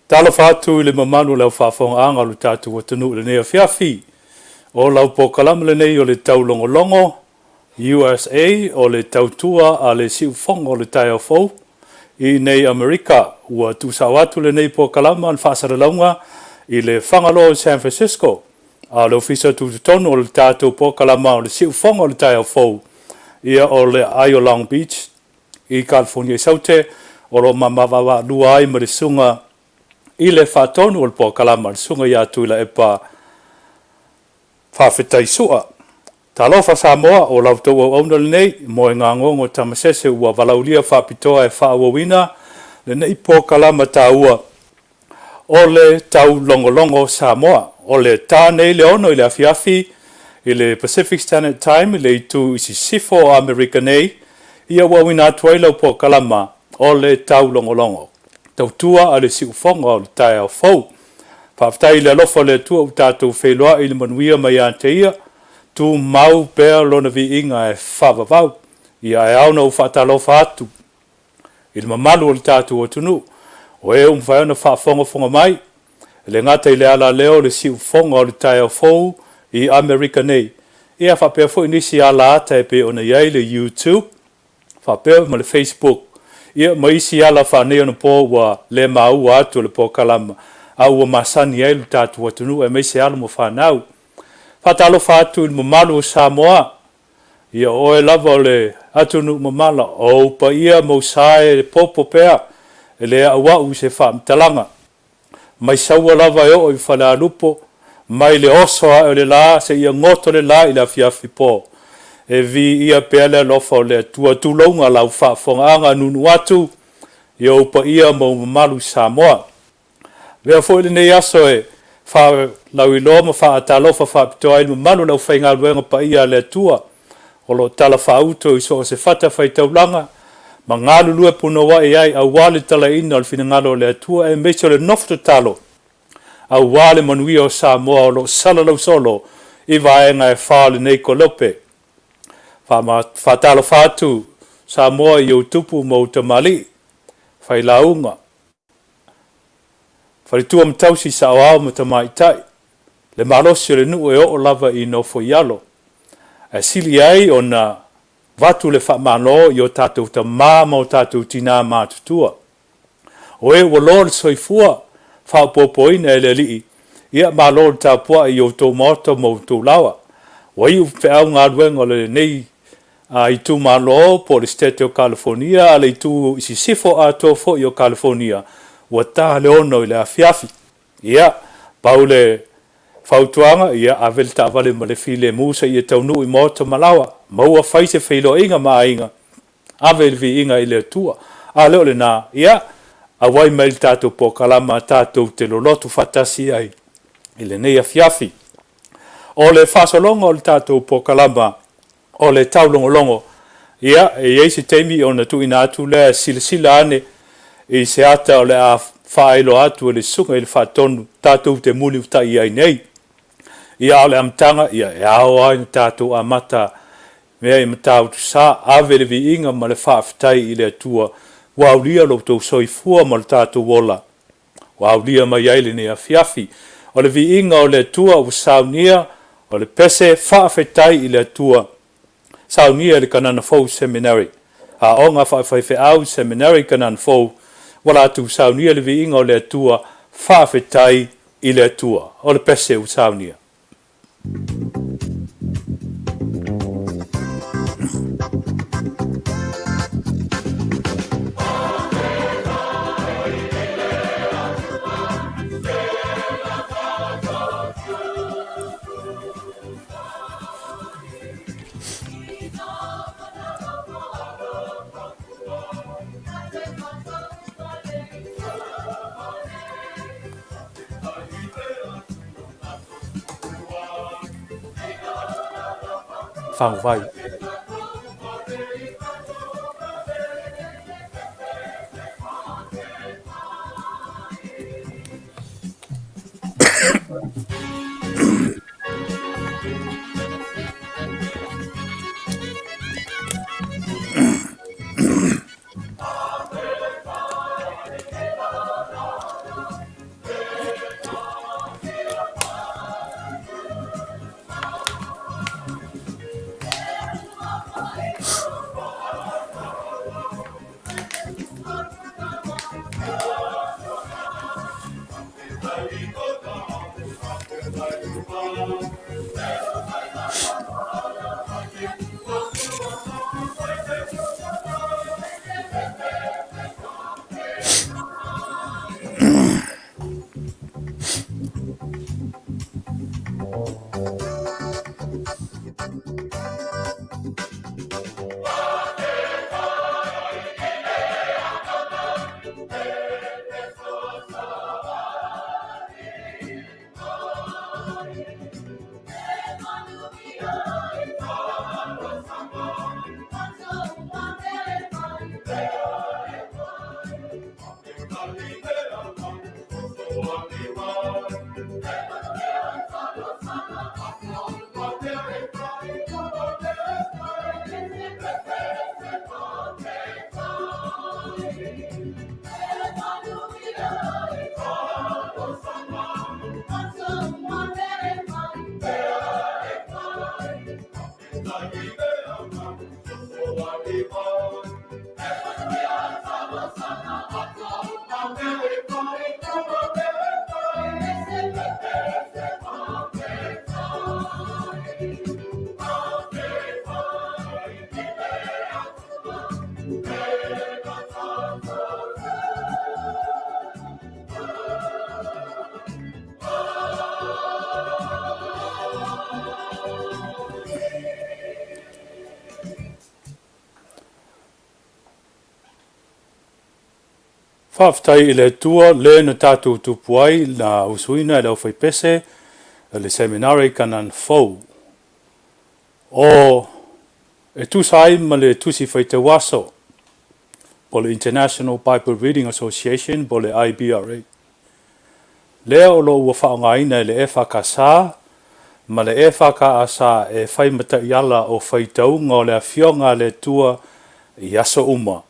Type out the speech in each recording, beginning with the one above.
Talofa atu i le mamalu o le aufaafogaaga o le tatou atunuu i lenei afiafi. O lau polokalame lenei o le Taulogologo USA o le tautua a le siufogo o le taeao fou i nei Amerika. Ua tuusao atu lenei polokalame o le faasalalauga i le Fagaloa o San Francisco. A o le ofisa tutotonu o le tatou polokalame o le siufogo o le taeao fou, ia o le aai o Long Beach i California i Saute, o lo o mamavaavaalua ai ma le susuga i le faatonu o le polokalame, le susuga ia Tuilaepa Faafetai Sua. Talofa Samoa, o la outou auauna lenei, Moegagogo Tamasese ua valaulia faapitoa e faaauauina lenei polokalame taua o le Taulogologo Samoa. O le ta nei le 6 i le afiafi i le Pacific Standard Time i le itu i sisifo o Amerika nei, ia ua auina atu ai lau polokalame o le Taulogologo. Tautua a le siufogo o le taeao fou. Faafetai i le alofa o le Atua ua tatou feiloai i le manuia mai ia te ia, tumau pea lona viiga e faavavau. Ia e ao ona ou faatalofa atu i le mamalu o le tatou atunuu, o e ua mafai ona faafogafoga mai, e le gata i le alaleo o le siufoga o le taeao fou i Amerika nei, ia faapea foi nisi alaata e pei ona i ai le YouTube, faapea ma le Facebook, ia ma isi ala faaneionapo ua le maua atu e le polokalame, a ua masani ai lo tatou atunuu aemaise alo ma fanau. Faatalofa atu i le mamalu o Samoa, ia o oe lava o le atunuu mamala, o ou paia ma ou sa e popo pea, e le auau i se faamatalaga. Mai Saua lava e oo i Falealupo, mai le oso ae o le la seia goto le la i le afiafi po. E viia pea le alofa o le Atua, tulouna lau faafofogaaga nunu atu i ou paia ma ou mamalu Samoa. Avea foi lenei aso e faalauiloa ma faatalofa faapitoa ai le mamalu o le aufaigaluega paia a le Atua o lo o talafaauto i so o se fatafaitaulaga ma galulue punouai ai aua le talaina o le finagalo o le Atua aemaise o le nofo tatalo aua le manuia o Samoa o lo o salalau solo i vaega e fa o lenei kolope. Faatalofa atu Samoa i ou tupu ma ou tamalii, failauga, faletua ma tausi saoao ma tamaitai, le malosi o le nuu e oo lava i Nofoialo. Ae sili ai ona avatu le faamalo i o tatou tama ma o tatou tinā matutua. O e ua loa le soifua faaopoopoina e le Alii, ia malo le tapuai i outou maota ma outou laoa. Ua iu feau galuega o lenei itumalo po o le Setete o Kalifonia a le itu i sisifo atoa foi o Kalifonia, ua ta le 6 i le afiafi. Ia, pau le fautuaga, ia ave le taavale ma le filemu seia taunuu i maota ma laoa, maua fai se feiloaiga ma aiga, ave le viiga i le Atua. A le o lena, ia, auai mai le tatou polokalame tatou te lolotu faatasi ai i lenei afiafi. O le faasologa o le tatou polokalame o le taulogologo, ia, e i ai se taimi ona tuuina atu lea e silasila ane i se ata o le a faailoa atu e le Susuga i le Faatonu tatou te mulimutai ai nei. Ia, a o le amataga, ia, e ao lava ona tatou amata mea i Matautu Sa, ave le viiga ma le faafetai i le Atua ua aulia lo outou soifua ma lo tatou ola ua aulia mai ai lenei afiafi. O le viiga o le Atua ua saunia, o le pese faafetai i le Atua, saunia e le Kanana Fou Seminary. Aoga Faafaifeau Seminary Kanana Fou, ua latou saunia le viiga o le Atua, faafetai i le Atua. O le pese ua saunia. Faguvai. Faafetai i le Atua le na tatou tupu ai na usuina e le aufaipese le Seminare i Kanana Fou. O e tusa ai ma le Tusi Faitau Aso po le International Bible Reading Association po le IBRA. Lea o lo o ua faaaogaina e le EFKS ma le EFKS e fai ma taiala o faitauga o le Afioga a le Atua i aso uma.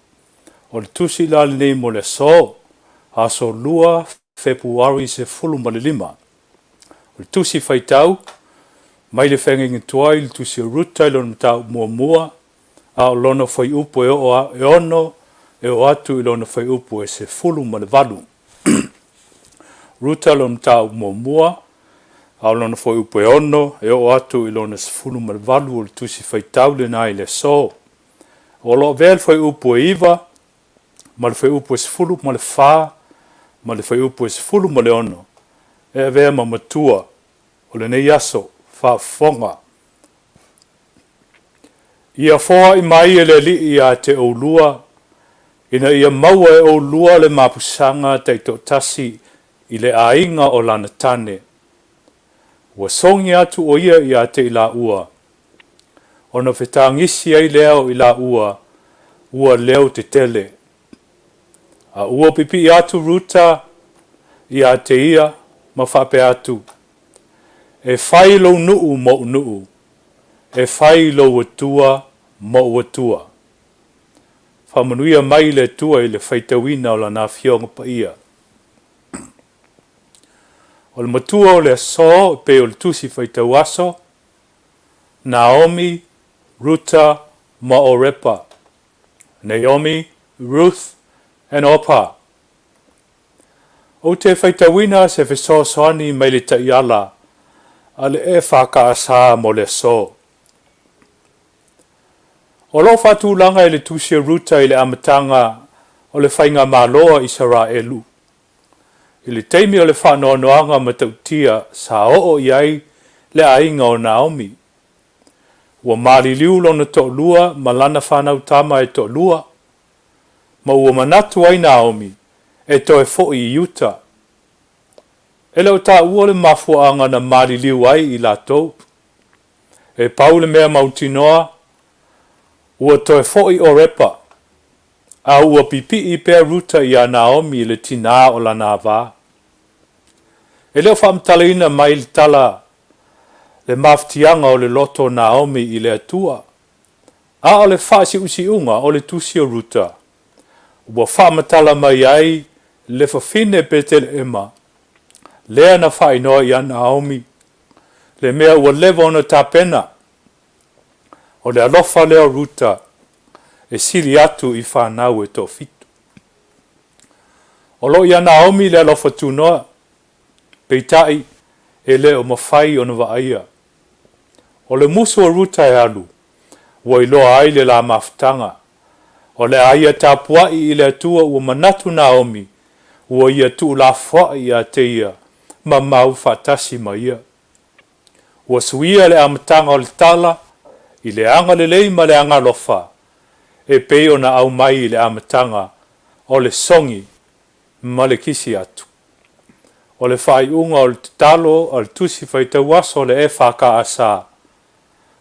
O le tusi la lenei mo le aso, aso 2 Fepuari 15. O le tusi faitau, mai le feagaiga tuai i le tusi a Ruta i lona mataupu muamua, a o lona fuaiupu e oo e ono e oo atu i lona fuaiupu e 18. Ruta lona mataupu muamua, a o lona fuaiupu e ono e oo atu i lona 18 o le tusi faitau lena i le aso. O lo o avea le fuaiupu e 9 ma le fuaiupu e 14 ma le fuaiupu e 16 e avea ma matua o lenei aso faafofoga. Ia foai mai e le Alii ia te oulua, ina ia maua e oulua le mapusaga taitoatasi i le aiga o lana tane. Ua sogi atu o ia ia te i laua, ona fetagisi ai lea o i laua ua leo tetele. A ua pipii atu Ruta ia te ia ma faapea atu, E fai lou nuu moʻu nuu, e fai lou Atua moʻu Atua. Faamanuia mai le Atua i le faitauina o Lana Afioga Paia. O le matua o le aso e pei o le tusi faitau aso, Naomi, Ruta ma Orepa. Naomi, Ruth and Orpah. Ou te faitauina se fesoasoani mai le taiala a le EFKS mo le aso. O lo o faatulaga e le Tusi a Ruta i le amataga o le Faigamalo a Isaraelu, i le taimi o le faanoanoaga matautia sa oo i ai le aiga o Naomi. Ua maliliu lona toalua ma lana fanau tama e toalua, ma ua manatu ai Naomi e toe foi i uta. E le o taua le mafuaaga na maliliu ai i latou. E pau le mea mautinoa, ua toe foʻi ʻo Repa, a ua pipiʻi pea Ruta iā Naomi le tinā o lana vā. E le o faamatalaina mai le tala le mafatiaga o le loto o Naomi i le Atua, a o le faasiusiuga o le tusi o Ruta, ua faamatala mai ai le fafine Petelehema lea na faaigoa ia Naomi, le mea ua leva ona tapena. O le alofa lea o Ruta e sili atu i fanau e toafitu. O lo o iā Naomi le alofa tunoa, peitai e le o mafai ona vaaia. O le musu o Ruta e alu, ua iloa ai le la mafutaga. O le a ia tapuai i le Atua ua manatu Naomi, ua ia tuulafoai ia te ia ma mau faatasi ma ia. Ua suia le amataga o le tala i le agalelei ma le agalofa e pei ona aumai i le amataga o le sogi ma le kisi atu. O le faaiuga o le tatalo a le Tusi Faitauaso o le EFKS,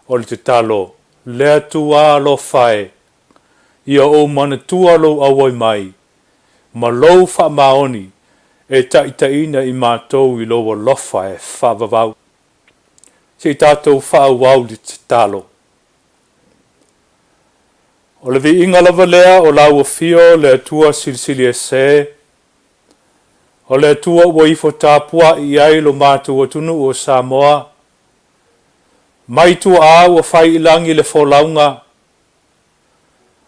o le tatalo, Le Atua alofa e, ia ou manatua lou auai mai ma lou faamaoni e taitaiina i matou i lou alofa e faavavau. Se i tatou faaauau le tatalo. O le viiga lava lea o lau afio le Atua Silisili Ese, o le Atua ua ifo tapuai i ai lo matou atunuu o Samoa, mai tuaa ua fai i lagi le folauga,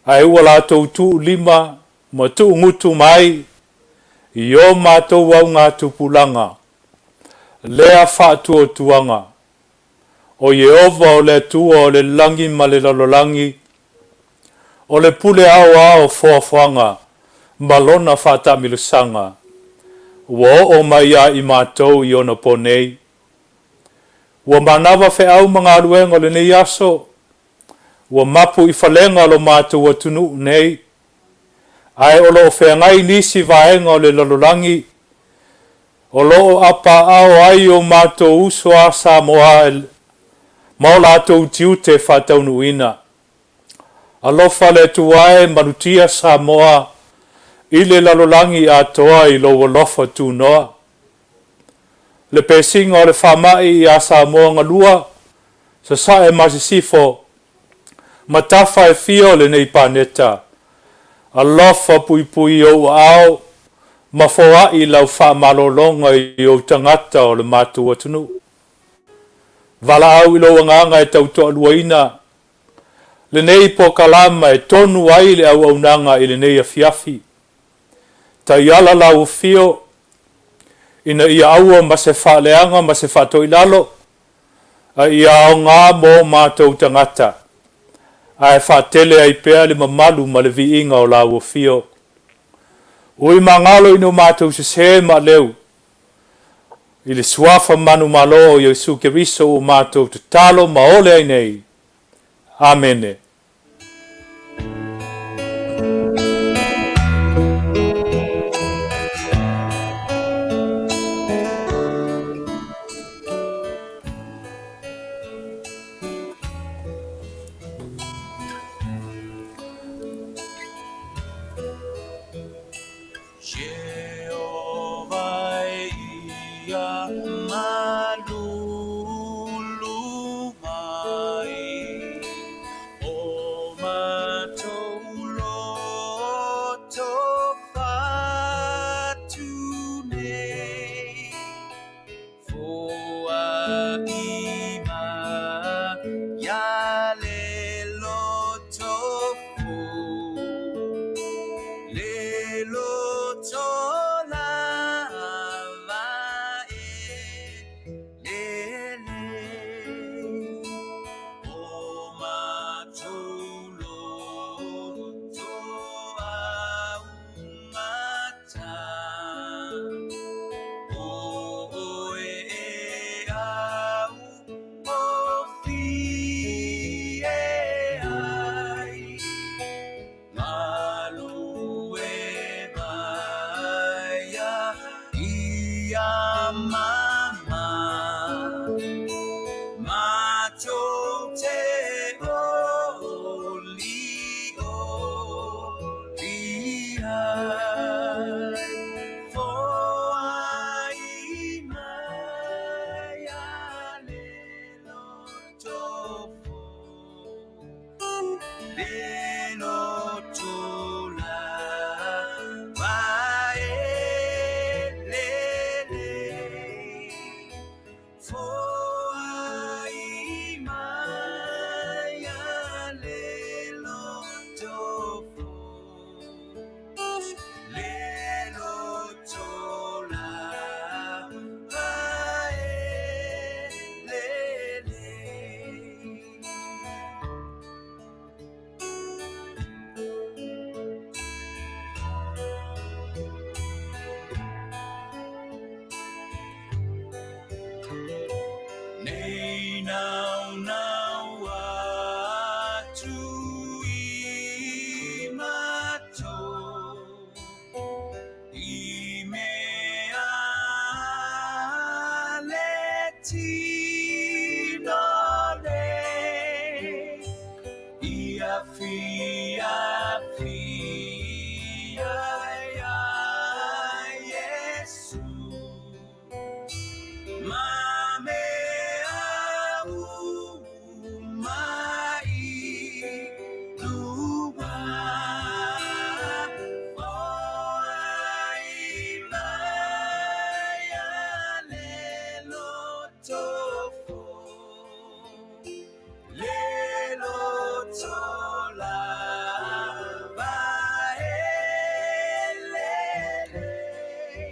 ae ua latou tuulima ma tuugutu mai i o matou augatupulaga lea faatuatuaga, o Ieova o le Atua o le lagi ma le lalolagi, o le pule aoao foafoaga ma lona faataamilosaga, ua oo mai ia i matou i ona po nei. Ua manava feau ma galuega o lenei aso, ua mapu i falega lo matou atunuu nei, ae o lo o feagai nisi vaega o le lalolagi o lo o apaao ai o matou uso a Samoa ma o latou tiute faataunuuina. Alofa le Atua e malutia Samoa i le lalolagi atoa i lou alofa tunoa. Le pesiga o le faamai iā Samoa galua, sasae ma sisifo, ma tafa e fia o lenei paneta. Alofa puipui i ou aao ma foai lau faamalologa i ou tagata o le matou atunuu. Valaau i lou agaga e tautoaluaina lenei polokalama e tonu ai le auaunaga i lenei afiafi. Taiala lau afio ina ia aua ma se faaleaga ma se faatoilalo, a ia aoga mo matou tagata, ae faatele ai pea le mamalu ma le viiga o lau afio. Ui magalo ina o matou sesē ma aleu, i le suafa manumalo o Iesu Keriso ua matou tatalo ma ole ai nei. Amene. tino nei Ia fiafia iā Iesu Ma mea uma i luga Foai mai a le loto fou Le loto lava e lelei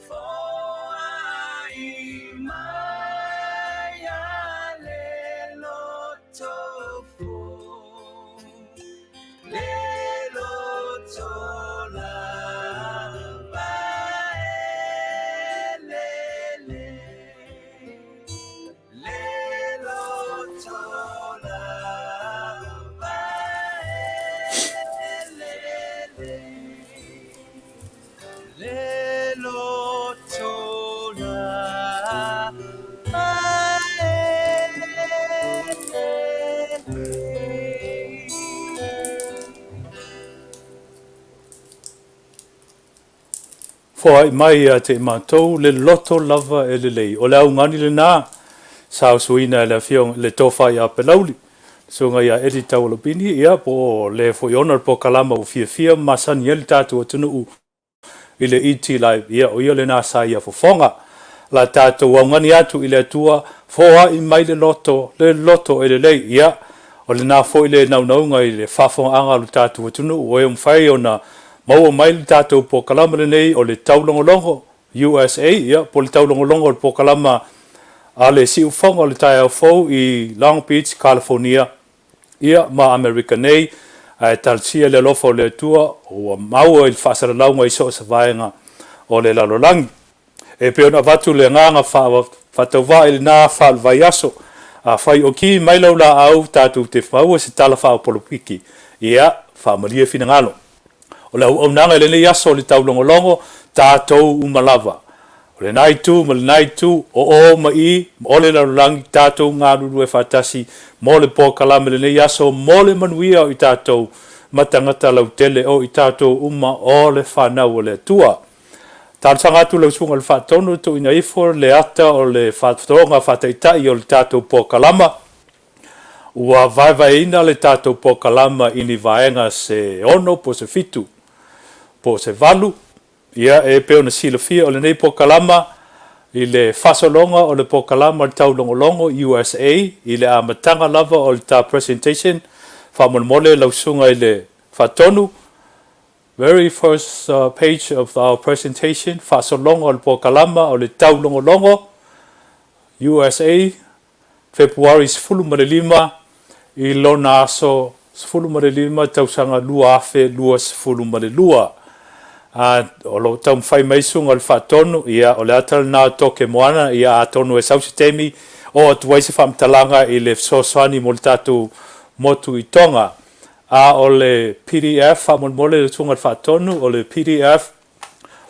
Foai mai a le loto fou Le loto lava e lelei Le loto lava e lelei Le loto lava e lelei. Foai mai ia te i matou le loto lava e lelei. O le augani lena sa usuina e le Afioga le Tofa ia Pelauli, le Susuga ia Eddie Taualopini, ia po o le foi ona le polokalama ua fiafia ma masani ai le tatou atunuu i le ET Live, ia o ia lena sa ia fofoga. La tatou augani atu i le Atua, foai mai le loto, le loto e lelei, ia o lena foi le naunauga i le faafofogaaga a lo tatou atunuu, ua e mafai ona maua mai le tatou polokalama lenei o le Taulogologo USA, ia, po o le Taulogologo o le polokalama a le Siufofoga o le Taeao Fou i Long Beach, California, ia, ma Amerika nei, ae talosia le alofa o le Atua ua maua i le faasalalauga i so o se vaega o le lalolagi. E pei ona avatu le agaga faatauvaa i lena faaluvaiaso, afai o ki mai lau laau tatou te maua se tala faaopolopiki, ia, faamalie finagalo. O le auaunaga i lenei aso o le taulogologo, tatou uma lava. O lena itu ma lena itu, o o ma i, o le lalolagi, tatou galulue faatasi mo le polokalame i lenei aso mo le manuia o i tatou ma tagata lautele o i tatou uma o le fanau a le Atua. Talosaga atu lau Susuga i le Faatonu tuuina ifo le ata o le faatotoga faataitai o le tatou polokalama. Ua vaevaeina le tatou polokalama i ni vaega se ono po o se fitu po o se valu. Ia, e pei ona silafia o lenei polokalama i le faasologa o le polokalama taulogologo USA i le amataga lava o le ta presentation, faamolemole lau Susuga i le Faatonu, Very first page of our presentation, faasologa o le polokalama o le taulogologo USA, Fepuari 15 i lona aso 15 tausaga 2022. A, o lo o taumafai mai susuga o le Faatonu, ia, o le ata lena o Toke Moana, ia, atonu e sau se taimi oo atu ai se faamatalaga i le fesoasoani mo le tatou motu i Tonga. A o le pdf, faamolemole le Susuga i le Faatonu, o le pdf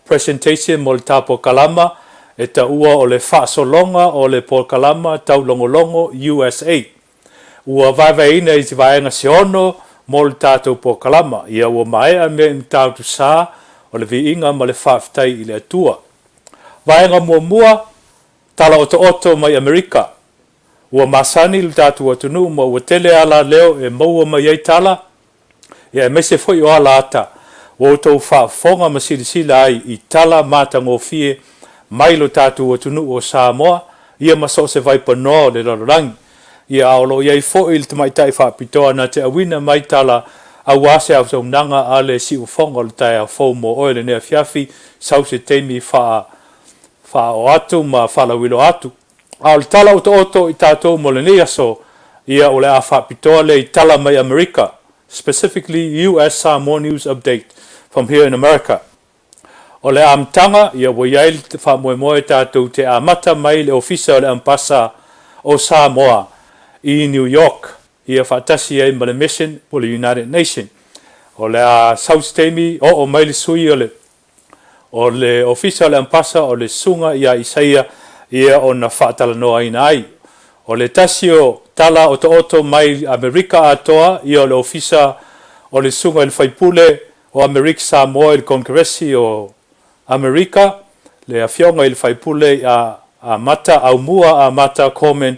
presentation mo le ta polokalama e taua o le faasologa o le polokalama taulogologo USA. Ua vaevaeina i se vaega se ono mo le tatou polokalama. Ia ua maea mea i Matautu Sa o le viiga ma le faafetai i le Atua. Vaega muamua, Tala otooto mai Amerika. Ua masani lo tatou atunuu ma ua tele ala leo e maua mai ai tala, ia aemaise foi o ala ata ua outou faafofoga ma silasila ai i tala matagofie mai lo tatou atunuu o Samoa, ia ma so o se vaipanoa o le lalolagi. Ia a o lo o i ai foi le tamaitai faapitoa na te auina mai tala aua se auaunaga a le siufofoga o le taeao fou mo oe lenei afiafi, sau se taimi faa faaoo atu ma faalauiloa atu. A o le tala otooto i tatou mo lenei aso, ia o le a faapitoa lea i tala mai Amerika, specifically US Samoa News Update from here in America. O le amataga, ia ua i ai le faamoemoe tatou te amata mai le Ofisa o le Ambasa o Samoa i New York, ia faatasi ai ma le Mission po o le United Nation. O le a sau se taimi, oo mai le sui o le O le Ofisa o le Ampasa o le Susuga ia Isaia ia ona faatalanoaina ai. O le tasi o tala otooto mai Amerika atoa, ia o le Ofisa o le Susuga i le Faipule o Amerika Samoa i le Konekeresi o Amerika, le Afioga i le Faipule ia Amata Aumua Amata Coleman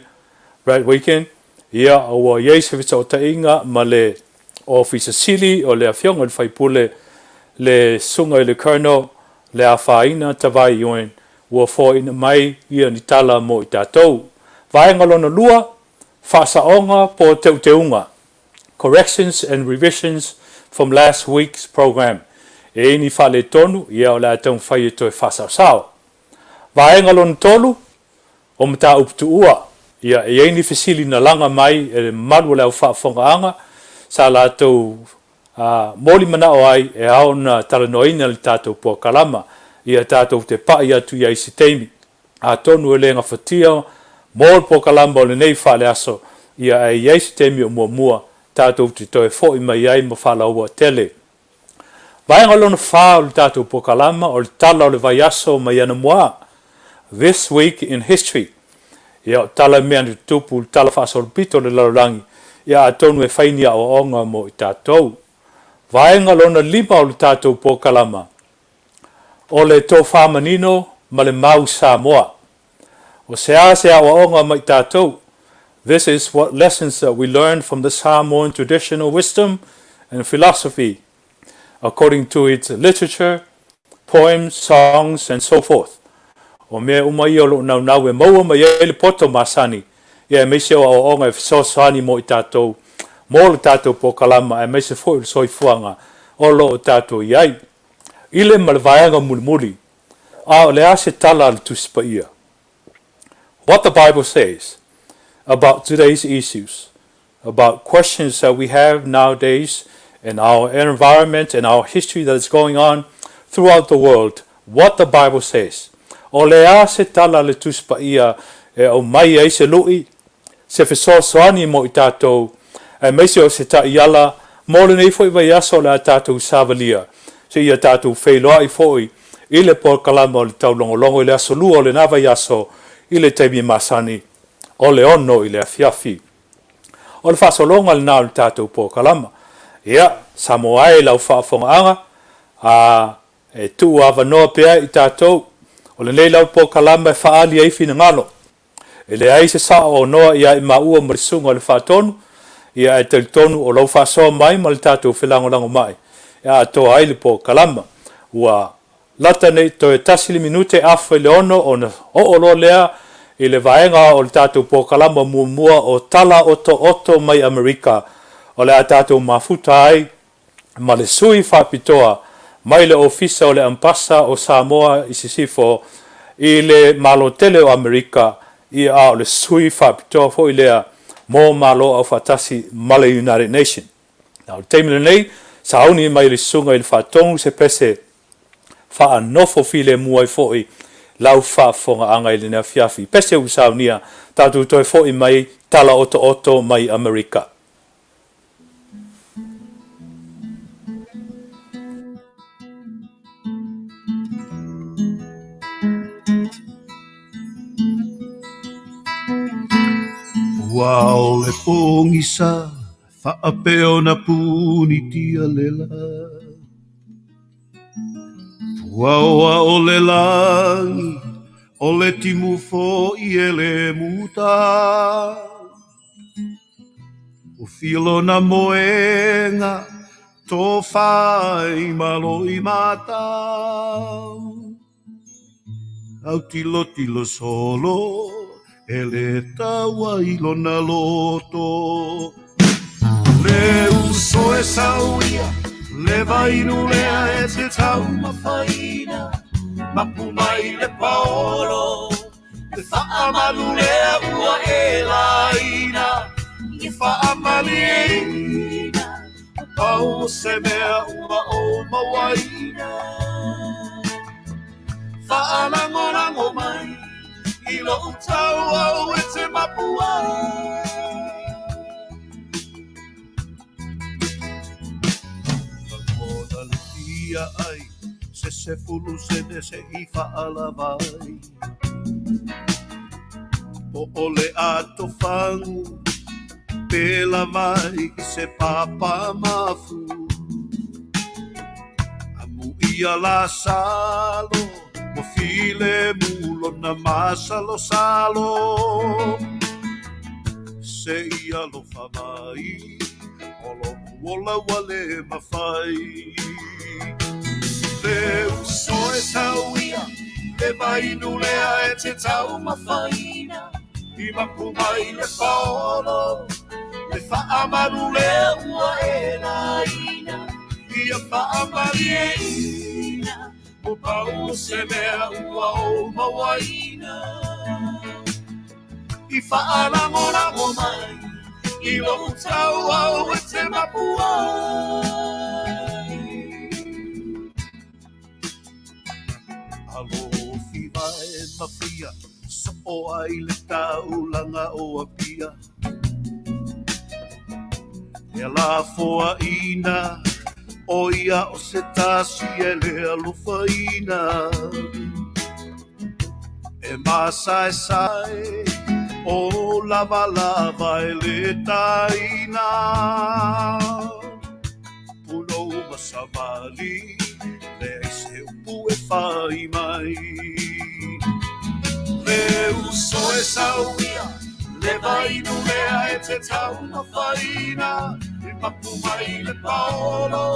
Ratweken, ia ua i ai se fesootaiga ma le Ofisa Sili o le Afioga i le Faipule le Susuga i le Colonel Leafaina Tavai Yuen, ua foaiina mai ia ni tala mo i tatou. Vaega lona lua, Faasaoga po o Teuteuga, Corrections and Revisions from last week's program. E i ai ni faaletonu, ia o le a taumafai e toe faasaosao. Vaega lona tolu, o mataupu tuua. Ia, e i ai ni fesili na laga mai e le mamalu o le au faafofogaaga sa latou moli manao ai e ao ona talanoaina le tatou polokalama. Ia tatou te pai atu i ai i se taimi. Atonu e le gafatia mo le polokalama o lenei faaleaso, ia ae i ai se taimi o muamua tatou te toe foi mai ai ma faalauaitele. Vaega lona fa o le tatou polokalama o le Tala o le Vaiaso mai Anamuā, This Week in History. Ia, o tala mea na tutupu i le tala faasolopito o le lalolagi, ia atonu e fai ni aoaoga mo i tatou. Vaega lona lima o le tatou polokalama, o le tofa manino ma le mau Samoa. O se a se aoaoga mai tatou? This is what lessons that we learn from the Samoan traditional wisdom and philosophy according to its literature, poems, songs and so forth. O mea uma ia o loo naunau e maua mai ai le poto masani, ia aemaise o aoaoga e fesoasoani mo i tatou, mo le tatou polokalama aemaise foi o le soifuaga o lo o tatou i ai. I le ma le vaega mulimuli, a o le a se tala a le Tusi Paia? What the Bible says about today's issues, about questions that we have nowadays in our environment and our history that is going on throughout the world, what the Bible says. O le a se tala a le Tusi Paia e aumai ai se lu'i, se fesoasoani mo i tatou, aemaise o se taiala mo lenei foi vaiaso o le a tatou savalia, seia tatou feiloai foi i le polokalama o le taulogologo i le aso Lua o lena vaiaso i le taimi masani o le 6 i le afiafi. O le faasologa lena o le tatou polokalama. Ia, Samoa e i lau faafofogaaga, a e tuu avanoa pea i tatou, o lenei lau polokalama e faaali ai finagalo. E leai se sao o noa ia i maua ma le susuga o le Faatonu, ia ae talitonu o lau faasoa mai ma le tatou felagolagomai e atoa ai le polokalama. Ua lata nei toe tasi le minute afa i le ono ona oo loa lea i le vaega o le tatou polokalama muamua o Tala Otooto mai Amerika o le a tatou mafuta ai ma le sui faapitoa mai le Ofisa o le Ambasa o Samoa i Sisifo i le Malo tele o Amerika, ia a o le sui faapitoa foi lea mo Malo Aufaatasi ma le United Nation. Na o le taimi lenei, sauni mai le susuga i le Faatonu se pese faanofo filemu ai foi lau faafofogaaga i lenei afiafi. Pese ua saunia, tatou toe foi mai tala otooto mai Amerika. Ua ao le pogisa faapea ona punitia lela. Puaoa o le lagi, o le timu foi e le muta. O filona moega tofai malo i mata. Au tilotilo solo e le taua i lona loto. Le uso e sau ia, le vainu lea e te taumafaina, mapu mai le paolo. Le faamalu lea ua e laina i faamalieina pau o se mea ua ou mauaina. Faalagolago mai i lou tau au e te mapu ai. Lagona le fia ai se sefulu sene se i faalava ai. O le atofagu pe lava i se papa mafu. Amuia Lasalo ua filemu lona masalosalo. Se i alofa mai o loʻu ola ua le mafai. Le uso e sau ia, le vainu lea e te taumafaina, i mapu mai le paolo, le faamalu lea ua e laina, ia faamalieina, ua pau o se mea ua ou mauaina. I faalagolago mai i lou tauau e te mapu ai. Alofi vae mafia soo ai le taulaga o Apia. E alafoaina o ia o se tasi e le alofaina. E masaesae o lavalava e le taina. Punou ma savali, leai se upu e fai mai. Le uso e sau ia, le vainu lea e te taumafaina, e mapu mai le paolo,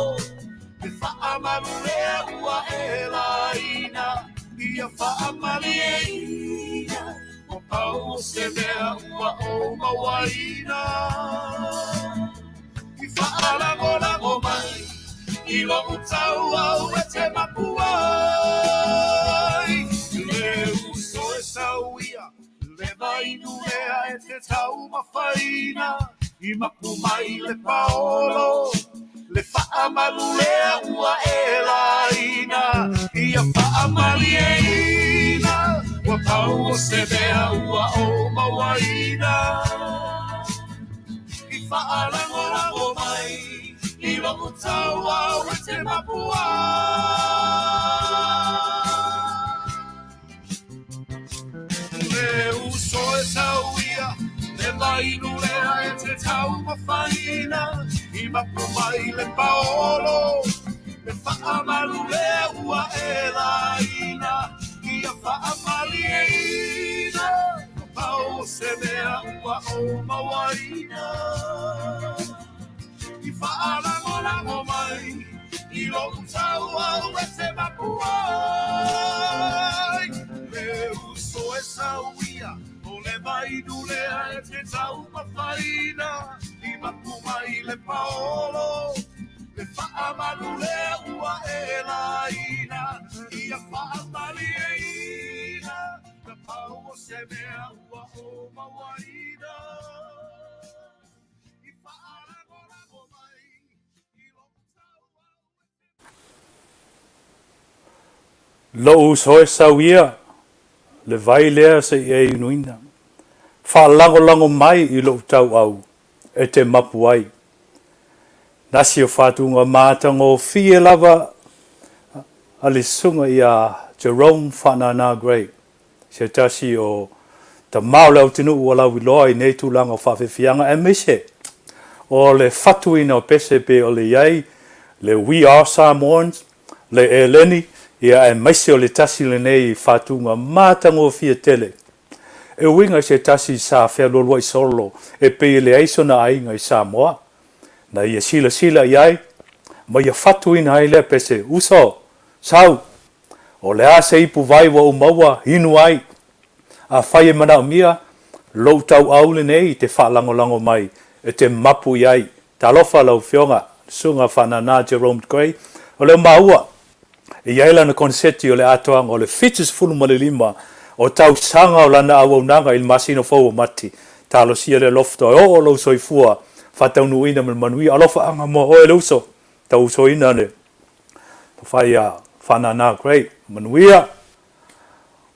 Le faamalu lea ua e laina, ia faamalieina, ua pau o se mea ua ou mauaina. I faalagolago mai i lou tauau e te mapu ai. Le uso e sau ia, le vainu lea e te taumafaina, i mapu mai le paolo, Le faamalu lea ua e laina, ia faamalieina, ua pau o se mea ua ou mauaina. I faalagolago mai i lou tauau e te mapu ai. Le uso e sau ia, le vainu lea e te taumafaina, i mapu mai le paolo, le faamalu lea ua e laina, ia faamalieina, ua pau o se mea ua ou mauaina. I faalagolago mai i lou tauau e te mapu ai. Le uso e sau ia, o le vainu lea e te taumafaina, i mapu mai le paolo, le faamalu lea ua e laina, ia faamalieina, na pau o se mea ua ou mauaina. Lou uso e sau ia, le vai lea se i e inuina. Faalagolago mai i lou tauau e te mapu ai. Nasi o fatuga matagofie lava a le susuga ia Jerome Faanana Gray. Se tasi o tama o le autinuu ua lauiloa i nei tulaga o faafiafiaga aemaise o le fatuina o pese pei o le i ai le We Are Samoans, le Eleni, ia aemaise o le tasi lenei fatuga matagofie tele e uiga i se tasi sa fealualuai solo e pei e leai sona aiga i Samoa na ia silasila i ai ma ia fatuina ai lea pese, Uso, sau! O le a se ipu vai ua ou maua, inu ai? Afai e manaomia, lou tauau lenei i te faalagolago mai e te mapu i ai. Talofa lau Afioga, Susuga Faanana Jerome Gray, o lea maua e i ai lana koneseti o le atoaga o le 75 o tausaga o lana auaunaga i le masina fou o Mati. Talosia le alofa toe oo lou soifua faataunuuina ma le manuia. Alofaaga mo oe le uso, tau usoina le Tafai a Faanana Gray, manuia.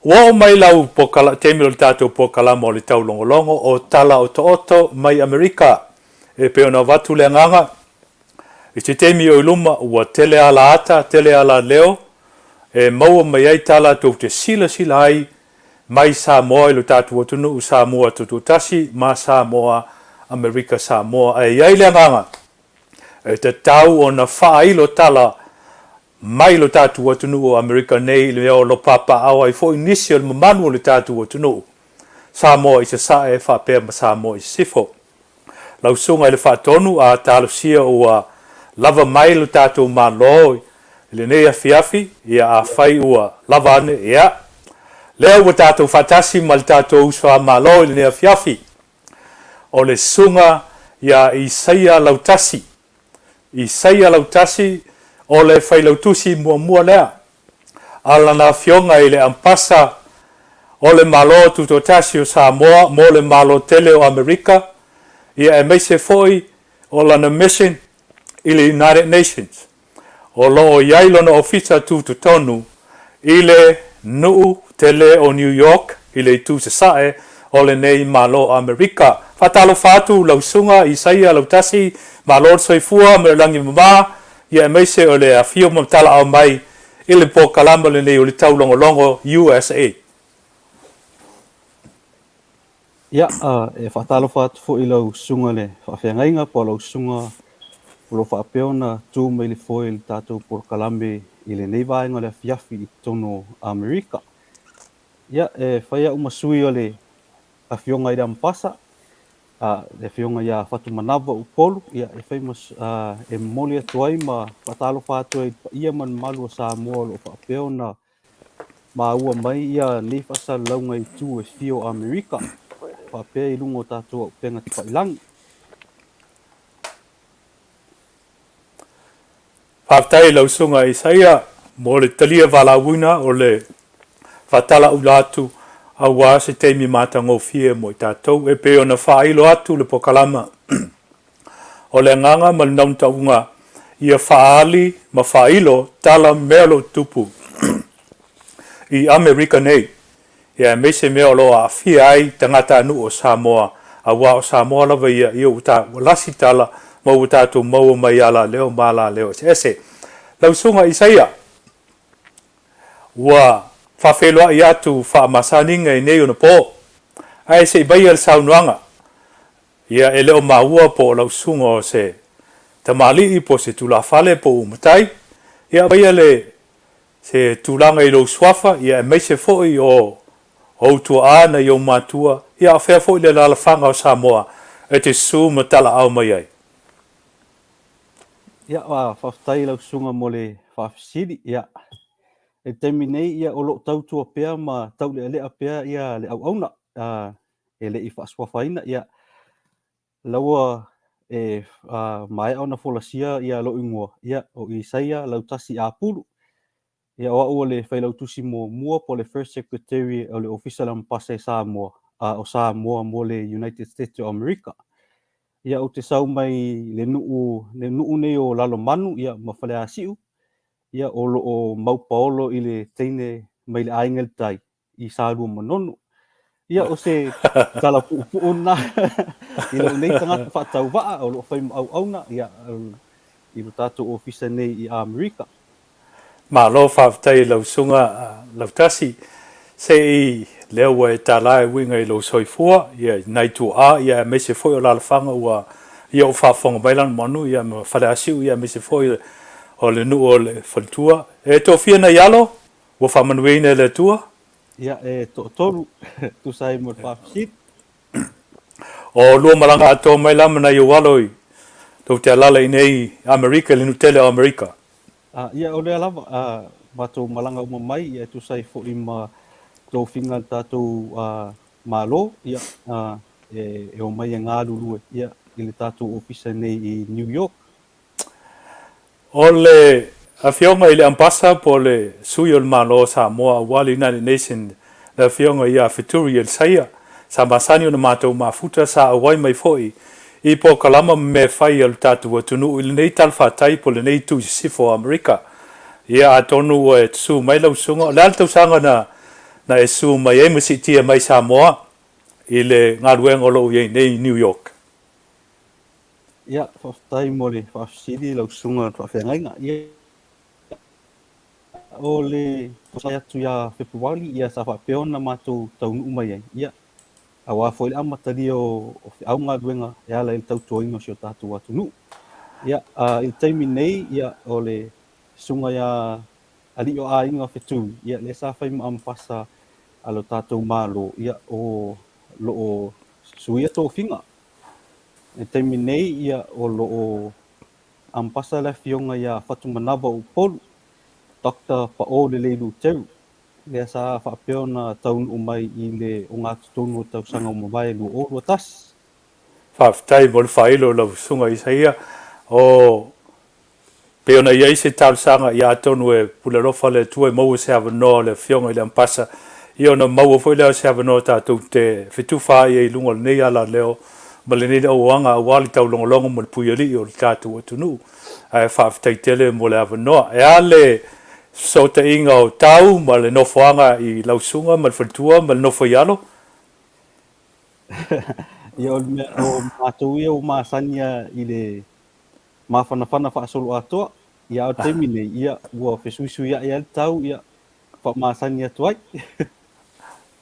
Ua oo mai lau pokala, taimi o le tatou pokalama o le taulogologo o Tala Otooto mai Amerika. E pei ona avatu le agaga, i se taimi o i luma ua tele ala ata, tele ala leo e maua mai ai tala tou te silasila ai. mai Samoa i lo tatou atunuu Samoa Tutoatasi ma Samoa Amerika Samoa. Ae i ai le agaga e tatau ona faailo tala mai lo tatou atunuu o Amerika nei i le mea o lo papaaao ai foi nisi o le mamalu o le tatou atunuu Samoa i Sasae faapea ma Samoa i Sisifo. Lau Susuga i le Faatonu, a talosia ua lava mai lo tatou Malo i lenei afiafi, ia afai ua lava ane, ia, lea ua tatou faatasi ma le tatou uso a Malo i lenei afiafi, o le Susuga ia Isaia Lautasi. Isaia Lautasi, o le Failautusi muamua lea a lana Afioga i le Ampasa o le Malo Tutoatasi o Samoa mo le Malo tele o Amerika, ia aemaise foi o lana mission i le United Nations. O lo o i ai lona ofisa tutotonu i le nuu tele o New York i le itu sasae o lenei Malo o Amerika. Faatalofa atu lau Susuga Isaia Lautasi, malo le soifua ma le lagi mama, ia aemaise o le afio ma talaau mai i le polokalama lenei o le Taulogologo USA. Ia, e faatalofa atu foi i lau susuga i le faafeagaiga po o lau susuga o lo o faapea ona tu mai le foe i le tatou polokalame i lenei vaega o le afiafi i totonu o Amerika. Ia, e fai au ma sui o le Afioga i le Amapasa, le Afioga ia Fatumanava Upolu, ia, e fai ma, e momoli atu ai ma faatalofa atu ai i le paia ma le mamalu o Samoa o lo o faapea ona maua mai ia nei faasalalauga i itu e fia o Amerika, faapea i luga o tatou auupega tafailagi. Faafetai i lau Susuga Isaia mo le talia valaauina o le faatalaula atu aua se taimi matagofie mo i tatou. E pei ona faailo atu le pokalama o le agaga ma le naunautauga ia faaali ma faailo tala mea o lo o tutupu i Amerika nei, ia aemaise mea o lo o aafia ai tagatanuu o Samoa, aua o Samoa lava ia, ia ua ta, ua lasi tala ma ua tatou maua mai alaleo ma alaleo eseese. Lau Susuga Isaia, ua faafeiloai atu faamasaniga i nei ona po, ae se i maia le saunoaga Ia, e le o maua po o lau susuga o se tamalii po o se tulafale po o ua matai. Ia, aumaia le, se tulaga i lou suafa, ia, aemaise foi o ou tuaa nai ou matua, ia, a o fea foi le alaalafaga o Samoa e te susu ma talaau mai ai? Ia, faafetai i lau susuga mo le faafesili. Ia, i le taimi nei, ia, o lo o tautua pea ma taulealea pea ia le auauna. E le i faasuafaina, ia, la ua e maea ona folasia ia lou igoa, ia, o Isaia Lautasi Apulu. Ia, o au o le Failautusi muamua po o le First Secretary o le Ofisa o le Amepasa i Samoa, o Samoa mo le United States o Amerika. Ia, ou te sau mai le nuu, le nuu nei o Lalomanu, ia, ma Faleasiu, ia, o lo o maupaolo i le teine mai le aiga i le tai, i Salua Manono. Ia, o se tala puupuu lena i lou nei tagata faatauvaa o lo o fai ma auauna ia, i lo tatou ofisa nei i Amerika. Malo faafetai i lau susuga Lautasi. Se i lea ua e tala e uiga i lou soifua, ia i nai tuaa, ia aemaise foi o alalafaga ua ia ou faafofoga mai Lalomanu, ia ma Faleasiu, ia aemaise foi o le nuu o le faletua. E toafia nai alo? Ua faamanuiaina e le Atua? Ia, e toatolu, tusa ai mo le faafesili. O lua malaga atoa mai la ma nai ou alo i tou te alala i nei i Amerika, i le nuu tele o Amerika. A, ia, o lea lava, a, matou malaga uma mai, ia, e tusa ai foi ma tofiga a le tatou a, Malo, ia, a, e, e omai e galulue, ia, i le tatou ofisa nei i New York. O le Afioga i le Ambasa po o le Sui o le Malo o Samoa aua le United Nations, le Afioga ia Feturi Elisaia, sa masani ona matou mafuta, sa auai mai foi i polokalama ma mea e fai a lo tatou atunuu i lenei talafatai po o lenei itu i sisifo o Amerika. Ia, atonu ua e susu mai lau susuga, o le a le tausaga na na e susu mai ai ma siitia mai Samoa i le galuega o lo o i ai nei i New York? Ia, faafetai mo le faafesili lau susuga i le faafeagaiga. Ia, o le tusa atu ia Fepuari, ia sa faapea ona matou taunuu mai ai, ia, aua foi le amatalia o feau galuega e ala i le tautuaina o si o tatou atunuu. Ia, i le taimi nei, ia, o le susuga ia Alii o Aiga Fetui, ia, lea sa fai ma ampasa a lo tatou Malo, ia, o lo o suia tofiga. I le taimi nei, ia, o lo o ampasa le afioga ia Fatumanava o Upolu, Doctor Paʻō Lelei Luteru, lea sa faapea ona taunuu mai i le ogatotonu o le tausaga ua mavae 2021. Faafetai mo le faailo i lau Susuga Isaia. O pei ona i ai se talosaga, ia atonu e pule alofa le Atua e maua se avanoa o le Afioga i le Ampasa, ia ona maua foi lea o se avanoa tatou te fetufaai ai i luga o lenei alaleo ma lenei auauaga aua le taulogologo ma le puialii o le tatou atunuu. Ae faafetai tele mo le avanoa. E a le fesootaiga o tau ma le nofoaga i lau susuga ma le faletua ma le nofo i alo? Ia o le mea o matou ia ua masani lava i le mafanafana faasoloatoa, ia a o le taimi nei, ia ua fesuisuiaʻi lava le tau, ia faamasani atu ai.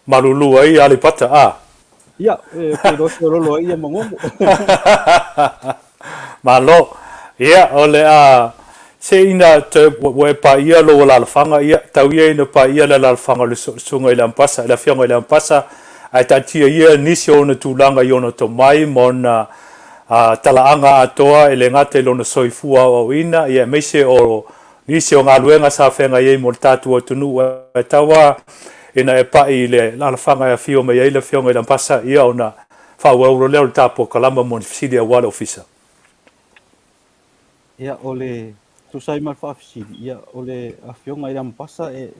Malulu ai Aleipata, a? Ia, e ou te iloa feoloolo ai ia Magogo. Malo. Ia, o le a se ina toe ua e paia lou alaalafaga, ia, tau ia ina paia le alaalafaga o le susuga i le Ampasa, le Afioga i le Ampasa, ae taatia ia nisi o ona tulaga i ona tomai ma ona talaaga atoa e le gata i lona soifua aoaoina, ia, aemaise o nisi o galuega sa feagai ai mo le tatou atunuu ae tau lava ina e pai i le alaalafaga e afio mai ai le Afioga i le Ampasa, ia ona faaauau loa lea o le ta polokalama mo ni fesili aua le Ofisa. Ia, o le tusa ai ma le faafesili, ia, o le Afioga i le Ampasa e,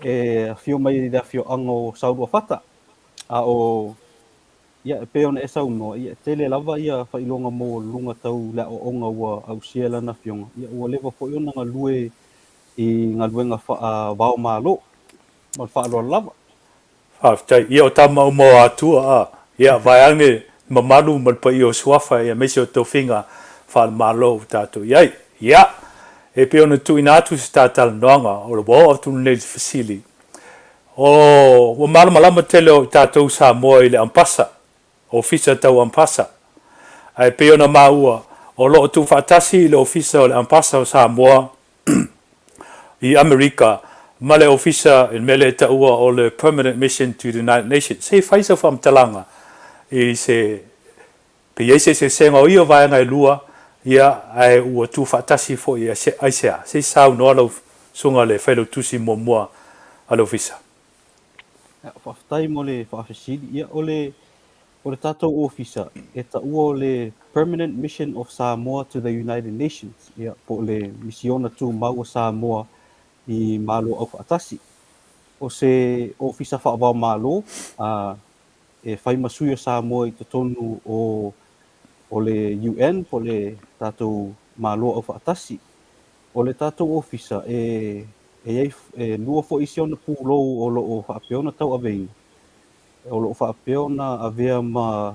e afio mai i le afioaga o Sauluafata, a o Ia, e pei ona e saunoa, ia, e tele lava ia faailoga maualuluga tau le aoaoga ua ausia e lana afioga. Ia, ua leva foi ona galue i galuega faava-o-Malo. Ma le faaaloalo lava. Faafetai. Ia, o tama uma o Atua, a. Ia, vaeane le mamalu ma le paia o Suafa, ia, aemaise o tofiga faale-Malo ua tatou i ai. Ia, e pei ona tuuina atu se ta talanoaga, o le ua oo atu lenei i le fesili. O, ua malamalama tele o i tatou Samoa i le ampasa, ofisa tau ampasa. Ae pei ona maua, o lo o tuufaatasi le ofisa o le ampasa o Samoa i Amerika ma le ofisa i le mea lea e taua o le Permanent Mission to the United Nations. Se i fai sau faamatalaga i se Pe i ai se eseesega o ia vaega e lua, ia, ae ua tuufaatasi foi aisea? Se i saunoa lau Susuga le Failautusi muamua a le Ofisa. Ia, faafetai mo le faafesili. Ia, o le, o le tatou Ofisa, e taua o le Permanent Mission of Samoa to the United Nations, ia, po o le Misiona Tumau a Samoa i Malo Aufaatasi. O se Ofisa faava-o-Malo, a, e fai ma sui o Samoa i totonu o o le UN po o le tatou Malo Aufaatasi. O le tatou ofisa e e i ai e lua foi isi ona pulou o lo o faapea ona tauaveina, o lo o faapea ona avea ma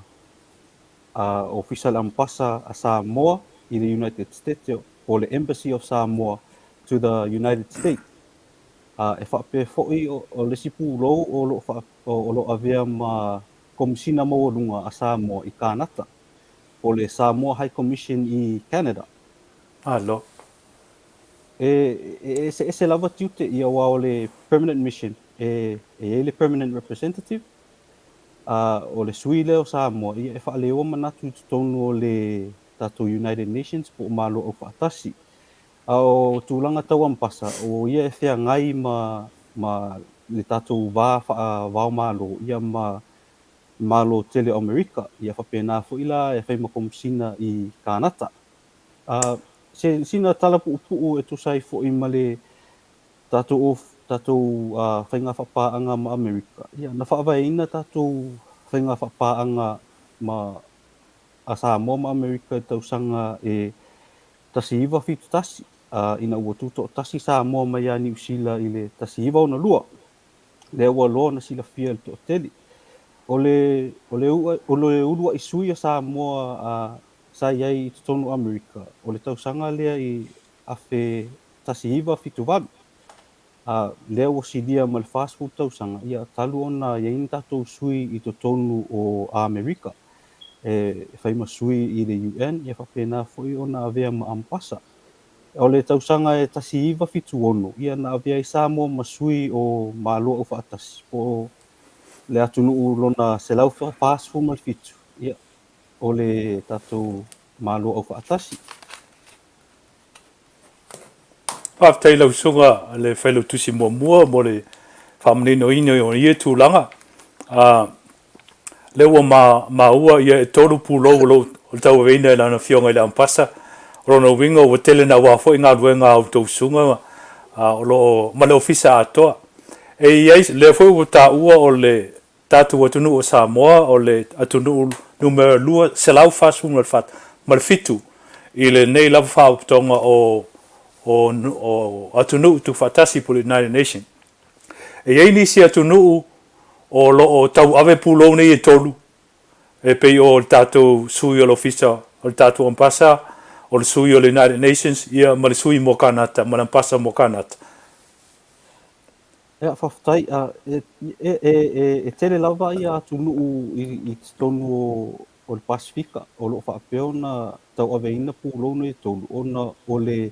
a Ofisa le Ampasa a Samoa i le United States po o le Embassy of Samoa to the United States. A e faapea foi o le isi pulou o lo o o lo o avea ma Komisina Maualuga a Samoa i Kānata, po o le Samoa High Commission i Canada. Malo. E eseese lava tiute ia aua o le Permanent Mission e i ai le Permanent Representative, a o le sui lea o Samoa ia e faaleoa manatu i totonu o le tatou United Nations po o Malo Aufaatasi. A o tulaga tau ampasa, o ia e feagai ma ma le tatou va faavaomalo ia ma Malo tele o Amerika, ia faapena foi la e fai ma Komisina i Kanata. A se sina tala puupuu e tusa ai foi ma le tatou tatou faiga faapaaga ma Amerika, ia na faavaeina tatou faiga faapaaga ma a Samoa ma Amerika i le tausaga e 1971, a ina ua tutoatasi Samoa mai ia Niu Sila i le 1962, lea ua loa ona silafia e le toatele. O le, o le, o le uluai sui a Samoa a, sa i ai i totonu o Amerika, o le tausaga lea i 1978. A lea ua silia ma le 40 tausaga, ia, talu ona i ai ni tatou sui i totonu o Amerika e fai ma sui i le UN, ia faapena foi ona avea ma Amepasa. O le tausaga e 1976, ia na avea ai Samoa ma sui o Malo Aufaatasi, po o le atunuu lona 147, ia, o le tatou Malo Aufaatasi. Faafetai i lau Susuga le Failautusi muamua mo le faamaninoina o ia tulaga. A, lea ua ma, maua ia e tolu pulou o lo o tauaveina e lana Afioga i le Ampasa. O lona uiga ua tele naua foi galuega a outou susuga a, o lo o, ma le Ofisa atoa. E i ai, lea foi ua taua o le tatou atunuu o Samoa o le atunuu numera 247 i lenei lava faauputoga o o o atunuu tuufaatasi po o le United Nation. E i ai nisi atunuu o lo o tauave pulou nei e tolu, e pei o le tatou sui o le Ofisa o le tatou Ambasa, o le sui o le United Nations, ia ma le sui mo Kanata, ma le Ambasa mo Kanata. Ia, faafetai. E, e, e, e tele lava ia atunuu i, i totonu o, o le Pasefika o lo o faapea ona tauaveina pulou nei e tolu, ona o le,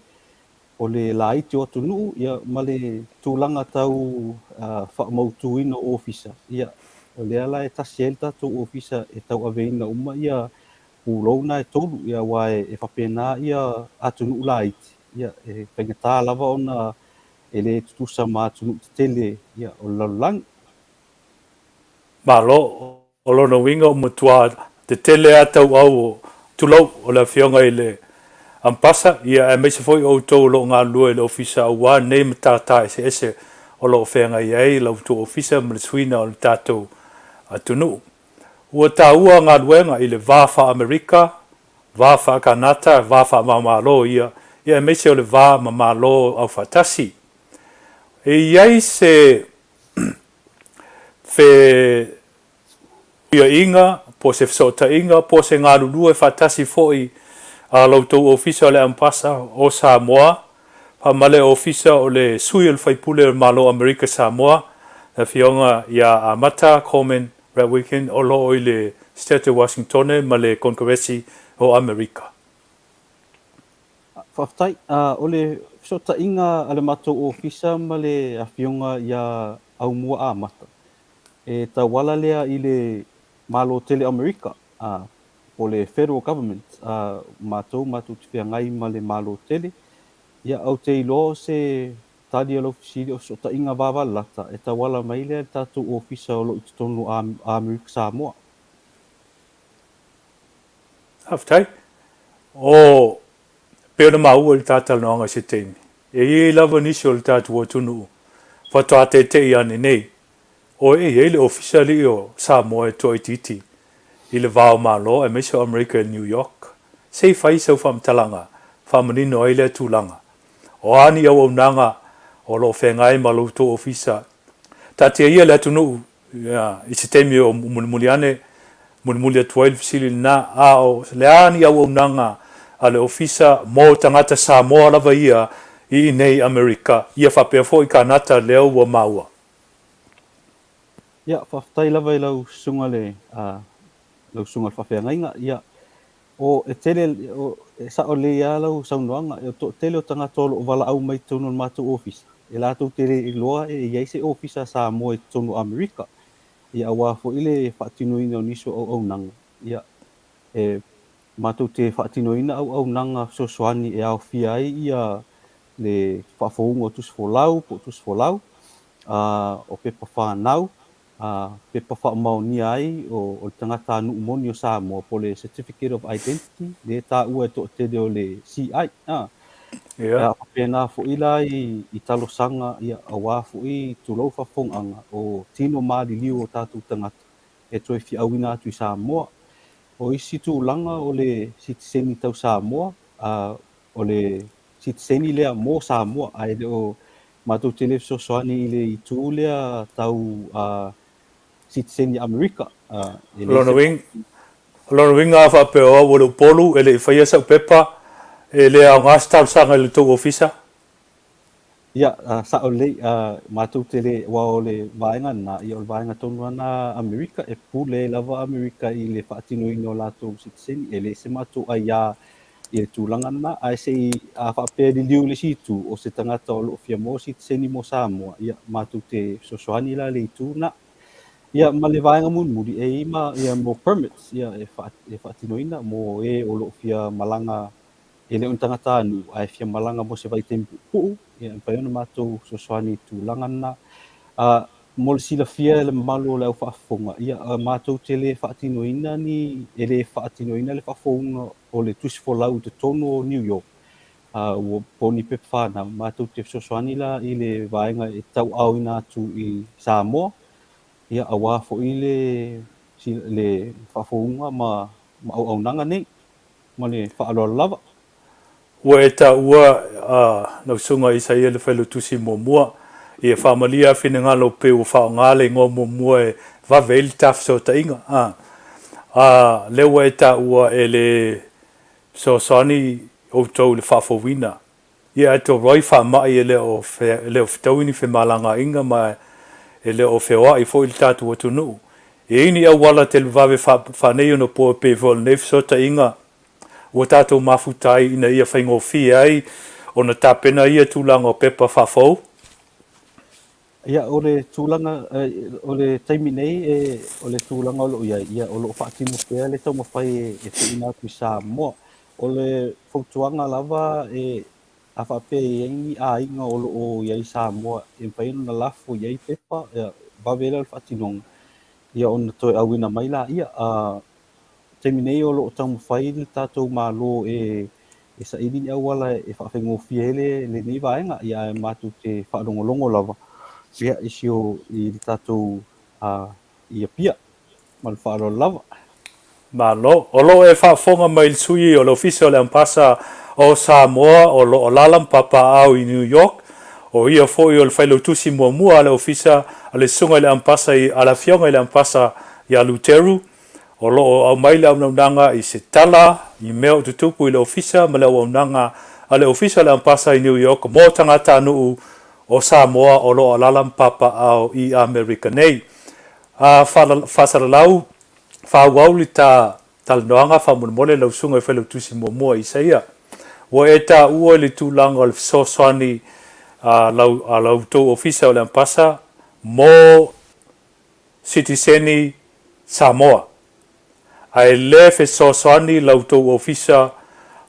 o le laiti o atunuu, ia, ma le tulaga tau uh, faamautuina o ofisa. Ia, o lea la e tasi ai le tatou ofisa e tauaveina uma ia pulou na e tolu, ia, aua e, e faapena ia atunuu laiti, ia, e faigata lava ona e le tutusa ma atunuu tetele ia, o le lalolagi. Malo, o lona uiga ua matua tetele lava tauau o, tulou, o le Afioga i le Ampasa, ia aemaise foi o outou o lo o galulue i le Ofisa aua nei matata eseese o lo o feagai ai la outou Ofisa ma le suiina o le tatou atunuu. Ua taua galuega i le va faa-Amerika, va faa-Kanata, va faava-o-Malo ia, ia aemaise o le va ma Malo Aufaatasi. E i ai se fesuiaiga po o se fesootaiga po o se galulue faatasi foi a lo outou Ofisa o le Ampasa o Samoa ma le Ofisa o le Sui o le Faipule o le Malo o Amerika Samoa, le Afioga ia Amata Coleman Ratwickin o lo o i le State o Washingtone ma le Konekaresi o Amerika. Faafetai. O le fesootaiga a le matou ofisa ma le Afioga ia Aumua Amata, e tauala lea i le Malo tele o Amerika, po o le Federal Government, matou matou te feagai ma le Malo tele. Ia, ou te iloa o se Tali a lau fesili, o fesootaiga vavalalata e tauala mai lea i le tatou ofisa o lo o i totonu o Amerika Samoa. Faafetai. O, pei ona maua i le ta talanoaga i se taimi, e i ai lava nisi o le tatou atunuu faatoa tete'i ane nei, o e i ai le Ofisa Alii o Samoa e toaitiiti i le va o Malo aemaise o Amerika i New York. Se i fai sau faamatalaga faamanino ai lea tulaga. O a ni auaunaga o lo o feagai ma lo outou ofisa, taatia ia le atunuu i se taimi o mulimuli ane, mulimuli atu ai le fesili lena, a o le a ni auaunaga a le ofisa mo tagata Samoa lava ia i inei Amerika, ia faapea foi Kanata lea ua maua. Ia, faafetai lava i lau susuga le, lau susuga i le faafeagaiga. Ia, O, e tele, o, e sao lelei lava lau saunoaga, e toatele o tagata o lo o valaau mai i totonu o le matou ofisa, e latou te le iloa e i ai se ofisa a Samoa i totonu o Amerika, ia aua foi le faatinoina o nisi o auaunaga, ia, e matou te faatinoina auaunaga fesoasoani e aofia ai ia le faafouga o tusi folau po o tusi folau, a, o pepa fanau, a pepa faamaonia ai o, o le tagatanuu moni o Samoa, po o le Certificate of Identity, lea e taua e toatele o le CI. A, Ia. a faapena foi la i, i talosaga, ia, aua foi, tulou faafofogaaga, o tino maliliu o tatou tagata e toe fiauina atu i Samoa. O isi tulaga o le sitiseni tau Samoa, a, o le sitiseni lea mo Samoa, ae le o matou te le fesoasoani i le itu lea tau sitiseni Amerika. E leai Lona se uiga, lona uiga a faapea o au o le Upolu e le i faia sau pepa, e le aoga se talosaga i le tou ofisa? Ia, sa'o lelei, matou te le, aua o le vaega lena, ia o le vaega tonu lava lena a Amerika, e pule ai lava Amerika i le faatinoina o latou sitiseni, e le se matou aiā i le tulaga lena, ae se i, a faapea e liliu i le isi itu, o se tagata o lo o fia maua sitiseni mo Samoa, ia, matou te fesoasoani la i le itu lena. Ia, ma le vaega mulimuli, e i ai ma, ia, mo permits, ia, e e faatinoina mo e o lo o fia malaga E le o ni tagatanuu, ae fia malaga mo se vaitaimi puupuu, ia e mafai ona matou fesoasoani i tulaga lena. A, mo le silafia e le mamalu o le au faafofoga, ia matou te le faatinoina ni, e le faatinoina le faafouina o le tusi folau i totonu o New York, a, ua po o ni pepa fanau, matou te fesoasoani la i le vaega e tauaaoina atu i Samoa, ia aua foi le, le faafouga ma, ma auaunaga nei. Ma le faaaloalo lava. Ua e taua lau Susuga Isaia le Failautusi muamua, ia faamalie a finagalo pei ua faaaoga le igoa muamua e vave ai le ta fesootaiga. A, a lea ua e taua e le fesoasoani outou i le faafouina. Ia ae toro ai faamai e le o e le o fetaui ni femalagaaiga ma e le o feoai foi le tatou atunuu. E i ai ni auala televave faaneionapo e pei foi o lenei fesootaiga ua tatou mafuta ai ina ia faigofie ai ona tapena ia tulaga o pepa faafou? Ia, o le tulaga, o le taimi nei, e, o le tulaga o lo o i ai, ia, o lo o faatino pea le taumafai e tuuina atu i Samoa. O le fautuaga lava, e, a faapea e i ai ni aiga o lo o i ai i Samoa e mafai ona lafo i ai pepa, ia, vave lea o le faatinoga, ia ona toe auina mai laia. A, taimi nei o lo o taumafai le tatou Malo e e saili ni auala e faafaigofie ai lenei vaega, ia ae matou te faalogologo lava ia i si o i le tatou i Apia. Ma le faaaloalo lava. Malo. O lo o e faafofoga mai i le sui o le Ofisa o le Ampasa o Samoa o lo o alaala ma papaaao i New York. O ia foi o le failautusi muamua a le Ofisa a le Susuga i le Ampasa i a le Afioga i le Ampasa ia Luteru. O lo o aumai le auaunaga i se tala i mea o tutupu i le Ofisa ma le auaunaga a le Ofisa o le Ampasa i New York mo tagatanuu o Samoa o lo o alaala ma papaaao i Amerika nei. A faasalalau faaauau le ta talanoaga faamolemole lau Susuga i Failautusi Muamua Isaia. Ua e taua i le tulaga o le fesoasoani a lau a la outou Ofisa o le Ampasa mo sitiseni Samoa, ae le fesoasoani la outou ofisa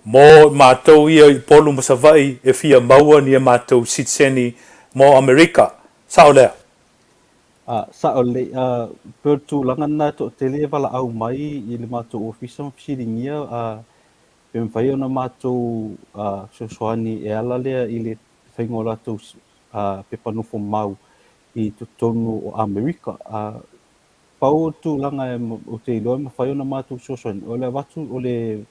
mo matou ia i Upolu ma Savaii e fia maua ni a matou sitiseni mo Amerika. Sao lea? A, sao lelei. A, pei o le tulaga lena e toatele e valaau mai i le matou ofisa ma fesiligia a, pe mafai ona matou fesoasoani e ala lea i le faiga o latou pepa nofo mau i totonu o Amerika. A, pau o le tulaga e, ou te iloa e mafai ona matou fesoasoani, o le avatu, o le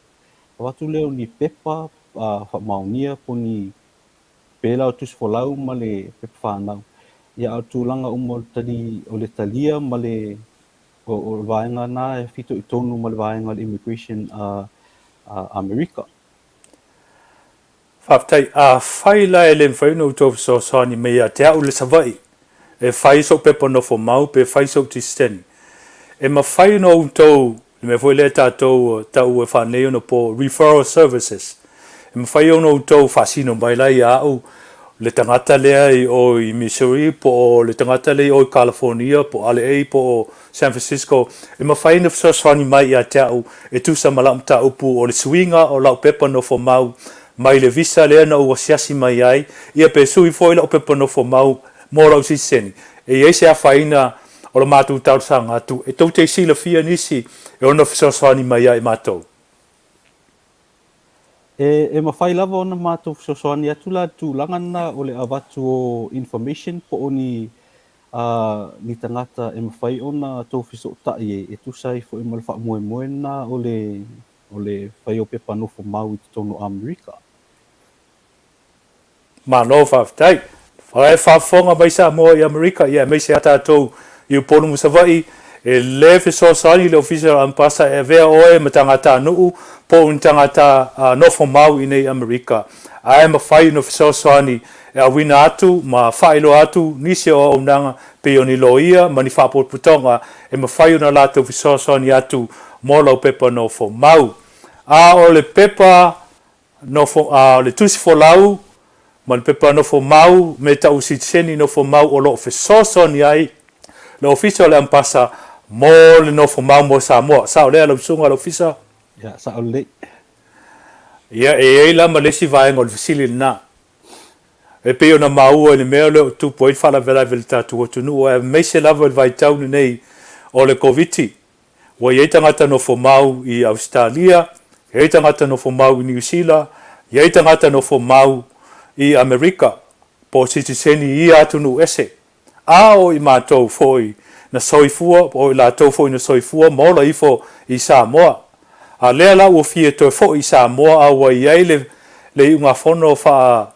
avatu lea o ni pepa faamaonia po o ni pela o tusi folau ma le pepa fanau. Ia, a o le tulaga uma o le tali, o le talia ma le, o, o le vaega lena e fitoitonu ma le vaega o le immigration a, a Amerika. Faafetai. Afai la e le mafai ona outou fesoasoani mai ia te au i le Savaii e fai sou pepa nofo mau pe fai sou tisiteni, e mafai ona outou, le mea foi lea tatou tau e faanei ona po referral services, e mafai ona outou faasino mai la ia au le tagata lea i o i Missouri po o le tagata lea i o i California po o LA po o San Francisco, e mafai ona fesoasoani mai ia te au e tusa ma lau mataupu o le suiga o lau pepa nofo mau mai le visa lea na ou asiasi mai ai, ia pe sui foi lau pepa nofo mau mo lau sitiseni. E i ai se afaina o la matou talosaga atu e tou te silafia nisi e ono fesoasoani mai ia i matou. E, e mafai lava ona matou fesoasoani atu la i le tulaga lena o le avatu o information po o ni a ni tagata e mafai ona tou fesootai ai e tusa ai foi ma le faamoemoe lena o le, o le fai o pepa nofo mau i totonu o Amerika. Malo faafetai. O e faafofoga mai Samoa i Amerika, ia aemaise a tatou i Upolu ma Savaii, e le fesoasoani le Ofisa o Ampasa e avea oe ma tagatanuu po o ni tagata nofo mau i nei Amerika, ae mafai ona fesoasoani e auina atu ma faailoa atu nisi o auaunaga pei o ni loia ma ni faapotopotoga e mafai ona latou fesoasoani atu mo lau pepa nofomau. A o le pepa nofo, a o le tusi folau ma le pepa nofomau me tau sitiseni nofomau o lo o fesoasoani ai le Ofisa o le Ampasa mo le nofomau mo Samoa. Sao lea lau susuga i le Ofisa? Ia, sao lelei. Ia, e i ai la ma le isi vaega o le fesili lena. E pei ona maua i le mea lea o tupu ai le faalavelave i le tatou atunuu, aemaise lava i le vaitau lenei o le Koviti. Ua i ai tagata nofomau i Ausetalia, i ai tagata nofomau i Niu Sila, i ai tagata nofomau i Amerika, po o sitiseni i ia atunuu ese. A o i matou foi na soifua, o i latou foi na soifua ma ola ifo i Samoa. A lea la ua fia toe foi i Samoa a ua i ai le le iugafono faa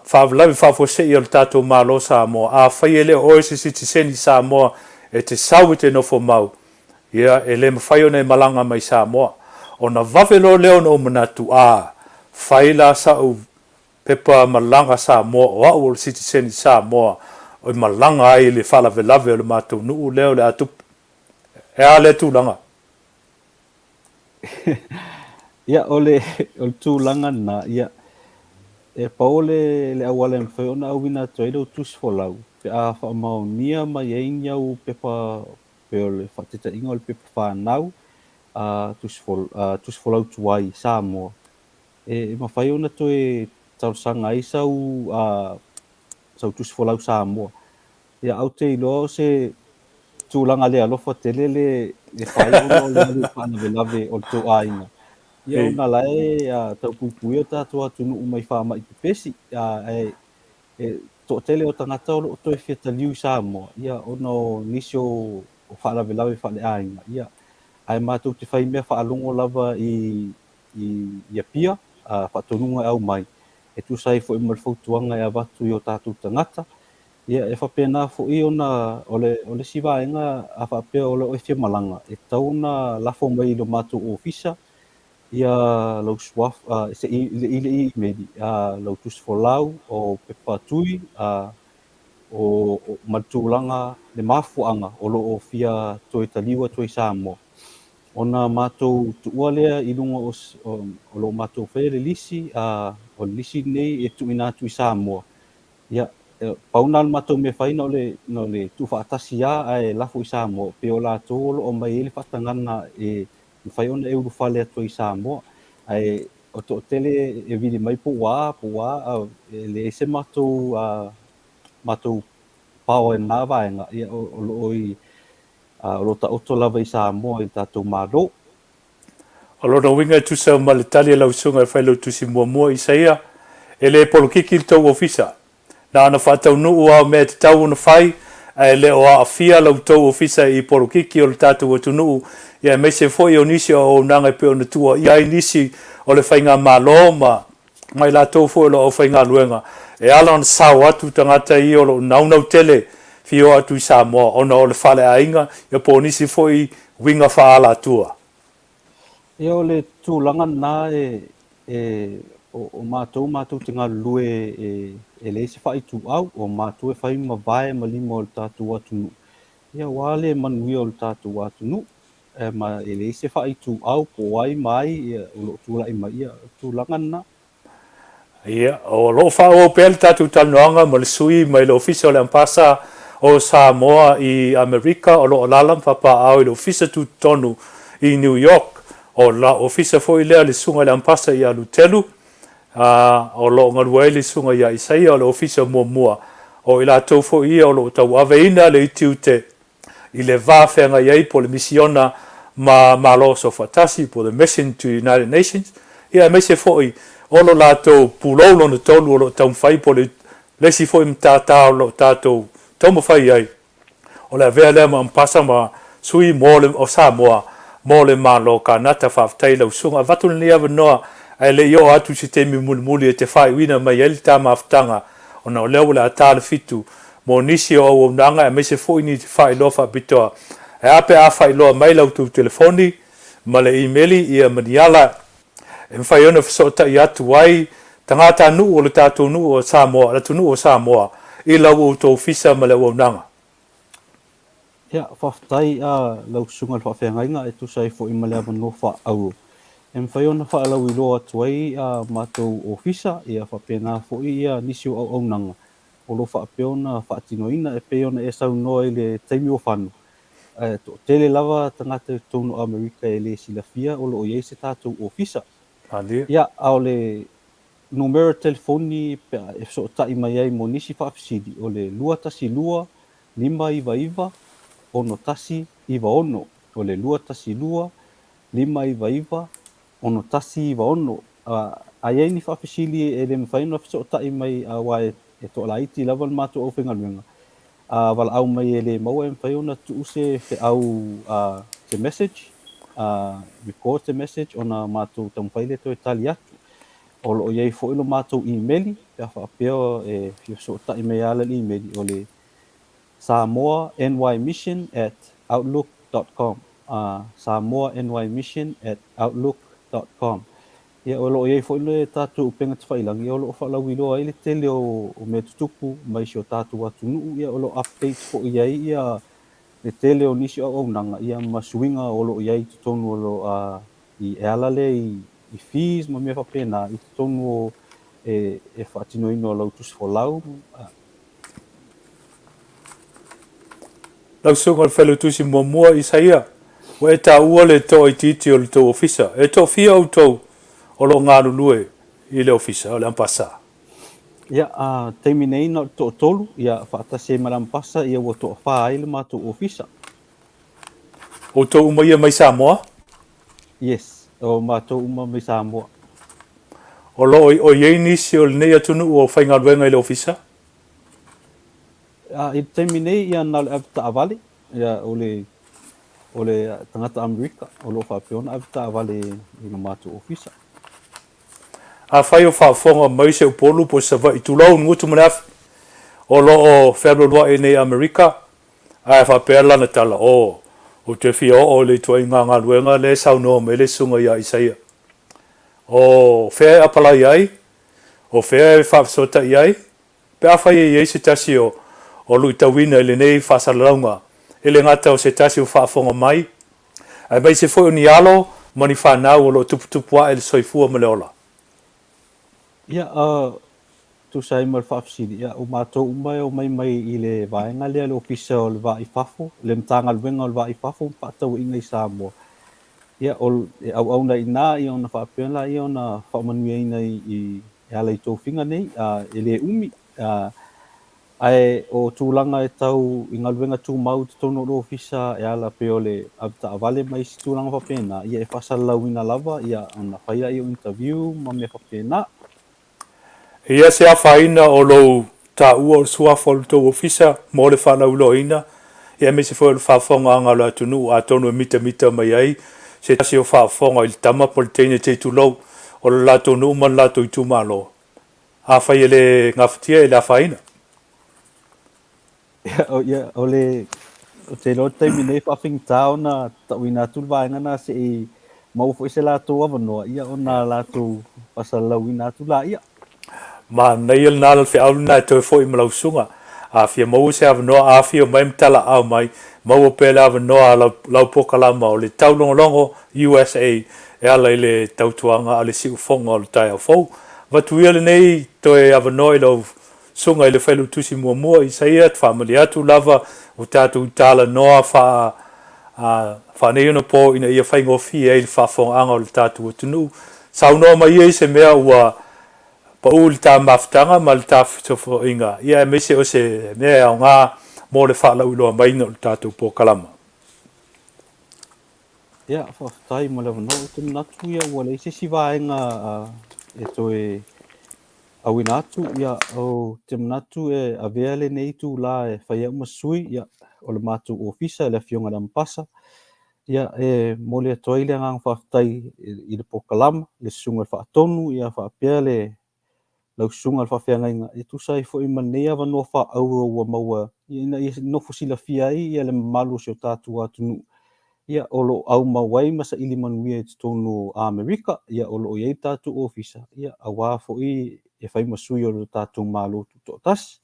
faalavelave faafuasei o le tatou Malo Samoa, afai e le o oe se sitiseni Samoa e te sau e te nofo mau, ia, e le mafai ona e malaga mai Samoa. Ona vave loa lea ona ou manatu, a, fai la sa'u pepa malaga Samoa o a'u o le sitiseni Samoa e malaga ai i le faalavelave o le matou nuu lea o le a tupu. E a lea tulaga? Ia, o le, o le tulaga lena, ia, e pau le, le auala e mafai ona auina atu ai lau tusi folau, pe a faamaonia mai ai ni au pepa, pei o le faataitaiga o le pepa fanau, a, tusi, a, tusi folau tuai Samoa, e mafai ona toe talosaga ai sau, a, sau tusi folau Samoa. Ia, ou te iloa o se tulaga le alofa tele le le fai ona o le alu i faalavelave o le tou aiga. Ia, ona la e tau puipuia o tatou atunuu mai faamai pepesi, ae e toatele o tagata o lo o toe fia taliu i Samoa, ia, ona o nisi o faalavelave faaleaiga, ia, ae matou te fai mea faalogo lava i i Apia, faatonuga e aumai, e tusa ai foi ma le fautuaga e avatu i o tatou tagata. Ia, e faapena foi ona o le, o le isi vaega a faapea o lo o e fia malaga, e tatau ona lafo mai i lo matou ofisa ia lau suafa, se i, i le imeli, lau tusi folau, o pepa tui, o, ma le tulaga, le mafuaaga o lo o fia toe taliu atu ai i Samoa. Ona matou tuua lea i luga o, o lo o matou faia le lisi, a o le lisi lenei e tuuina atu i Samoa. Ia, pau lena o le matou mea e fai na o le, na o le tuufaatasi lava ae lafo i Samoa, pei o latou o lo o aumai ai le faatagaga e mafai ona e ulufale atu ai i Samoa. Ae o toatele e vili mai po ua a, po ua a, e leai se matou, matou power i lena vaega, ia o lo o i o lo o taoto lava i Samoa i le tatou Malo. O lona uiga e tusa ma le tali a lau susuga e Failautusi muamua Isaia, e le polokiki le tou ofisa. Na ona faataunuu lava o mea e tatau ona fai, ae le o aafia la outou ofisa i polokiki o le tatou atunuu, ia aemaise foi o nisi o auaunaga e pei ona tuuaia ai nisi o le faigamalo ma ma i latou foi o lo o aufaigaluega, e ala ona sao atu tagata ia o lo o naunau tele fia oo atu i Samoa ona o le faleaiga ia po o nisi foi uiga faaalatua. Ia o le tulaga lena e, e, o, o matou matou te galulue e, e leai se faaituau, o matou e fai ma vae ma lima o le tatou atunuu, ia aua le manuia o le tatou atunuu. Ma e leai se faaituau po o ai ma ai ia, o lo o tulai mai, ia, o le tulaga lena. Ia, o lo o faaauau pea le tatou talanoaga ma le sui mai le Ofisa o le Ampasa o Samoa i Amerika o lo o alaala ma papaaao i le Ofisa Tutotonu i New York. O le Ofisa foi lea a le Susuga i le Ampasa ia Lutelu, a o lo o galue ai le Susuga ia Isaia o le Ofisa muamua. O i latou foi ia o lo o tauaveina le utiute i le va feagai ai po o le misiona ma Malo Soofaatasi po o the Mission to United Nations, ia aemaise foi o lo latou pulou lona tolu o lo o taumafai po o le isi foi matata o lo o tatou taumafai ai o le avea lea ma Ampasa ma sui mo le o Samoa mo le Malo Kanata. Faafetai i lau susuga. Avatu lenei avanoa ae le i oo atu i se taimi mulimuli e te faaiuina mai ai le ta mafutaga ona o lea ua le a ta le fitu mo nisi o auaunaga aemaise foi ni faailoa faapitoa. Ae a pe a faailoa mai la outou telefoni ma le imeli ia ma ni ala e mafai ona fesootai atu ai tagatanuu o le tatou nuu o Samoa, le atunuu o Samoa i lau outou ofisa ma le auaunaga. Ia, faafetai a lau susuga i le faafeagaiga e tusa ai foi ma le avanoa faaauro e mafai ona faalauiloa atu ai a matou ofisa, ia faapena foi ia nisi o auaunaga o lo o faapea ona faatinoina e pei ona e saunoa i le taimi ua fano. Ae toatele lava tagata i totonu o Amerika e le silafia o lo o i ai se tatou ofisa. Ia, a o le numera telefoni pe a e fesootai mai ai mo nisi faafesili, o le 212 599 6196. O le 212 599 6196. A i ai ni faafesili e le mafai ona fesootai mai aua e toalaiti lava le matou aufaigaluega, a valaau mai e le maua e mafai ona tuu se feau se message, record se message ona matou taumafai lea e toe tali atu. O lo o i ai foi lo matou imeli pe a faapea e fia fesootai mai e ala i le imeli, o le samoanymission@outlook.com, samoanymission@outlook.com. Ia, o lo o i ai foi le tatou upega tafailagi o lo o faalauiloa ai le tele o mea tutupu mai si o tatou atunuu, ia o lo o update foi i ai ia le tele o nisi o auaunaga ia ma suiga o lo o i ai i totonu o lo i e ala lea i fees ma mea faapena i totonu o e faatinoina o lau tusi folau. Lau Susuga i le Failautusi Muamua Isaia, ua e taua le toaitiiti o le tou ofisa. E toafia outou o lo o galulue i le ofisa o le Ampasa? Ia, a taimi nei na o le toatolu, ia, faatasi ai ma le Ampasa, ia ua toafa ai le matou ofisa. Outou uma ia mai Samoa? Yes, o matou uma mai Samoa. O lo o i ai nisi o lenei atunuu o faigaluega i le ofisa? I le taimi nei, ia na o le avetaavale, ia o le o le tagata Amerika o lo o faapea ona avetaavale i lo matou ofisa. Afai o faafofoga mai se Upolu po o Savaii, tulou le gutu ma le afi, o lo o fealualuai nei i Amerika, ae faapea lana tala, O, ou te fia oo i le ituaiga galuega lea e saunoa mai le susuga ia Isaia. O fea e apalai ai? O fea e faafesootai ai? Pe afai e i ai se tasi o luitauina i lenei faasalalauga, e le gata o se tasi o faafofoga mai, aemaise foi o ni alo ma ni fanau o lo o tuputupu ae le soifua ma le ola. Ia, tusa ai ma le faafesili, ia, o matou uma e omai mai i le vaega lea le Ofisa o le Va i Fafo, le Matagaluega o le Va i Fafo ma Faatauaiga i Samoa. Ia, o, e auauna i ina, ia, ona faapea lea ona faamanuiaina i, e ala i tofiga nei, e le umi, ae o tulaga e tau i galuega tumau i totonu o le ofisa e ala pei o le avetaavale ma isi tulaga faapena, ia e faasalalauina lava ia ona fai lea o interview ma mea faapena. E i ai se afaina o lou taua o le suafa o le tou ofisa mo le faalauiloaina, ia aemaise foi o le faafofogaaga a le atunuu atonu e mitamita mai ai se tasi o faafofoga i le tama po o le teine te itulou o le latou nuu ma le latou itumalo. Afai e le gafatia e le afaina. Ia, o le, ou te iloa i le taimi nei e faafaigata ona tauina atu le vaega lena se i maua foi se latou avanoa, ia ona latou faasalalauina atu laia. Manaia lena le feau lena e toe foi ma lau susuga. A fia maua se avanoa, afio mai ma talaaao mai, maua pea le avanoa a lau polokalama o le Taulogologo USA e ala i le tautuaga a le siufofoga o le taeao fou. Avatu ia lenei toe avanoa i lau susuga i le Failautusi muamua Isaia, faamalie atu lava ua tatou talanoa faa faaneionapo ina ia faigofie ai le faafofogaaga o le tatou atunuu. Saunoa mai ia i se mea ua pau i le ta mafutaga ma le ta fesofoaiga, ia aemaise o se mea e aoga mo le faalauiloa maiga o le tatou polokalama. Ia, faafetai mo le avanoa. Ou te manatu ia ua leai se isi vaega e toe auina atu, ia, ou te manatu e avea lenei itulā e fai au ma sui, ia, o le matou ofisa, le Afioga i le Amapasa, ia, e momoli atu ai le agaga faafetai i le polokalama, le Susuga i le Faatonu, ia, faapea le lau Susuga i le Faafeagaiga, e tusa ai foi ma lenei avanoa faaauro ua maua ina ia nofo silafia ai le mamalu o si o tatou atunuu. Ia, o lo o aumau ai ma saili manuia i totonu o Amerika, ia, o lo o i ai le tatou ofisa, ia, aua foi e fai ma sui o le tatou Malo Tutoatasi.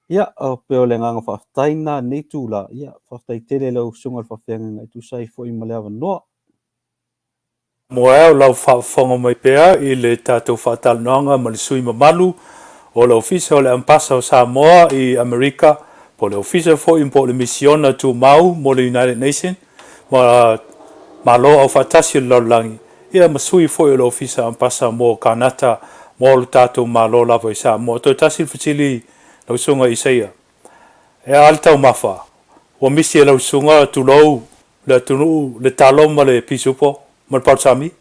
Ia, pei o le agaga faafetai lena i lenei itula, ia, faafetai tele i lau Susuga i le Faafeagaiga e tusa ai foi ma le avanoa. Moea o lau faafofoga mai pea i le tatou faatalanoaga ma le sui mamalu o le Ofisa o le Ampasa o Samoa i Amerika, po o le Ofisa foi po o le Misiona Tumau mo le United Nation ma Malo Aufaatasi o le Lalolagi, ia ma sui foi o le Ofisa Ampasa mo Kanata mo lo tatou Malo lava i Samoa. Toe tasi le fesili lau Susuga Isaia. E a le taumafa? Ua misi e lau susuga, tulou, le atunuu, le talo ma le pisupo ma le palusami?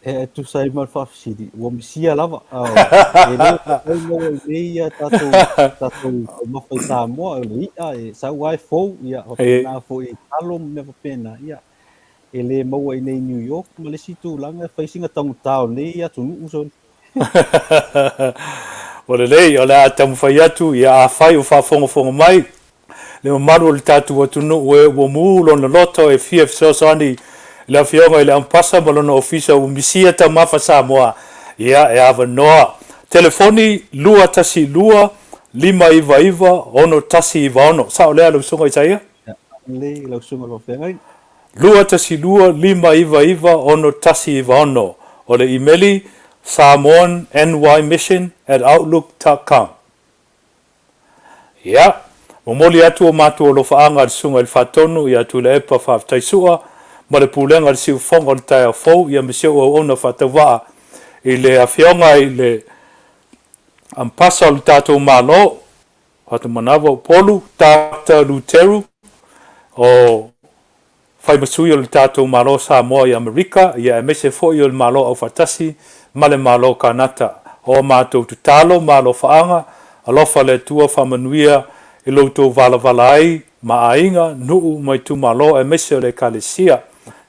E tusa ai ma le faafesili, ua misia lava. E le mafai maua i nei ia tatou, tatou taumafa i Samoa, o le i'a e sau lava e fou, ia faapena foi i talo ma mea faapena, ia e le maua i nei i New York ma le isi tulaga e fai sina taugata o lenei atunuu soli. Ua lelei, o le a taumafai atu, ia afai o faafogafoga mai le mamalu o le tatou atunuu e ua mu lona loto e fia fesoasoani i le Afioga i le Ampasa ma lona Ofisa ua misia taumafa Samoa, ia e avanoa. Telefoni, 212 599 6196. Sao lea lau Susuga Isaia? Ia, lelei lau Susuga i le Faafeagaiga. 212 599 6196. O le imeli, samoannymission@outlook.com. Ia, momoli atu o matou alofaaga a le Susuga i le Faatonu ia Tuilaepa Faafetai Sua ma le Pulega o le Siufofoga o le Taeao Fou ia ma si ou auauna faatauvaa i le Afioga i le Ampasa o le tatou Malo, Fatumanava Upolu, Doctor Luteru, o fai ma sui o le tatou Malo Samoa i Amerika, ia aemaise foi o le Malo Aufaatasi ma le Malo Kanata. O a matou tatalo ma alofaaga, alofa le Atua faamanuia i lo outou valavala ai ma aiga, nuu ma itumalo aemaise o le Ekalesia.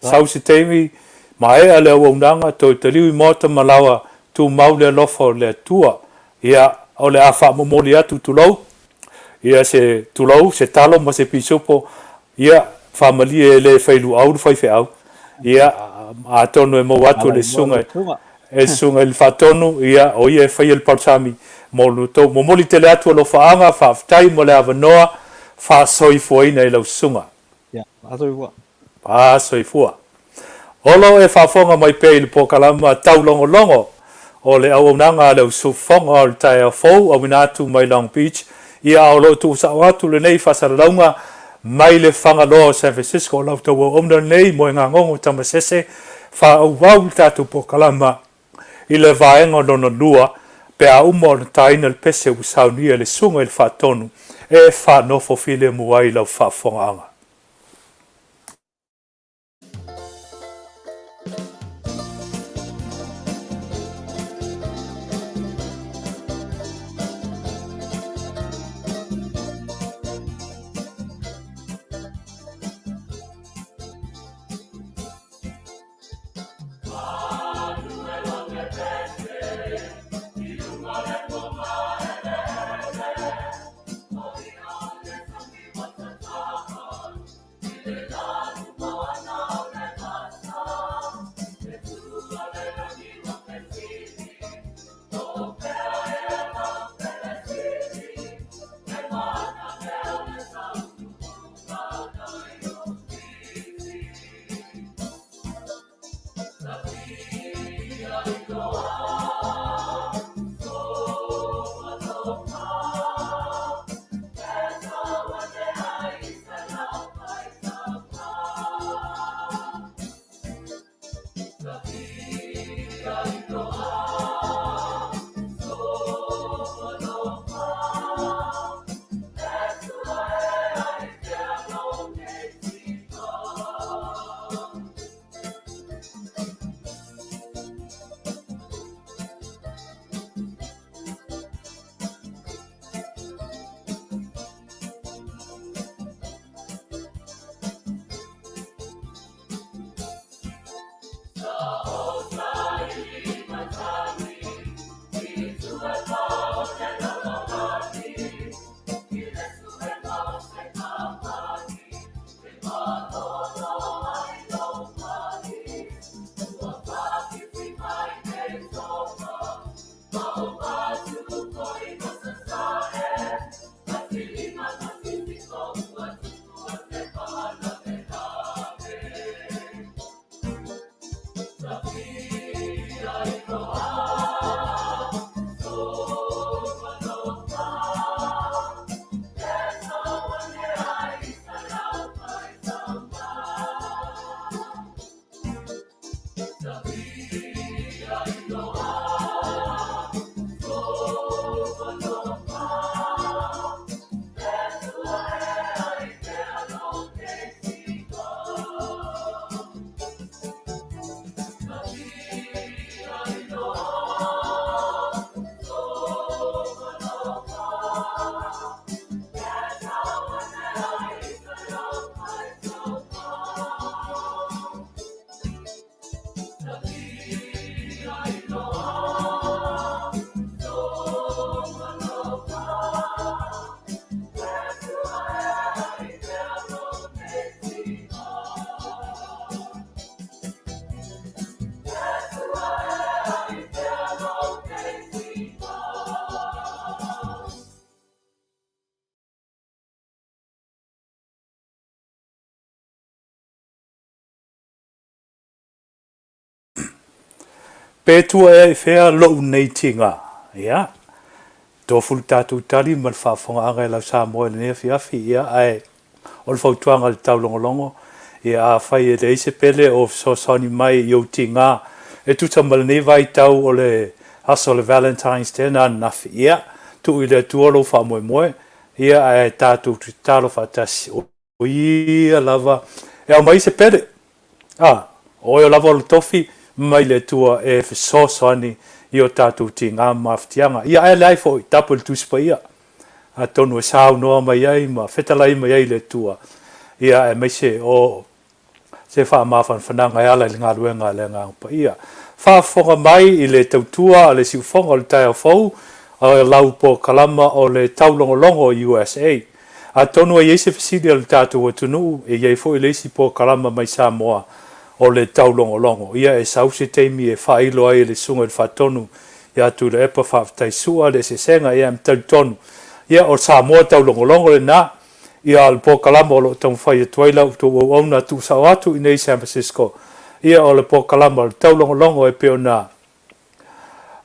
Sau se taimi, maea le auaunaga, toe taliu i maota ma laoa, tumau le alofa o le Atua. Ia, o le a faamomoli atu, tulou, ia se tulou, se talo ma se pisupo, ia, faamalie e le failuau le faifeau. Ia, atonu e maua atu le susuga, e susuga i le faatonu, ia, o ia e faia le palusami mo lo outou. Momoli tele atu alofaaga, faafetai mo le avanoa faasoifuaina i lau susuga. Ia, faasoifua. Faasoifua. O lo e faafofoga mai pea i le polokalama taulogologo o le auaunaga a le usufofoga o le taeao fou auina atu mai Long Beach, ia a o lo o tuusao atu lenei faasalalauga mai le Fagaloa o San Francisco. O la outou auauna lenei Moegagogo Tamasese faaauau le tatou polokalama i le vaega lona lua pe a uma ona taina le pese ua saunia e le Susuga i le Faatonu e faanofo filemu ai lau faafofogaaga. Pe tua ea i fea lou nei tiga? Ia, tofu le tatou tali ma le faafofogaaga e lau Samoa i lenei afiafi, ia, ae o le fautuaga i le taulogologo, ia, afai e leai se pele o fesoasoani mai i ou tiga e tusa ma lenei vaitau o le aso o le Valentine's Day na ananafi, ia, tuu i le Atua lou faamoemoe, ia, ae tatou tatalo faatasi, O ia lava e aumai se pele. A, o oe lava o le tofi mai le Atua e fesoasoani i o tatou tiga ma mafatiaga. Ia ae leai foi, tapu i le Tusi Paia, atonu e saunoa mai ai ma fetalai mai ai le Atua, ia aemaise o se faamafanafanaga e ala i le galuega a le Agaga Paia. Faafofoga mai i le tautua a le siufofoga o le taeao fou, o lau polokalama o le taulogologo USA. Atonu e i ai se fesili a le tatou atunuu, e i ai foi le isi polokalama mai Samoa o le taulogologo. Ia e sau se taimi e faailo ai e le Susuga i le Faatonu ia Tuilaepa Faafetai Sua le eseesega, ia e talitonu, ia o Samoa taulogologo lena. Ia o le polokalama o lo o taumafai atu ai la outou auauna tuusao atu i inei i San Francisco, ia o le polokalama o le taulogologo e pei ona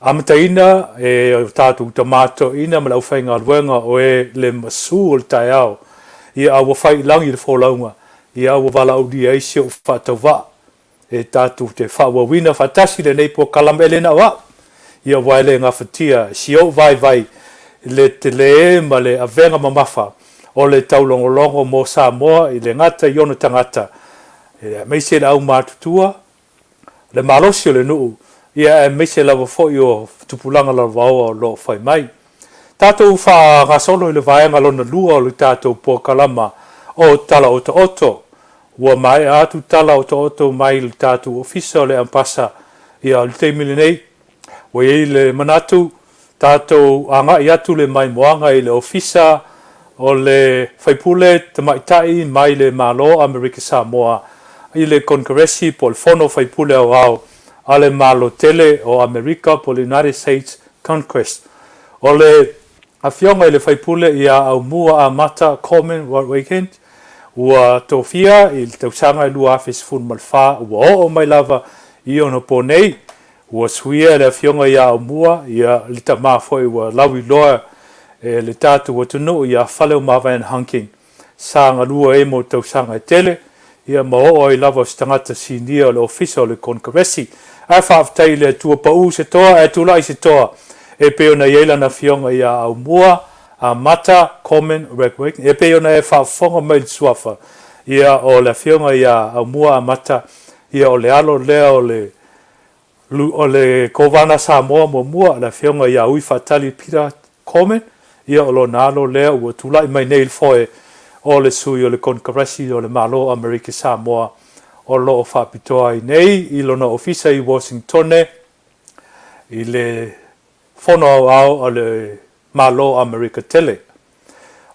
amataina e o tatou tama toeaiina ma le aufaigaluega o e le masu o le taeao, ia a ua fai i lagi le folauga, ia ua valaaulia ai si ou faatauvaa e tatou te faaauauina faatasi lenei polokalame e le na o au, ia aua e le gafatia si ou vaivai le tele ma le avega mamafa o le taulogologo mo Samoa i le gata i ona tagata, aemaise le aumatutua, le malosi o le nuu, ia aemaise lava foi o tupulaga lalovaoa o lo o fai mai. Tatou faagasolo i le vaega lona lua o le tatou polokalama o Tala Otooto. Ua maea atu tala otooto mai le tatou Ofisa o le Ampasa, ia o le taimi lenei, ua i ai le manatu tatou agai atu le maimoaga i le Ofisa o le Faipule Tamaitai mai le Malo Amerika Samoa i le Konekaresi po o le Fono Faipule Aoao a le Malo Tele o Amerika po o le United States Congress. O le Afioga i le Faipule ia Aumua Amata Coleman Rodweekend, ua tofia i le tausaga e 2014 ua oo mai lava i ona po nei. Ua suia e le Afioga ia Aumua ia le tama foi ua lauiloa e le tatou atunuu ia Faleomavaega Hunking sa galue ai mo tausaga e tele, ia ma oo ai lava o se tagata sinia o le Ofisa o le Konekaresi. Ae faafetai i le Atua pau se toa ae tulai se toa e pei ona i ai lana afioga ia Aumua Amata Coleman Redwick, e pei ona e faafofoga mai i le suafa ia o le afioga ia Aumua Amata, ia o le alo lea o le O le Kovana Samoa muamua, le Afioga ia Ui Faatali Peter Coleman, ia o lona alo lea ua tulai mai nei i le foe o le sui o le Konekaresi o le Malo o Amerika Samoa o lo o faapitoa ai nei i lona ofisa i Washingtone i le Fono Aoao a le Malo o Amerika tele.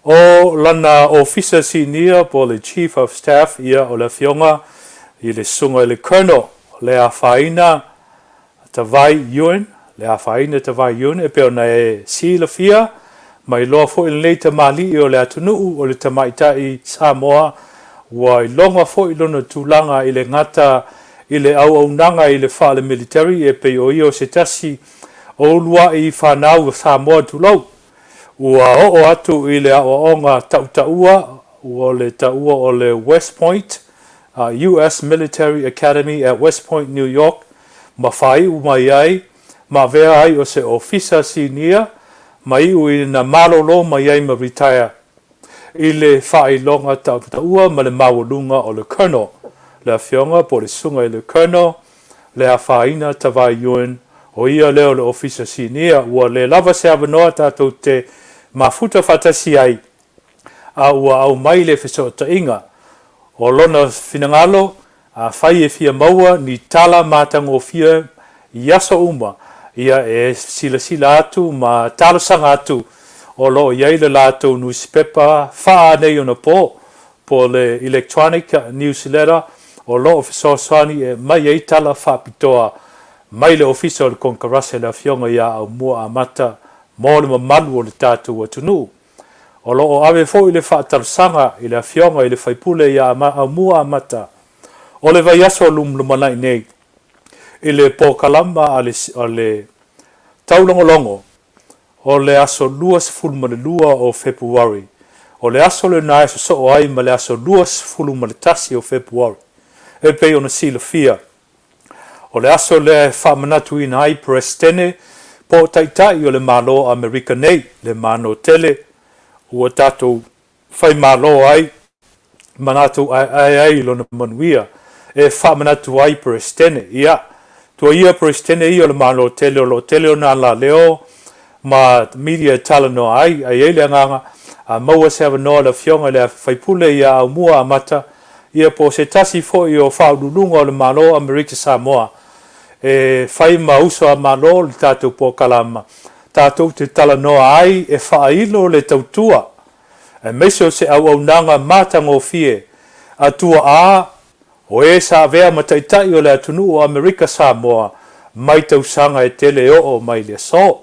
O lana ofisa sinia po o le Chief of Staff ia o le Afioga i le Susuga i le Colonel le afaina Tavai Yuen, le afaina Tavai Yuen e pei ona e silafia ma iloa foi lenei tamalii o le atunuu o le tamaitai Samoa ua iloga foi lona tulaga i le gata i le auaunaga i le faale-military e pei o ia o se tasi o uluai fanau o Samoa tulou Ua oo atu i le aoaoga tautaua, ua le taua o le West Point, US Military Academy at West Point, New York, ma faaiu mai ai, ma avea ai o se ofisa sinia, ma iu ina malolo mai ai ma retire i le faailoga tautaua ma le maualuga o le Colonel, le afioga po o le susuga i le Colonel le afaina Tavai Yuen, o ia lea o le Ofisa Sinia, ua le lava se avanoa tatou te mafuta faatasi ai, a ua aumai le fesootaiga. O lona finagalo, afai e fia maua ni tala matagofie i aso uma, ia e silasila atu ma talosaga atu o lo o i ai le latou nusipepa faaneionapo po o le electronic newsletter o lo o fesoasoani e aumai ai tala faapitoa mai le Ofisa o le Konekarase a le Afioga ia Aumua Amata mo le mamalu o le tatou atunuu. O lo o ave foi le faatalosaga i le Afioga i le Faipule ia Aumua Amata o le vaiaso lumlumanai nei. i le polokalama a le, a le taulogologo o le aso 22 o Fepuari. O le aso lena e sosoo ai ma le aso 21 o Fepuari. E pei ona silafia, o le aso lea e faamanatuina ai Peresetene po o Taitai o le Malo o Amerika nei, le Mano tele ua tatou faimalo ai ma latou aeae ai i lona manuia, e faamanatu ai Peresetene. Ia, tua ia Peresetene ia o le Malo tele o lo o tele ona alaleo ma media e talanoa ai, ae i ai le agaga, a maua se avanoa le Afioga i le Faipule ia Aumua Amata, ia po o se tasi foi o Faauluuluga o le Malo o Amerika Samoa e fai ma uso a Malo le tatou polokalama, tatou te talanoa ai e faailo le tautua aemaise o se auaunaga matagofie a tuaa o e sa avea ma taitai o le atunuu o Amerika Samoa mai tausaga e tele e oo mai i le aso.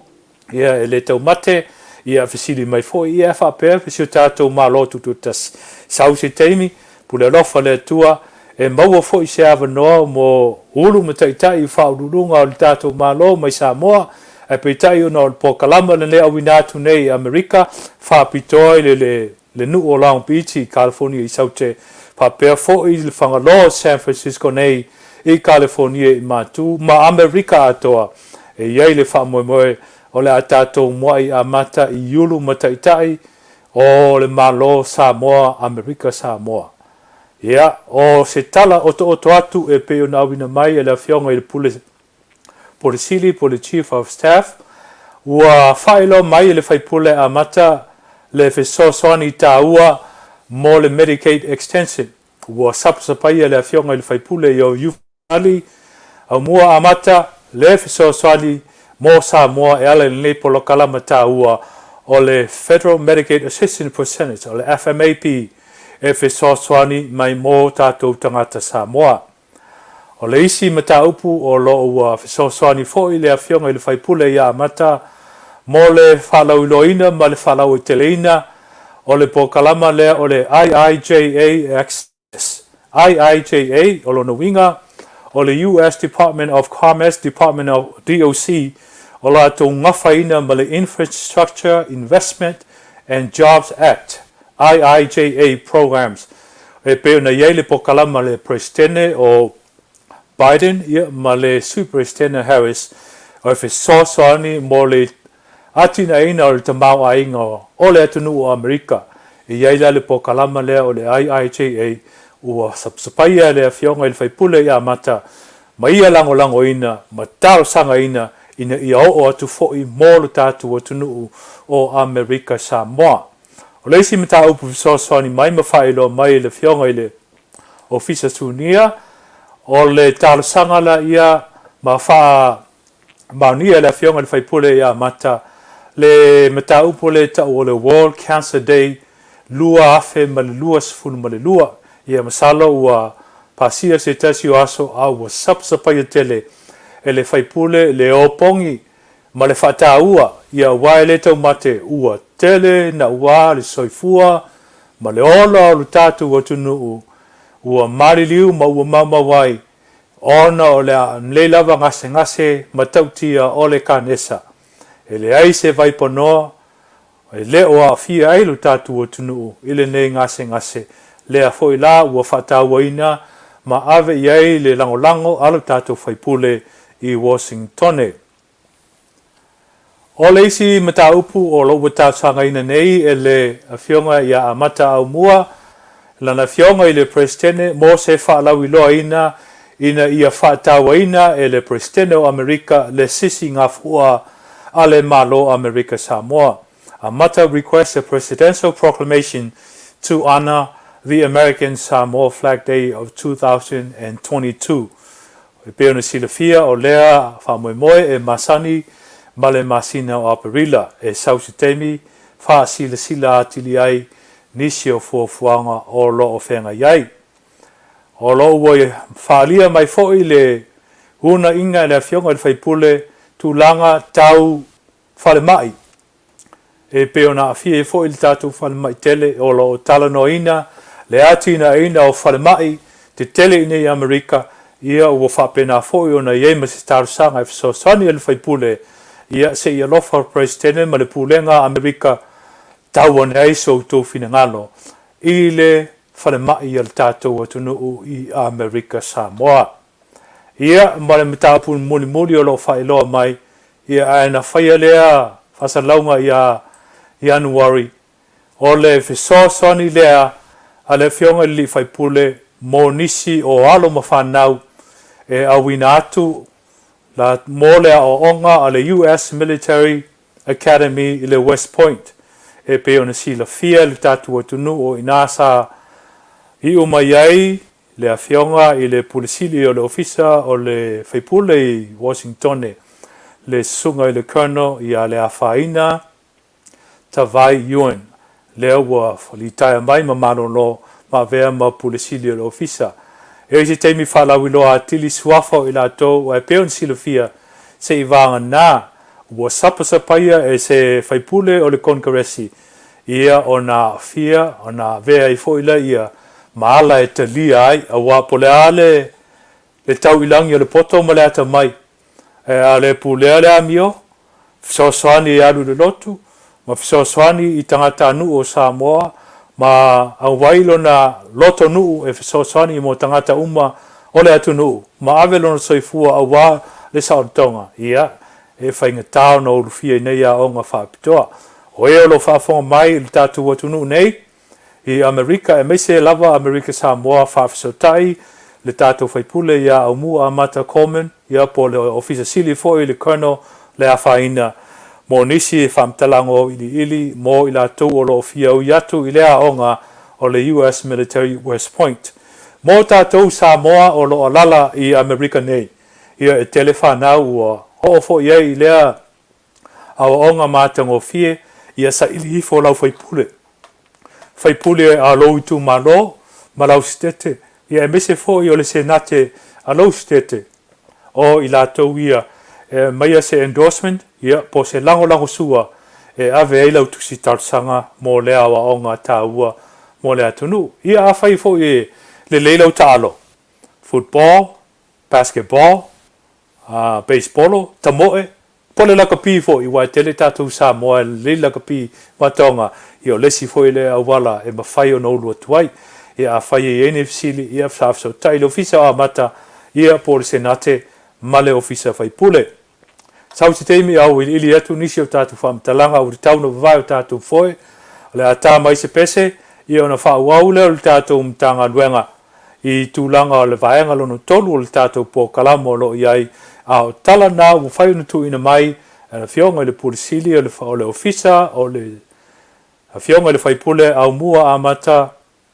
Ia, e le taumate, ia fesili mai foi, ia e faapea si o tatou Malo Tutoatasi, sau se taimi, pule alofa le Atua, e maua foi se avanoa mo ulu ma taitai i faauluuluga o le tatou Malo mai Samoa, ae peitai ona o le polokalama lenei auina atu nei i Amerika, faapitoa i le, le, le nuu o Long Beach i California i Saute, faapea foi le Fagaloa o San Francisco nei i California i Matu ma Amerika atoa. E i ai le faamoemoe o le a tatou muai amata i Iulu ma Taitai o le Malo Samoa, Amerika Samoa. Ia, o se tala otooto atu e pei ona auina mai e le Afioga i le Pule, Pule Sili po o le Chief of Staff, ua faailoa mai e le Faipule Amata le fesoasoani taua mo le Medicaid Extension. Ua sapasapaia le Afioga i le Faipule i Ufali, Aumua Amata le fesoasoani mo Samoa e ala i lenei polokalama taua o le Federal Medicaid Assistance Percentage, o le FMAP, e fesoasoani mai mo tatou tagata Samoa. O le isi mataupu o lo o ua fesoasoani foi le Afioga i le Faipule ia Amata mo le faalauiloaina ma le faalauaiteleina o le polokalama lea o le IIJA Access, IIJA, o lona uiga o le US Department of Commerce, Department of DOC, o latou gafaina ma le Infrastructure Investment and Jobs Act, IIJA Programs, e pei ona i ai le polokalama a le Peresetene o Biden ia, ma le Sui Peresetene Harris o e fesoasoani mo le atinaeina o le tamaoaiga o le atunuu o Amerika. E i ai la le polokalama lea o le IIJA ua sapasapaia e le Afioga i le Faipule ia Amata ma ia lagolagoina ma talosagaina ina ia oo atu foi mo lo tatou atunuu o Amerika Samoa. O le isi mataupu fesoasoani mai ma faailoa mai e le Afioga i le Ofisa Sunia, o le talosaga la ia ma faamaonia e le Afioga i le Faipule ia Amata le mataupu lea e tau o le World Cancer Day 2022. Ia masalo ua pasia se tasi o aso a ua sapasapaia tele e le faipule le opogi ma le faataua, ia aua e le taumate ua tele naua le soifua ma le ola o lo tatou atunuu ua maliliu ma ua maumau ai ona o le nei lava gasegase matautia o le kanesa. E leai se vaipanoa E le o aafia ai lo tatou atunuu i lenei gasegase, lea foi la ua faatauaina ma ave i ai le lagolago a lo tatou faipule i Washingtone. O le isi mataupu o lo ua talosagaina nei e le Afioga ia Amata Aumua lana Afioga i le Peresetene mo se faalauiloaina ina ia faatauaina e le Peresetene o Amerika le sisi gafua a le Malo Amerika Samoa. Amata requests a presidential proclamation to honor the American Samoa Flag Day of 2022. E pei ona silafia, o lea faamoemoe e masani ma le masina o Aperila e sau se taimi faasilasila atili ai nisi o fuafuaga o lo o feagai ai. O lo o ua faaalia mai foi le uunaiga e le Afioga i le Faipule tulaga tau falemai e pei ona aafia ai foi le tatou falemai tele o lo o talanoaina le atinaeina o falemai tetele i nei Amerika Ia, ua faapena foi ona i ai ma se talosaga e fesoasoani a le faipule, ia, se i alofa le Peresetene ma le Pulega a Amerika, tau ane ai so outou finagalo i le falemai a le tatou atunuu i Amerika Samoa. Ia, ma le mataupu mulimuli o lo o faailoa mai, ia, ae na faia lea faasalalauga ia Ianuari, O le fesoasoani lea a le Afioga i le Alii Faipule mo nisi o alo ma fanau e auina atu la mo le aoaoga a le US Military Academy i le West Point. E pei ona silafia e le tatou atunuu o i ina sa iu mai ai le Afioga i le Pule Sili o le Ofisa o le Faipule i Washingtone, le Susuga i le Colonel ia Leafaina Tavai Yuen, lea ua litaea mai ma malolo ma avea ma Pule Sili o le Ofisa. E i ai se taimi faalauiloa atili suafa o i latou ae pei ona silafia, se i vagana ua sapasapaia e se faipule o le Konekaresi ia ona aafia ona avea ai foi laia ma ala e talia ai, aua po o le a le le tau i lagi o le poto ma le atamai, ae a le pulea le amio, fesoasoani e alu i le lotu, ma fesoasoani i tagatanuu o Samoa, ma auai lona lotonuu e fesoasoani mo tagata uma o le atunuu, ma ave lona soifua aua le saolotoga, ia, e faigata ona ulufia i nei aoga faapitoa. O e o lo o faafofoga mai i le tatou atunuu nei, I Amerika, aemaise lava Amerika Samoa, faafesootai le tatou faipule ia Aumua Amata Coleman, ia po o le Ofisa Sili foi le Colonel le afaina mo nisi faamatalaga auiliili mo i latou o lo o fia ui atu i le aoga o le US Military West Point. Mo tatou Samoa o lo o alala i Amerika nei, ia e tele fanau ua oo foi i ai i lea aoaoga matagofie, ia saili ifo lau faipule, faipule a lou itumalo ma lau sitete, ia aemaise foi o le senate a lou sitete, o i latou ia e aumaia se endorsement, ia, po o se lagolagosua e ave ai lau tusi talosaga mo lea aoaoga taua mo le atunuu. Ia afai foi e lelei lau taalo, football, basketball, baseball, tamoe, po o le lakapi foi, aua e tele tatou Samoa e lelei le lakapi ma Toga, ia o le isi foi lea auala e mafai ona ulu atu ai. Ia afai e i ai ni fesili, ia sa fesootai i le Ofisa o Amata, ia po o le Senate ma le Ofisa Faipule. Sau se taimi a ua iliili atu nisi o tatou faamatalaga ua tatau ona vavae o tatou foe, o le a ta mai se pese, ia ona faaauau lea o le tatou Matagaluega i tulaga o le vaega lona 3 o le tatou polokalama o lo o i ai, a o tala na ua mafai ona tuuina mai e le Afioga i le Pule Sili o le Ofisa o le Afioga i le Faipule Aumua Amata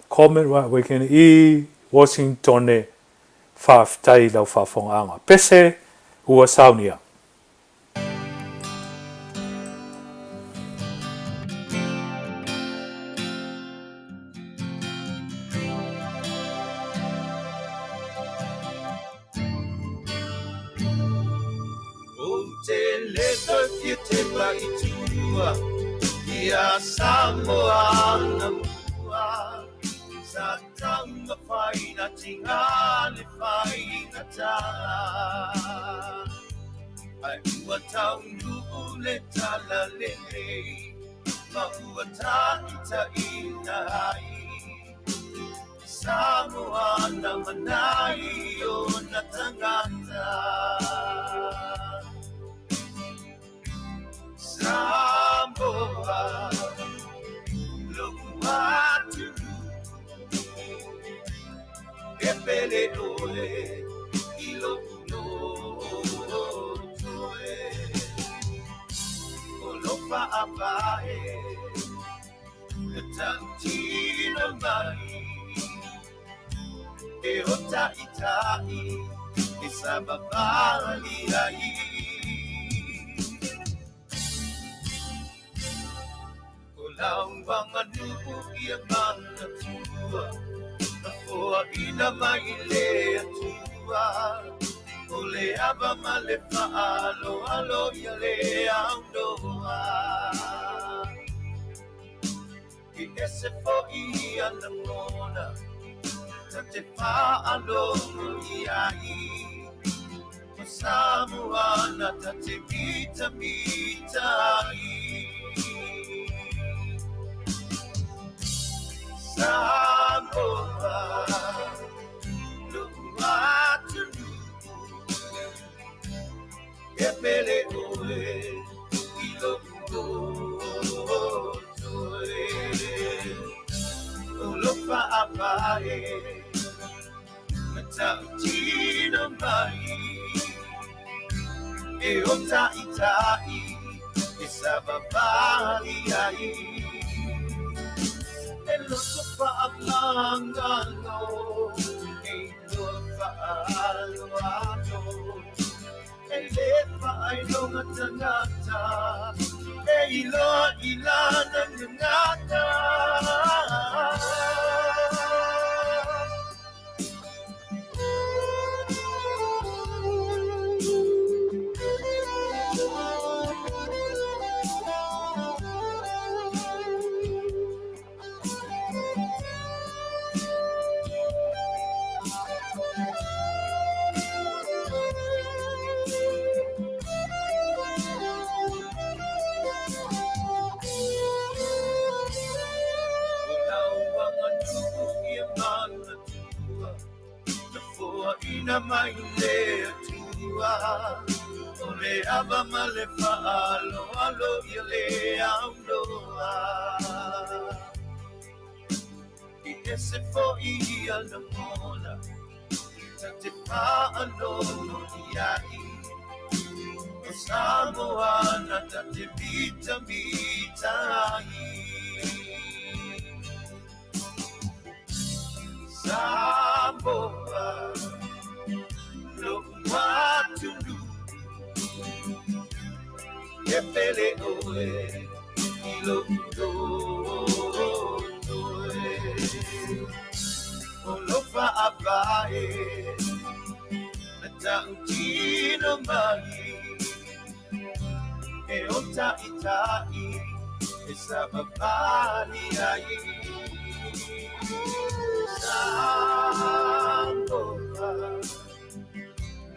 Coleman Wakene i Washingtone. Faafetai i lau faafogaaga. Pese ua saunia. Ou te le tau fia tepa i tua I a Samoa ana mua Sa taumawhai na tinga le whaingata Ai ua taunuu le tala lelei Ma ua tāitaina ai Samoa na mana i ona tangata Samoa lo'u atunuu E pele ʻoe i lo'u loto e O lou fa'avae Na tautino mai E o ta'ita'i e savavali ai O lau aganuu ia manatua Na foaina mai le Atua O le ava ma le faaaloalo ia le aunoa E ese foi ia lagona. te faalogo i ai O Samoa na ta te mitamita ai Samoa lo'u atunuu E pele ʻoe i loʻu loto e O lou fa'apa e Na ta'utino mai E o ta'ita'i E savavali ai E loto fa'amagalo E iloa fa'aloalo E lē faailoga tagata E iloa i lana gagana. O lau aganuu ia manatua, Na foaina mai le Atua, O le ava ma le faaaloalo ia le aunoa. I ese foi ia lagona, Ta te faalogo i ai, O Samoa na ta te mitamita ai. Samoa, lo'u atunuu, E pele ʻoe i loʻu loto e O lou fa'apa e Na ta'utino mai E o ta'ita'i E savavali ai Samoa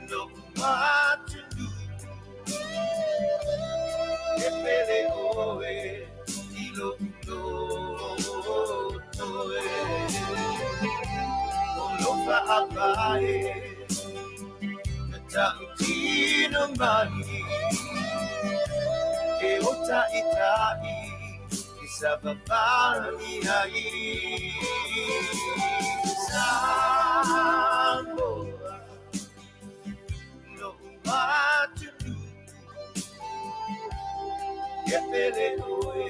Lo'u atunuu E pele ʻoe i loʻu loto e O lou fa'apa e Na ta'utino mai E o ta'ita'i E savavali ai Samoa Lo'u atunuu E pele ʻoe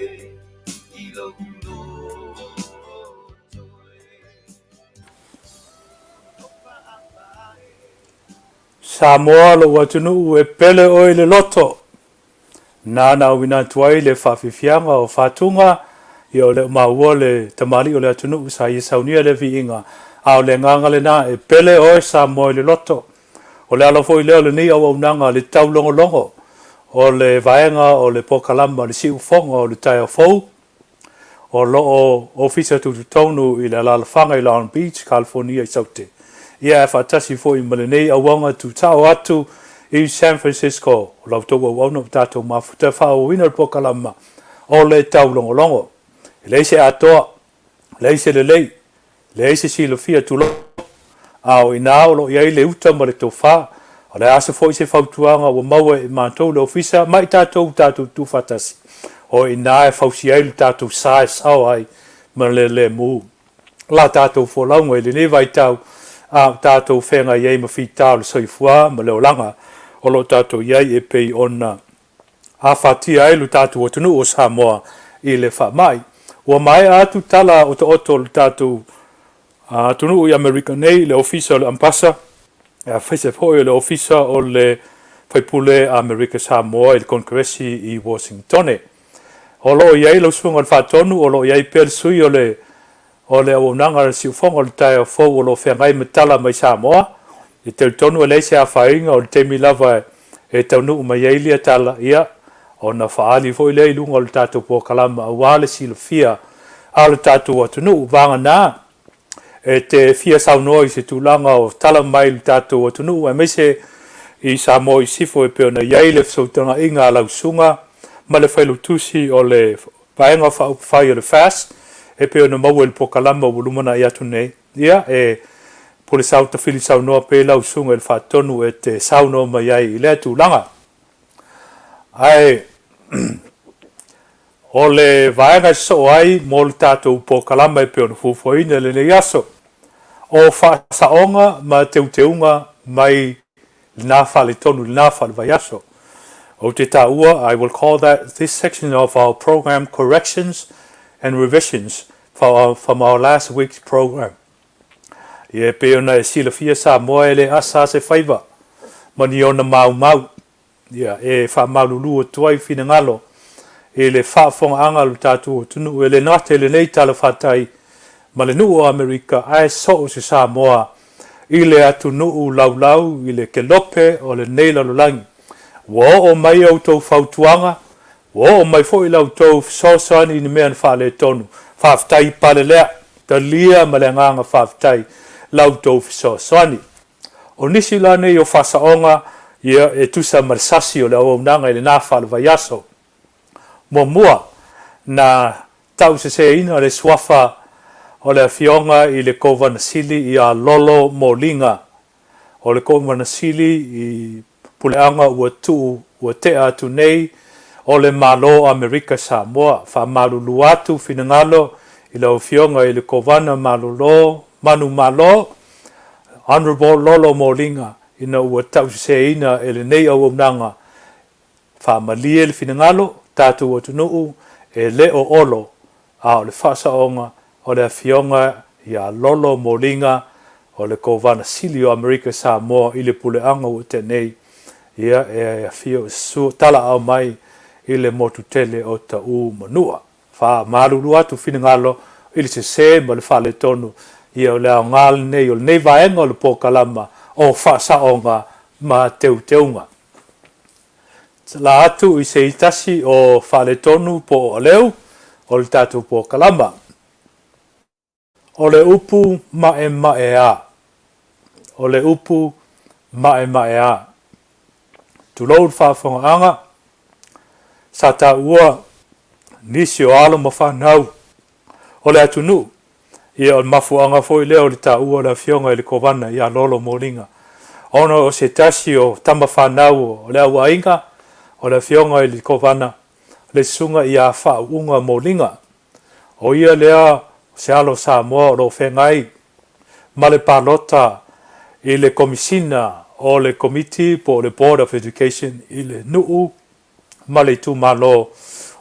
i loʻu loto e O lou fa'apa e. Samoa lou atunuu e pele oe i le loto. Nāna auina atu ai le faafiafiaga o Fatuga, ia o lea maua le tamalii o le atunuu sa ia saunia le viiga, a o le agaga lena e pele oe Samoa i le loto. O le ala foi lea o lenei auaunaga le taulogologo o le vaega o le polokalama le siufofoga o le taeao fou, O lo o ofisa tutotonu i le alaalafaga i Long Beach, California i Saute. Ia ae faatasi foi ma lenei auauna tutao atu i San Francisco. O la outou auauna ua tatou mafuta e faaauauina le polokalama o le taulogologo. E leai se atoa, leai se lelei, Leai se silafia tulou, a o inā o lo o i ai le uta ma le tofa, o le a se foi se fautuaga ua maua e matou le ofisa ma i tatou tatou tuufaatasi, o inā e fausia ai lo tatou sa e sao ai ma le lemu. La tatou folauga i lenei vaitau a o tatou feagai ai ma fita o le soifua ma le olaga o lo o tatou i ai e pei ona afatia ai lo tatou atunuu o Samoa i le faamai. Ua maea atu tala otooto o le tatou atunuu i Amerika nei i le Ofisa o le Ambasa, aemaise foi o le Ofisa o le Faipule Amerika Samoa i le Konekeresi i Washingtone. O lo o i ai lau Susuga i le Faatonu, o lo o i ai pea le sui o le O le auaunaga a le siufofoga o le taeao fou o lo o feagai ma tala mai Samoa, e talitonu e leai se afaina o le taimi lava e taunuu mai ai lia tala, ia, ona faaali foi lea i luga o le tatou polokalama aua le silafia a lo tatou atunuu. Vagana, E te fia saunoa i se tulaga o tala mai i le tatou atunuu aemaise i Samoa i Sisifo e pei ona i ai le fesootagaiga a lau susuga ma le Failautusi o le Vaega Faaupufai o le FAST e pei ona maua i le polokalama ua lumanai atu nei. Ia, e pule sau tafili saunoa pea lau susuga i le faatonu e te saunoa mai ai i lea tulaga. Ae o le vaega e sosoo ai mo le tatou polokalama e pei ona fuafuaina i lenei aso, o faasaoga ma teuteuga mai lena faaletonu i lena faalevaiaso. Ou te taua, I will call that this section of our program Corrections and Revisions from our last week's program. Ia e pei ona e silafia Samoa e le asa lava se faiva ma ni ona maumau. Ia e faamalulu atu ai finagalo i le faafofogaaga a lo tatou atunuu e le gata i lenei talafatai ma le nuu o Amerika ae soo se Samoa i le atunuu laulau i le kelope o lenei lalolagi. Ua oo mai a outou fautuaga, ua oo mai foi la outou fesoasoani i ni mea na faaletonu. Faafetai pale lea, talia ma le agaga faafetai la outou fesoasoani. O nisi la nei o faasaoga ia e tusa ma le sasi o le auaunaga i lena faalevaiaso. Muamua, na tauseseina le suafa o le Afioga i le Kovana Sili ia Lolo Moliga o le Kovana Sili i puleaga ua tuu ua tea atu nei o le Malo o Amerika Samoa. Faamalulu atu finagalo i lau Afioga i le Kovana Malolo Manumalo, Honourable Lolo Moliga, ina ua tauseseina e lenei auaunaga Faamalie le finagalo, tatou atunuu, e le o Olo, a o le faasaoga o le Afioga ia Lolo Moliga o le Kovana Sili o Amerika Samoa i le puleaga ua tea nei, ia e afio susu talaau mai i le motu tele o Taʻu Manua. Faamalulu atu finagalo i le sese ma le faaletonu, ia o le aoga lenei o lenei vaega o le polokalama o faasaoga ma teuteuga. La atu i se itasi o faaletonu po o aleu o le tatou polokalama. O le upu maʻemaʻeā. O le upu maʻemaʻeā. Tulou le faafofogaaga, sa taua nisi o alo ma fanau o le atunuu. Ia, o le mafuaaga foi lea o le taua o le Afioga i le Kovana ia Lolo Moliga, ona o se tasi o tama fanau o le au aiga o le Afioga i le Kovana, le Susuga ia Faauuga Moliga. O ia lea o se alo Samoa o lo o feagai ma le palota i le Komisina o le Komiti po o le Board of Education i le nuu ma le itumalo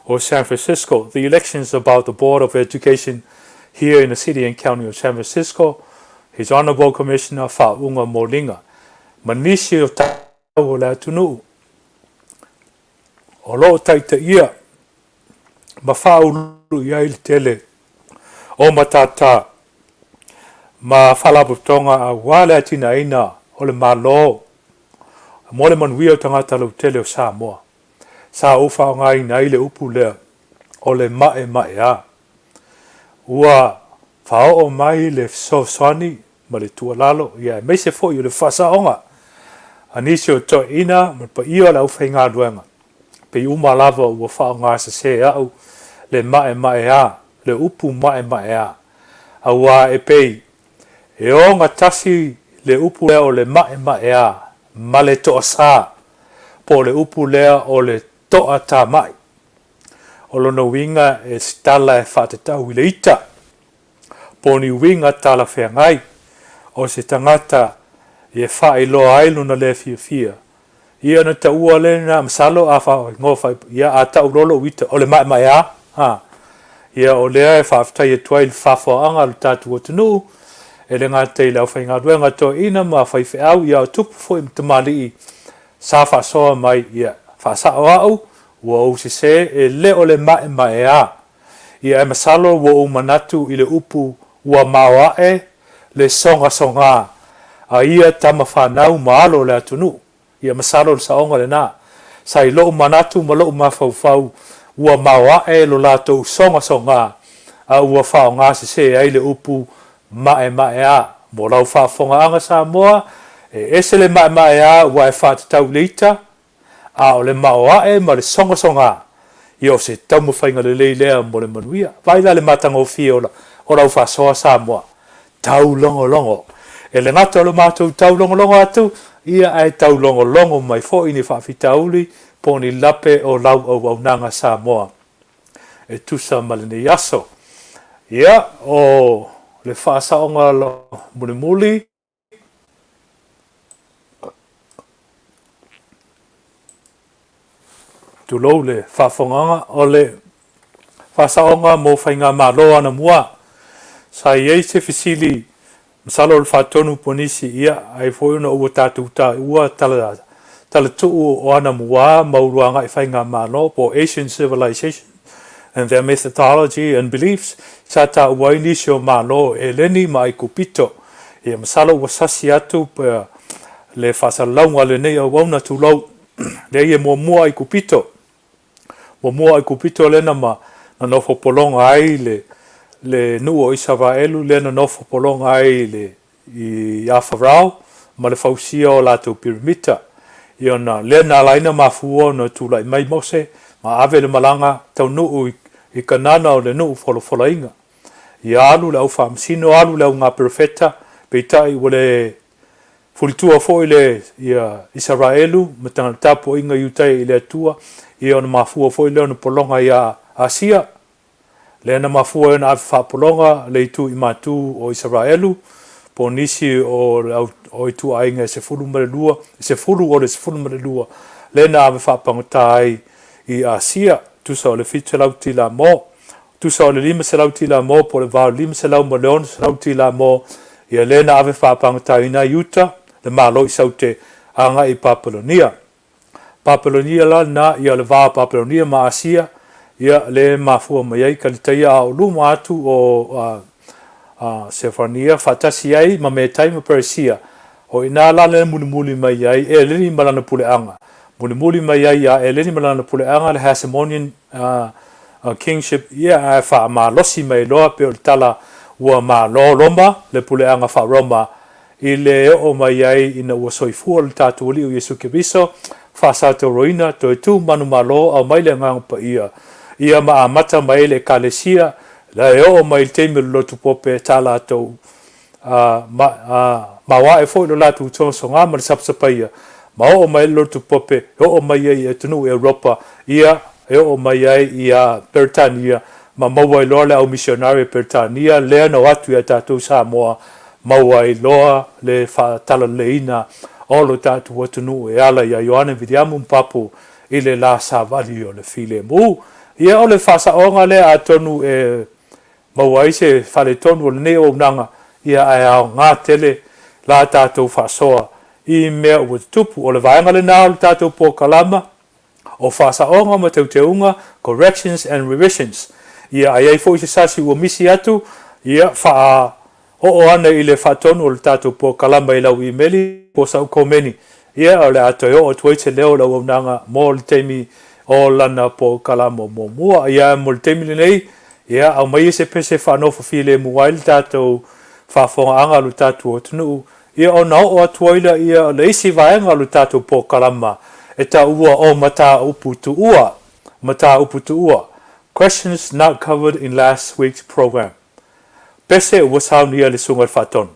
o San Francisco. The elections about the Board of Education here in the city and county of San Francisco, His Honourable Commissioner Faauuga Moliga ma nisi o tau o le atunuu o lo o taitaia ma faaulu i ai le tele o matata ma faalapotopotoga aua le atinaeina o le Malo mo le manuia o tagata lautele o Samoa. Sa ou faaaogaina ai le upu lea o le maʻemaʻeā. Ua faaoo mai le fesoasoani ma le tuualalo, ia aemaise foi o le faasaoga a nisi o toeaiina ma le paia o le aufaigaluega, pei uma lava ua faaaoga sese au le maʻemaʻeā, le upu maʻemaʻeā, auā e pei e ogatasi le upu lea o le maʻemaʻeā ma le toasā, po o le upu lea o le toatamaʻi. O lona uiga e se tala e faatatau i le ita, po o ni uiga talafeagai o se tagata e faailoa ai lona lē fiafia. Ia ona taua lena, masalo a faaigoa fai, ia a tau loa lou ita, o le maemaeā, ha. Ia o lea e faafetai atu ai i le faafofogaaga a lo tatou atunuu, e le gata i le aufaigaluega toeaiina ma faifeau, ia o tupu foi ma tamalii sa faasoa mai, ia faasao au, ua ou sese, e le o le maemaeā. Ia ae masalo ua ou manatu i le upu ua maoae le sogasogā a ia tama fanau ma alo o le atunuu. Ia masalo le saoga lena. Sa i lou manatu ma lou mafaufau ua maoae lo latou sogasogā a ua faaaoga sese ai le upu Maemaeā. Mo lau faafofogaaga Samoa, e ese le maemaeā ua e faatatau i le ita, a o le maoae ma le sogasoga, ia o se taumafaiga lelei lea mo le manuia. Vaai la le matagofie o lau faasoa Samoa. Taulogologo. E le gata o le matou taulogologo atu, ia ae taulogologo mai foi ni faafitauli po o ni lape o lau auaunaga Samoa e tusa ma lenei aso. Ia, o le faasaoga mulimuli, Tulou le faafofogaaga, o le faasaoga mo Faigamalo anamua. Sa i ai se fesili, masalo o le faatonu po nisi, ia, ai foi ona ua tatou taua tala, talatuu o anamua ma uluagai Faigamalo po o Asian Civilization and their Methodology and Beliefs, sa taua ai nisi o Malo o Eleni ma Aikupito. Ia, masalo ua sasi atu le faasalalauga a lenei auauna, tulou. Leai, e muamua Aikupito. Muamua Aikupito lea na ma na nofo pologa ai le le nuu o Isaraelu lea na nofo pologa ai le ia Farao ma le fausia o latou pirimita. Ia ona lea na ala ai na mafua ona tulai mai Mose ma ave le malaga taunuu i Kanana o le nuu folafolaina. Ia alu le au faamasino, alu le auga perofeta, peitai ua le Fulitua foi le ia Isaraelu ma tana tapuaiga Iutaia i le Atua, ia ona mafua foi lea ona pologa ia Asia, lea na mafua ai ona ave faapologa le itu i matu o Isaraelu, po o nisi o le au o ituaiga e 12, e 10 o le 12, lea na ave faapagota ai i Asia, tusa o le 700 tila mo. Tusa o le 500 tila mo po o le va o le 500 ma le 600 tila mo, ia lea na ave faapagataina ai uta le Malo i Saute agai i Papelonia. Papelonia la lena, ia o le va o Papelonia ma Asia, ia lea e mafua mai ai Kalitaia a o luma atu o a, a Sefania faatasi ai ma Metai ma Peresia. O i ina la lea mulimuli mai ai Eleni ma lana puleaga. Mulimuli mai ai ia Eleni ma lana puleaga le Hasemonian Kingship, ia ae faamalosi mai loa pei o le tala ua malo Roma, le puleaga faa-Roma i le oo mai ai ina ua soifua le tatou Alii o Iesu Keriso, faasatauroina, toe tu manumalo, aumai le Agaga Paia, ia ma amata mai ai le Ekalesia, la e oo mai i le taimi o le lotu pope tā latou ā, ma, ā, maoae foi lo latou sogasoga ma le sapasapaia, ma oo mai ai le lotu pope, e oo mai ai i atunuu Europa, ia, e oo mai ai iā Peretania, ma maua ai loa le au misionari a Peretania, lea na o atu iā tatou Samoa, maua ai loa le faatalaleleina o lo tatou atunuu e ala iā Ioane Viliamu Mpapu i le la savali o le filemu. Ia, o le faasaoga lea atonu e maua ai se faaletonu o lenei auaunaga, ia ae aoga tele la tatou faasoa i mea ua tutupu. O le vaega lena o le tatou polokalama o Faasaoga ma Teuteuga, Corrections and Revisions. Ia a i ai foi se sasi ua misi atu, ia faa Oo ana i le faatonu o le tatou polokalama i lau imeli po o sau komeni, ia o le a toe oo atu ai se leo o le auaunaga mo le taimi o lana polokalama muamua. Ia mo le taimi lenei, ia aumaia se pese e faanofo filemu ai le tatou faafofogaaga a lo tatou atunuu, ia ona oo atu ai lea o le isi vaega o le tatou polokalama e taua o Mataupu Tuua, Mataupu Tuua, Questions not covered in last week's program. Pese ua saunia le Susuga i le Faatonu.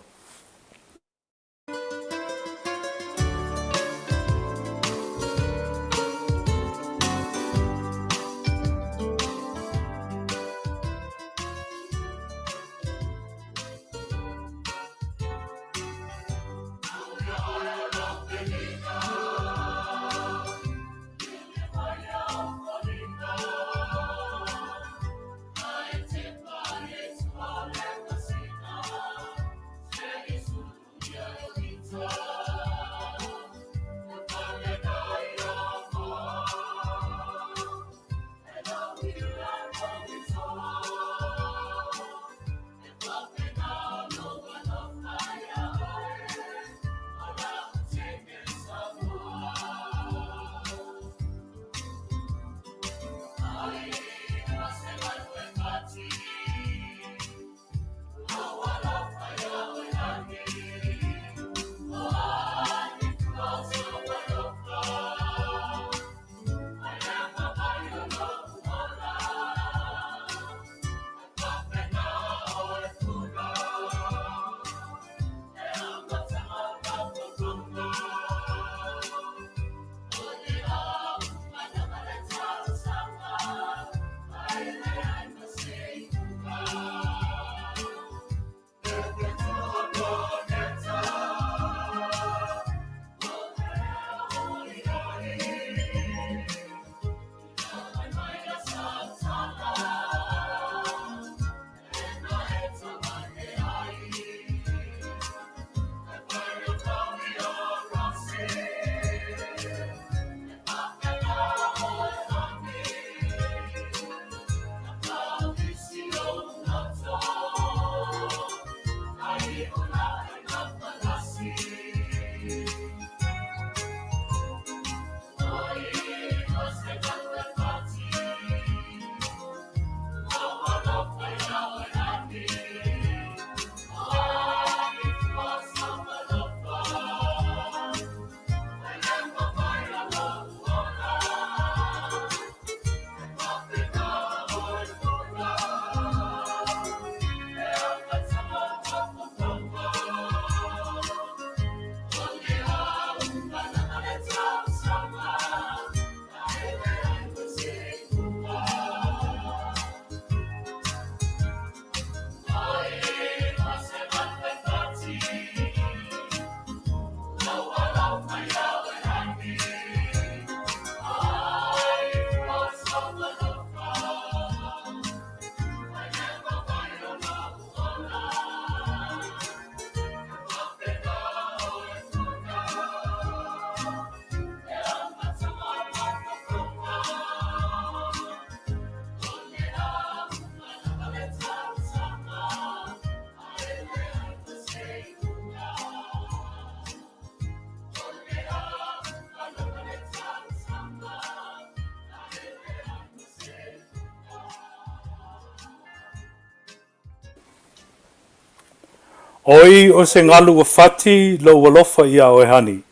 Oi o se galu ua fati lou alofa iā oe honey.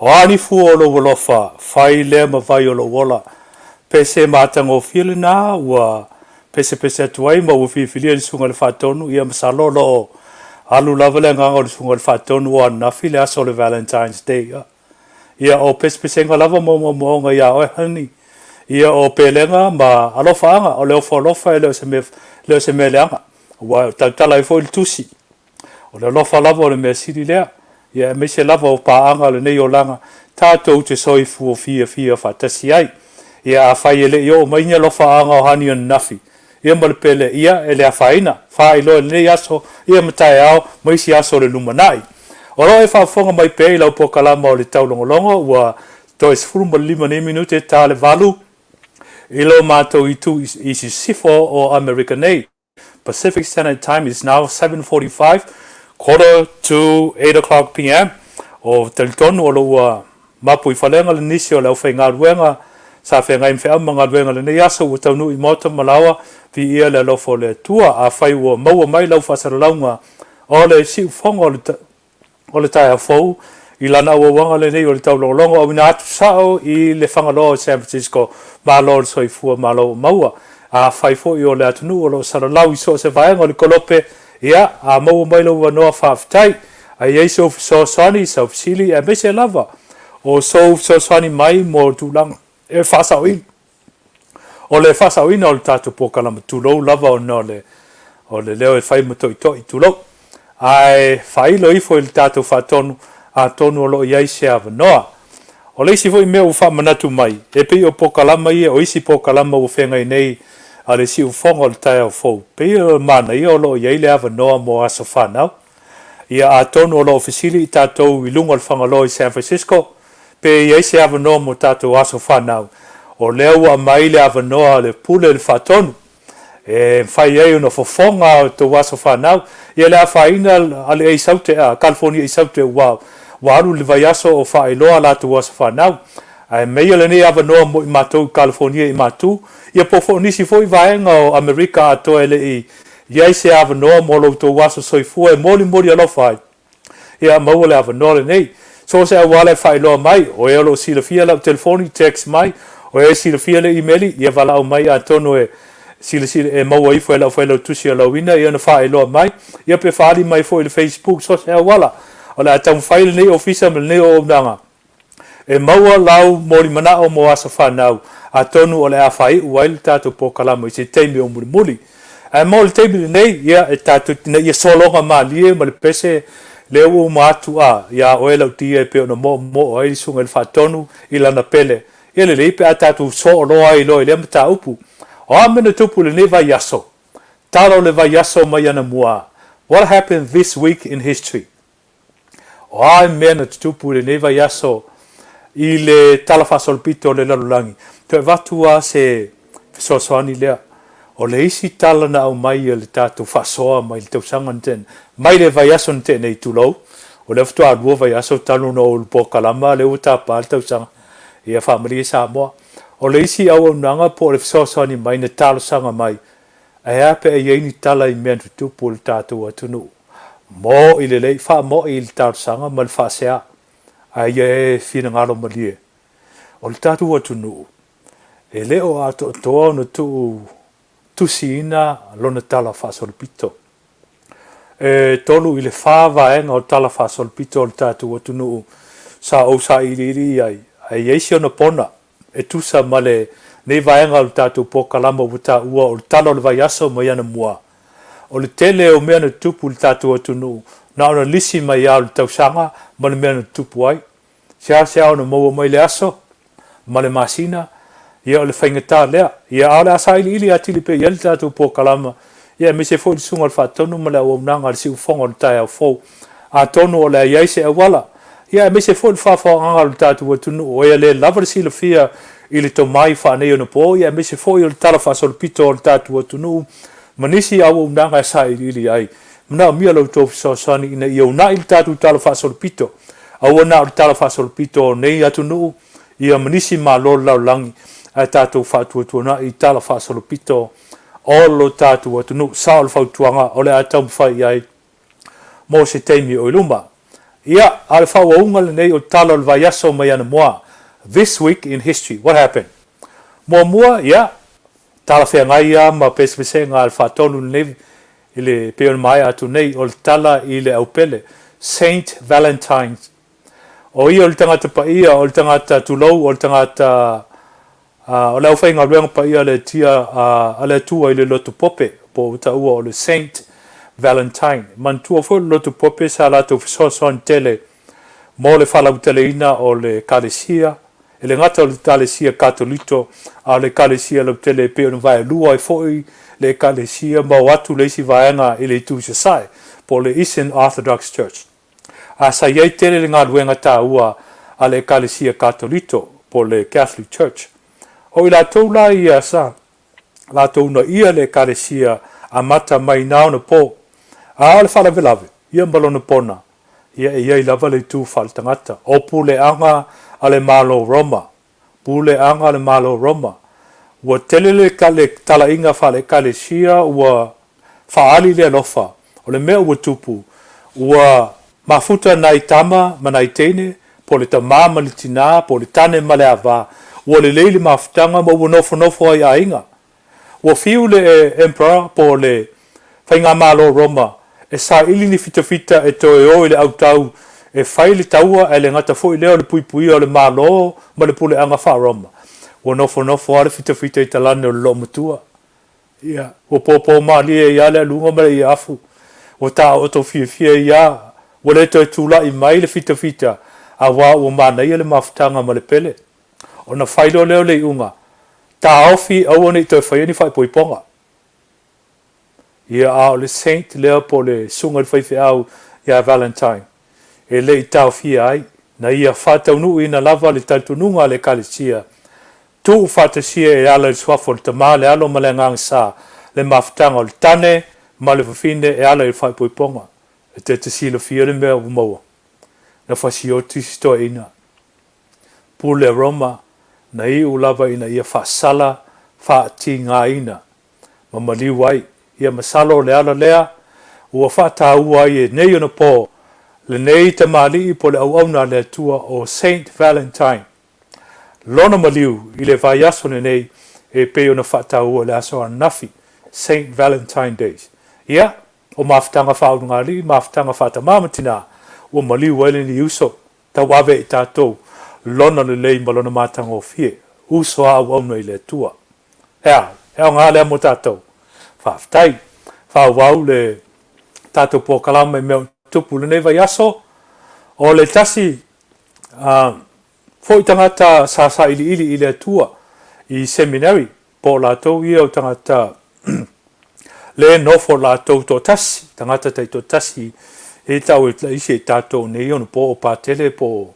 O a ni fua o lou alofa, fai lea ma vai o lou ola. Pese matagofie lena ua pesepese atu ai ma ua filifilia le Susuga i le Faatonu, ia masalo o lo o alu lava le agaga o le Susuga i le Faatonu o ananafi le aso o le Valentine's Day. Ia o pesepesega lava ma moomooga iā oe honey. Ia o pelega ma alofaaga, o le ofo alofa e le o se mea, le o se mea leaga. Ua tautala ai foi le tusi, o le alofa lava o le mea sili lea, ia aemaise lava o paaga o lenei olaga tatou te soifua fiafia faatasi ai. Ia afai e le i oo mai ni alofaaga o hani ananafi, ia ma le pele, ia e le afaina, faailoa i lenei aso, ia ma taeao, ma isi aso o le lumanai. O lo o e faafofoga mai pea i lau pokalama o le taulogologo, ua toe 15 nei minute ta le valu i lo matou itu i sisifo o Amerika nei. Pacific Standard Time is now 7:45, quarter to 8 o'clock PM. O talitonu o lo ua mapu i falega le nisi o le aufaigaluega sa feagai ma feau ma galuega lenei aso ua taunuu i maota ma laoa, viia le alofa o le Atua. Afai ua maua mai lau faasalalauga o le siufofoga o le o le taeao fou i lana auauaga lenei o le taulogologo auina atu sao i le Fagaloa o San Francisco, malo le soifua malo ua maua. Afai foi o le atunuu o lo o salalau i so o se vaega o le kolope, ia, a maua mai lou avanoa faafetai. A i ai sou fesoasoani, sau fesili, aemaise lava o sou fesoasoani mai mo tulaga e faasaoina. O le faasaoina o le tatou polokalama, tulou lava ona o le, o le leo e fai ma toitoi, tulou. Ae faailo ifo i le tatou faatonu, atonu o lo o i ai se avanoa. O le isi foi mea ua faamanatu mai, e pei o polokalama ia, o isi polokalama ua feagai nei a le siufofoga o le taeao fou, pei o le manaia o lo o i ai le avanoa mo aso fanau. Ia atonu o lo o fesili i tatou i luga o le Fagaloa i San Francisco, Pe i ai se avanoa mo tatou aso fanau, o lea ua aumai le avanoa a le pule le faatonu e mafai ai ona fofoga o tou aso fanau. Ia le afaina a le Eisaute, a California Eisaute ua ua alu le vaiaso o faailoa a latou aso fanau. Ae meia lenei avanoa mo i matou i California i Matu, ia po o nisi foi vaega o Amerika atoa e le i i ai se avanoa mo lo outou aso soifua e molimoli alofa ai. Ia, maua le avanoa lenei. So o se auala e faailoa mai, o e o lo o silafia lau telefoni, text mai, o e silafia le imeli, ia valaau mai atonu e silasila, e maua ifo e lau failautusi o lauina, ia ona faailoa mai, ia pe faaali mai foi i le Facebook, so o se auala. O le a taumafai lenei ofisa ma lenei auaunaga E maua lau molimanao mo aso fanau, atonu o le a faaiu ai le tatou polokalama i se taimi o mulimuli. Ae mo le taimi lenei, ia, e tatou, ina ia sologa malie ma le pese lea ua uma atu a, iā oe lau tia e pei ona moomoo ai le Susuga i le Faatonu i lana pele, ia lelei pe a tatou sooloa ai loa i lea mataupu. O a mea na tupu i lenei vaiaso? Tala o le vaiaso mai anamua, What happened this week in history? O a mea na tutupu i lenei vaiaso i le tala faasolopito o le lalolagi? Toe avatu lava se fesoasoani lea. O le isi tala na aumai e le tatou faasoa mai le tausaga na tea, mai le vaiaso na tea nei, tulou, o lea faatoa lua vaiaso talu ona ou polokalama, lea ua tapa le tausaga, ia faamalie Samoa. O le isi auaunaga po o le fesoasoani mai na talosaga mai, ae a pe a i ai ni tala i mea na tutupu i le tatou atunuu? Mo'i lelei, faamo'i i le talosaga ma le faasea, ae ia e finagalo malie. O le tatou atunuu, e le o atoatoa ona tuu tusiina lona tala faasolopito. E tolu i le fa vaega o tala faasolopito o le tatou atunuu sa ou sailiili i ai, ae i ai si ona pona e tusa ma lenei vaega o le tatou polokalama ua taua o le Tala o le Vaiaso mai anamua. O le tele o mea na tutupu i le tatou atunuu, na ona lisi mai lava o le tausaga ma le mea na tutupu ai. Seasea ona maua mai le aso ma le masina, ia o le faigata lea. Ia a o le a sailiili atili pea i ai le tatou polokalama, ia aemaise foi le Susuga i le Faatonu ma le auaunaga a le Siufofoga o le taeao fou. Atonu o le a i ai se auala, ia aemaise foi le faafofogaaga o le tatou atunuu, o ea le lava le silafia i le tomai faaneionapo, ia aemaise foi o le tala faasolopito o le tatou atunuu ma nisi auaunaga e sailiili ai. Manaomia la outou fesoasoani ina ia uunai le tatou tala faasolopito. Aua na o le tala faasolopito o nei atunuu, ia ma nisi malo o le lalolagi, ae tatou faatuatuanai i tala faasolopito o lo tatou atunuu. Sao le fautuaga o le a taumafai i ai. mo se taimi o i luma. Ia, a o le faaauauga lenei o tala o le vaiaso mai anamoa, This Week in History, What Happened? Muamua, ia, talafeagai lava ma pesepesega a le faatonu lenei i le pei ona maea atu nei, o le tala i le aupele, Saint Valentine's. O ia o le tagata paia, o le tagata tulou, o le tagata o le aufaigaluega paia a le Atia, a le Atua i le lotu pope, po ua taua o le Saint Valentine. Manatua foi o le lotu pope sa latou fesoasoani tele mo le faalauteleina o le Ekalesia, e le gata o le Ekalesia Katoliko, a o le Ekalesia lautele e pei ona vaelua ai foi le Ekalesia ma o atu le isi vaega i le itu i sasae, po o le Eastern Orthodox Church. A sa i ai tele le galuega taua a le Ekalesia Katoliko, po o le Catholic Church. O i latou la ia sa latou unaia le Ekalesia amata mai na ona po, a o le faalavelave, ia ma lona pona, ia e i ai lava le itu faaletagata, o puleaga a le Malo Roma, puleaga a le Malo Roma. Ua tele le talaiga faale-Ekalesia ua faaali le alofa, o le mea ua tupu, ua mafuta nai tama ma nai teine, po o le tama ma le tina, po o le tane ma le ava, ua lelei le mafutaga ma ua nofonofo ai aiga. Ua fiu le Emperor po o le Faigamalo Roma e saili ni fitafita e toe o i le autau e fai le taua ae le gata foi lea o le puipuia o le Malo ma le puleaga faa-Roma. Ua nofonofo lava le fitafita i talane o le loomatua. Ia, ua popo malie ai lava le aluga ma le iaafu. Ua taooto fiafia ai lava. Ua le toe tulai mai le fitafita aua ua manaia le mafutaga ma le pele. Ona fai loa lea o le iuga, taofi aua ne i toe faia ni faaipoipoga. Ia, a o le saint lea po o le susuga i le faifeau ia Valentine, e le i taofia ai, na ia faataunuuina lava le talitonuga a le Ekalesia, tuufaatasia e ala i le suafa o le Tama, le Alo ma le Agaga Sa, le mafutaga o le tane ma le fafine e ala i le faaipoipoga. E te te silafia le mea ua maua, na fasioti si toeaina. Pule Roma, na iu lava ina ia faasala faatigaina ma maliu ai. Ia masalo o le ala lea ua faataua ai e nei ona po lenei tamalii po o le auauna a le Atua o Saint Valentine lona maliu i le vaiaso lenei e pei ona faataua i le aso ananafi, Saint Valentine Days. Ia, o mafutaga faaulugalii, mafutaga faatamā ma tinā, ua maliu ai lenei uso Tauave i tatou Lona lelei ma Lona matagofie, uso a auauna i le Atua. He aha? He aoga lea mo tatou. Faafetai. Faaauau le tatou polokalame i mea o tupu i lenei vaiaso. O le tasi foi tagata sa sailiili i le Atua i seminary, po o latou ia o tagata le nofo latou toatasi, tagata taitoatasi e tau e isi e tatou nei ona po o Patele po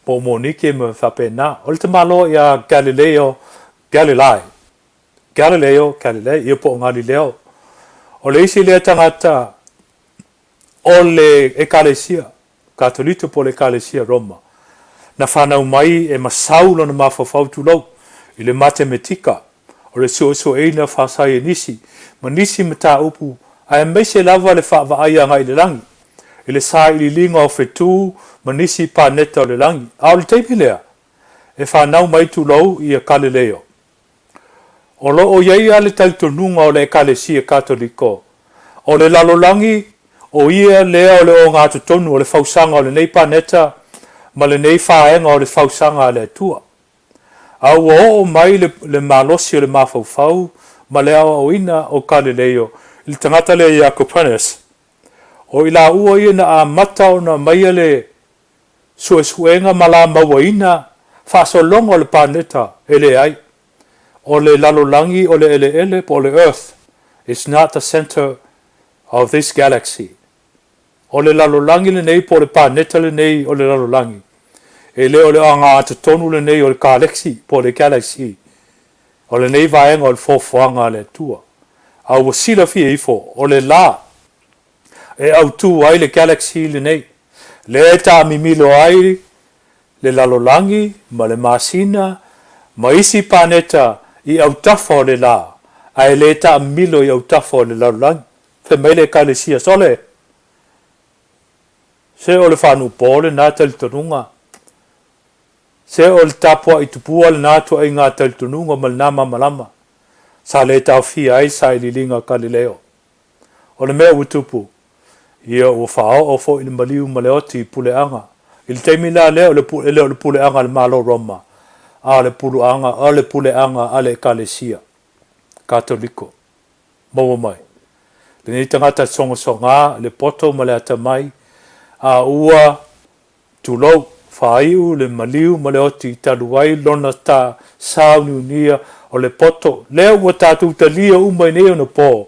o Monike ma faapena. O le tamaloa ia Galileo Galilei, Galileo Galilei, ia po o Galileo. O le isi lea tagata o le Ekalesia Katoliko po o le Ekalesia Roma, na fanau mai e masau lona mafaufau tulou i le matemetika, o le suesueina faasaienisi ma nisi mataupu aemaise lava le faavaai agai i le lagi, i le sailiiliga o fetu ma nisi paneta o le lagi. A o le taimi lea e fanau mai tulou ia Galileo, O lo o i ai lava le talitonuga o le Ekalesia Katoliko, o le lalolagi, o ia lea o le ogatotonu o le fausaga o lenei paneta ma lenei faega o le fausaga a le Atua. A ua oo mai le, le malosi o le mafaufau ma le aoaoina o Galileo i le tagata lea ia Copernicus, o i laua ia na amata ona aumaia le suesuega ma la mauaina faasologa o le paneta e leai. O le lalolagi o le eleele po o le earth is not the centre of this galaxy. O le lalolagi lenei po o le paneta lenei o le lalolagi, e le o le ogatotonu lenei o le kalexi po o le galaxy o lenei vaega o le foafoaga a le Atua. A ua silafia ifo o le la e autu ai le galaxy lenei, lea e taamimilo ai le lalolagi ma le masina ma isi paneta i autafa o le la, ae le taamilo i autafa o le lalolagi. Fai mai le Ekalesia, Sole! Se o le faanuupo lena talitonuga. Se o le tapuai tupua lena tuaiga talitonuga ma lena malamalama sa le taofia ai sailiiliga a Galileo. O le mea ua tupu, ia ua faaoo foi le maliu ma le oti i puleaga. I le taimi la lea, o le, e le o le puleaga a le Malo Roma, a o le puluaga, o le puleaga a le Ekalesia Katoliko. Maua mai. Lenei tagata sogasoga, le poto ma le atamai, a ua Tulou, faaiu le maliu ma le oti talu ai lona ta sauniunia o le poto lea ua tatou talia uma i nei ona po,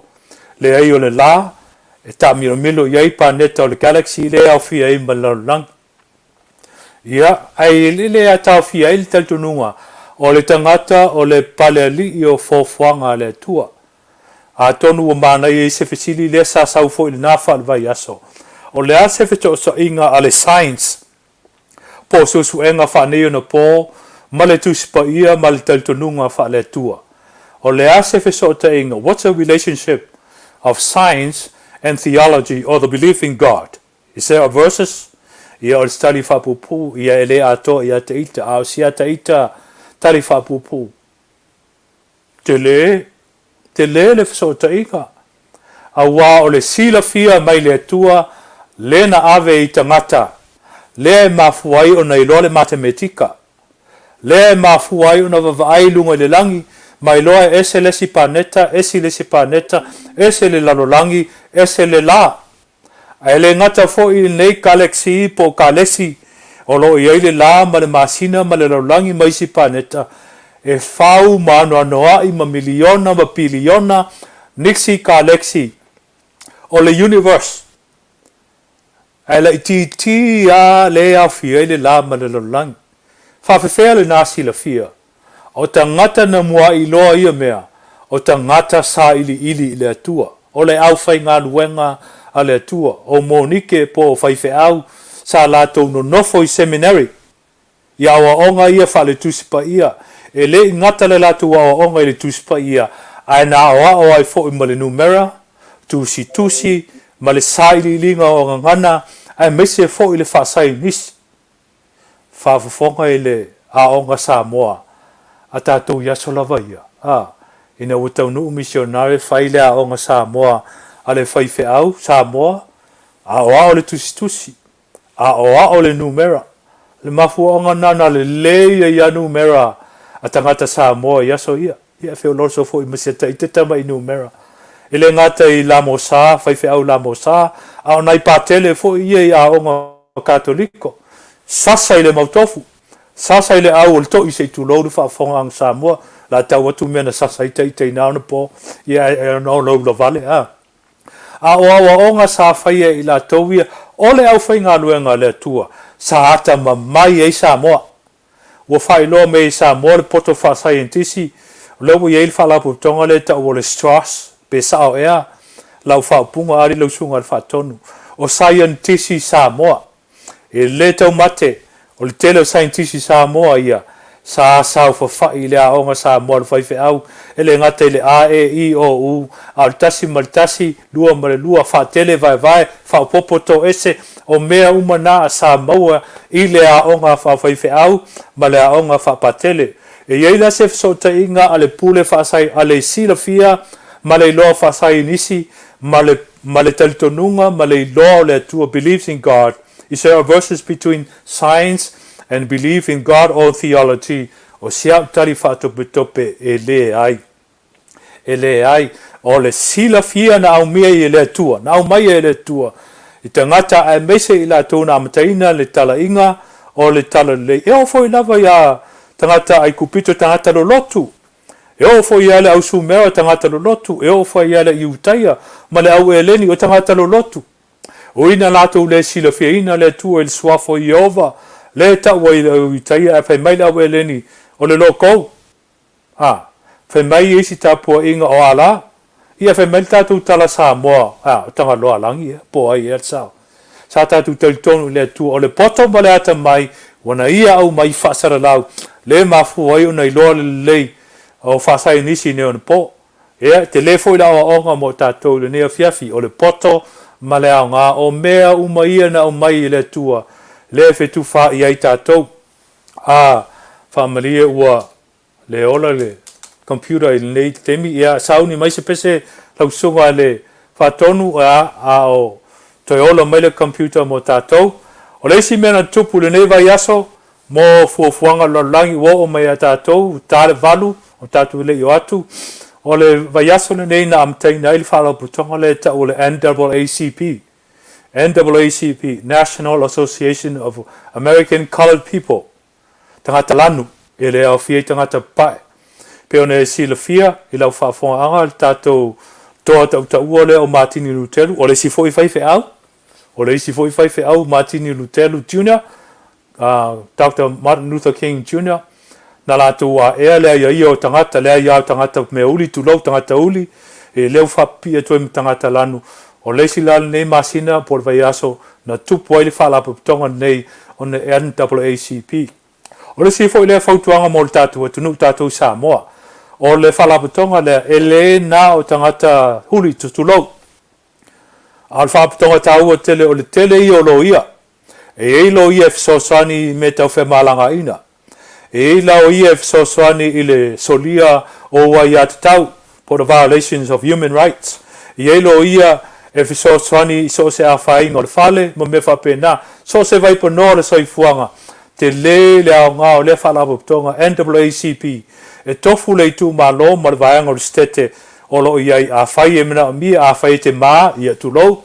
leai o le la e taamilomilo i ai paneta o le galaxy lea e aofia ai ma le lalolagi. Ia, ae e le a taofia ai le talitonuga o le tagata o le palealii o foafoaga a le Atua. Atonu ua manaia i se fesili lea sa sau foi i lena faalevaiaso, o le a se fesoosaiga a le science po o suesuega faaneionapo ma le Tusi Paia ma le talitonuga faale-Atua? O le a se fesootaiga, what's the relationship of science and theology or the belief in God? Is there a versus? Ia o le tali faapuupuu, ia e le atoa ia te ita, a o si ata ita tali faapuupuu. Tele, tele le fesootaiga, auā o le silafia mai le Atua le na ave i tagata, lea e mafua ai ona iloa le matemetika, lea e mafua ai ona vavaai i luga i le lagi, ma iloa e ese le isi paneta, esi le isi paneta, ese le lalolagi, ese le la. Ae le gata foi i lenei galaxy po o kalesi o lo o i ai le la ma le masina ma le lalolagi ma isi paneta e fau ma anoanoai ma miliona ma piliona nisi galaxy o le universe ae laitiiti lava le aofia ai le la ma le lalolagi. Faafefea lena silafia O tagata na muaʻi loa ia mea, o tagata sailiili i le Atua, o le aufaigaluega a le Atua, o monike po o faifeau sa latou nonofo i seminary, i aoaoga ia faale-Tusi Paia, e le i gata le latou aoaoga i le Tusi Paia, ae na aoao ai foi ma le numera, tusitusi, ma le sailiiliga o gagana, aemaise foi le faasaienisi. Faafofoga i le Aoga Samoa a tatou i aso lava ia, a, ina ua taunuu misionare fai le Aoga Samoa a le faifeau Samoa, aoao le tusitusi, aoao le numera. Le mafuaaga lena na lelei ai a numera a tagata Samoa i aso ia. Ia e feoloso foi ma si ata ita tama i numera. E le gata i Lamosa, faifeau Lamosa, a o nai patele foi ia i aoga Katoliko. Sasa i le mautofu, sasa i le au o le to'i se i tulou le faafofogaaga Samoa, la tau atu mea na sasa ai ita i na ona po, ia e ona ona ula vale, a. A o aoaoga sa faia e i latou ia, o le aufaigaluega a le Atua, sa atamamai ai Samoa. Ua faailoa mai e Samoa le poto faasaienitisi, o lea ua i ai le faalapotopotoga lea e tau o le STROSS, pe sao ea lau faaupuga, ali lau susuga i le Faatonu, o Saienitisi Samoa. E le taumate, o le tele o saienitisi Samoa ia sa saofafai i le aoga Samoa a le faifeau, e le gata i le A, E, I, O, U, a o le tasi ma le tasi, lua ma le lua, faatele, vaevae, faaopoopo, toese, o mea uma na sa maua i le aoga faafaifeau ma le aoga faapatele. E i ai la se fesootaiga a le pule faasai a le silafia ma le iloa faasaienisi ma le ma le talitonuga ma le iloa o le Atua beliefs in God is there a versus between science and belief in God or theology o si au tali faatopetope e leai. E leai, o le silafia na aumia i e le Atua, na aumaia e le Atua i tagata aemaise i latou na amataina le talaiga o le talalelei. E oo foi lava iā tagata Aikupito tagata lolotu, e oo foi iā le au Sumera tagata lolotu, e oo foi iā le Iutaia ma le au Eleni o tagata lolotu. O ina latou le silafiaina le Atua i le suafa o Ieova, lea e taua i le au Iutaia ae fai mai le au Eleni, o le lokou. A, fai mai i isi tapuaiga o a la? Ia fai mai le tatou tala Samoa, a, o Tagaloa lagi ea, po o ai ea le sao. Sa tatou talitonu i le Atua, o le poto ma le atamai ua na Ia aumai faasalalau, le mafua ai ona iloa le lelei o faasaienisi i nei ona po. Ea, tele foi le aoaoga mo tatou i lenei afiafi, o le poto ma le aoga o mea uma ia na aumai e le Atua, lea e fetufaai ai tatou. A, faamalie ua le ola le computer i lenei taimi, ia sauni mai se pese lau susuga i le Faatonu, a, a o toe ola mai le computer mo tatou. O le isi mea na tutupu i lenei vaiaso, mo fuafuaga o le lalolagi ua oo mai ia tatou, ua ta le valu, o tatou le i o atu. O le vaiaso lenei na amataina ai le faalapotopotoga lea e tau o le NAACP, NAACP, National Association of American Colored People, tagata lanu, e le aofia i tagata papae. Pei ona e silafia i lau faafofogaaga le tatou toa tautaua lea o Matini Lutelu, o le isi foi faifeau, o le isi foi faifeau Matini Lutelu Junior, Doctor Martin Luther King Junior, na latou aea le aiaia o tagata, le aia o tagata mea uli, tulou, tagata uli, e lea ua faapipii atu ai ma tagata lanu. O le isi la lenei masina po o le vaiaso na tupu ai le faalapotopotoga lenei o le NAACP. O le isi foi lea fautuaga mo le tatou atunuu, tatou i Samoa, o le faalapotopotoga lea e le na o tagata huli, tulou, a o le faalapotopotoga taua tele o le tele ia o loia. E i ai loia e fesoasoani i mea tau femalagaaiga. E i ai loia e fesoasoani i le solia o ou aiatatau, po o the violations of human rights. E i ai loia e fesoasoani i so o se afaina o le fale ma mea faapena. So o se vaipanoa o le soifuaga, tele le aoga o lea faalapotopotoga NAACP e tofu le itumalo ma le vaega o le Setete o lo o i ai. Afai e manaomia, afai e te ma, ia tulou,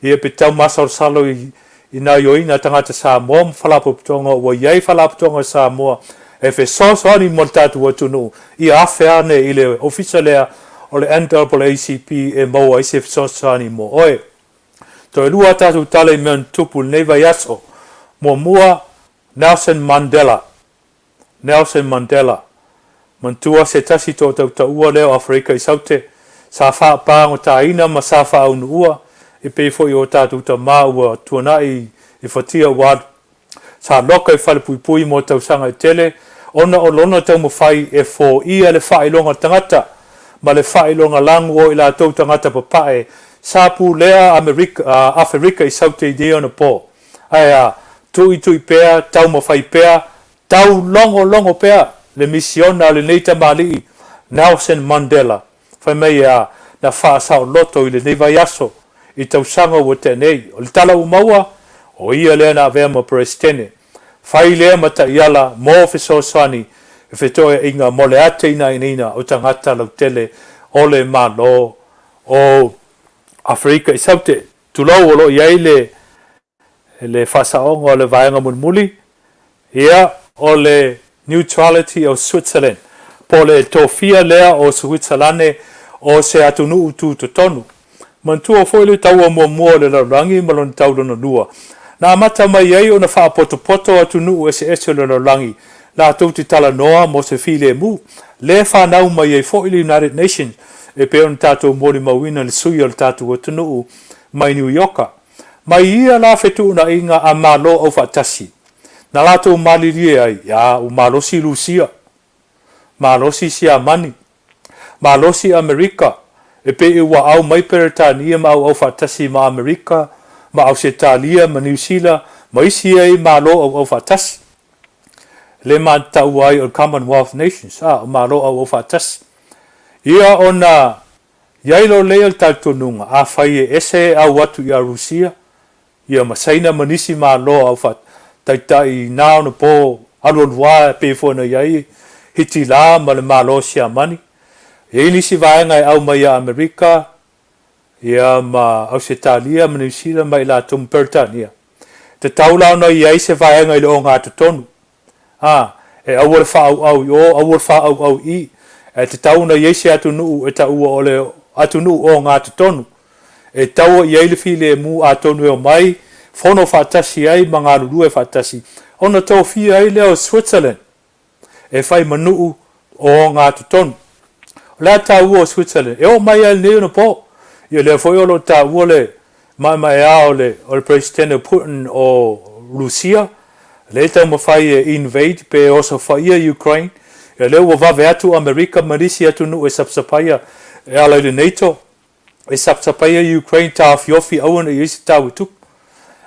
Ia pe tau masalosalo i i nā ioiga a tagata Samoa ma Faalapotopotoga ua i ai Faalapotopotoga Samoa e fesoasoani mo le tatou atunuu, ia afe ane i le ofisa lea o le NAACP e maua ai se fesoasoani mo oe. Toe lua a tatou tala i mea na tupu i lenei vaiaso. Muamua, Nelson Mandela. Nelson Mandela, manatua se tasi toatautaua lea o Aferika i Saute, sa faapagotaaina ma sa faaunuua, e pei foi o tatou tama ua tuanai i fatia ua alu. Sa loka i falepuipui mo tausaga e tele ona o lona taumafai e foia le faailoga tagata ma le faailoga lagu o i latou tagata papae sa pulea Amerika, Aferika i Saute i nei ona po. Ae a, tuitui pea, taumafai pea, taulogologo pea le misiona a lenei tamalii Nelson Mandela, fai mai e a, na faasaoloto i lenei vaiaso i tausaga ua tea nei. O le tala ua maua, o ia lea na avea ma Peresetene. Fai lea ma taiala mo fesoasoani i fetoeaiga mo le ateinaeinaina o tagata lautele o le Malo o Aferika i Saute. Tulou, o lo o i ai le le faasaoga o le vaega mulimuli, ia, o le neutrality of Switzerland, po o le tofia lea o Suitsalane o se atunuu tutotonu. Manatua foi le taua muamua o le lalolagi ma lona tau lona lua, na amata mai ai ona faapotopoto atunuu eseese o le lalolagi latou te talanoa mo se filemu, lea fanau mai ai foi le United Nations e pei ona tatou molimauina le sui o le tatou atunuu mai Niu Ioka. Mai ia la fetuunaiga a Malo Aufaatasi, na latou malilie ai, a ua malosi Lusia, malosi Siamani, malosi Amerika, e pei ua au mai Peretania ma auau faatasi ma Amerika, ma Ausetalia ma Niu Sila ma isi ai Malo auau faatasi. Le ma taua ai o le Commonwealth Nations, a, o Malo auau faatasi. Ia ona i ai lolei o le talitonuga, afai e ese e au atu ia Rusia, ia ma Saina ma nisi Malo au faataitai na ona po alualuā e pei foi ona i ai Hitila ma le Malo o Siamani, e i ai nisi vaega e au mai ia Amerika, ia ma Ausetalia ma Niu Sila ma i latou ma Peretania. Tatau la ona i ai se vaega i le ogatotonu Ā, e aua le faaauau i ō, aua le faaauau i i, ae tatau ona i ai se atunuu e taua o le atunuu ogatotonu, e taua i ai le filemu atonu e omai, fono faatasi ai ma galulue faatasi, ona tofia ai lea o Switzerland e fai ma nuu ogatotonu. O le a taua o Switzerland? E oo mai lava i lenei onapo. Ia lea foi o lo o taua le maemaea o le o le Peresetene o Putin o Rusia, lea e taumafai e invade pe osofaia Ukraine. Ia lea ua vave atu Amerika ma nisi atunuu e sapasapaia e ala i le NATO. E sapasapaia Ukraine taofiofi aua ne i ai se tau e tupu.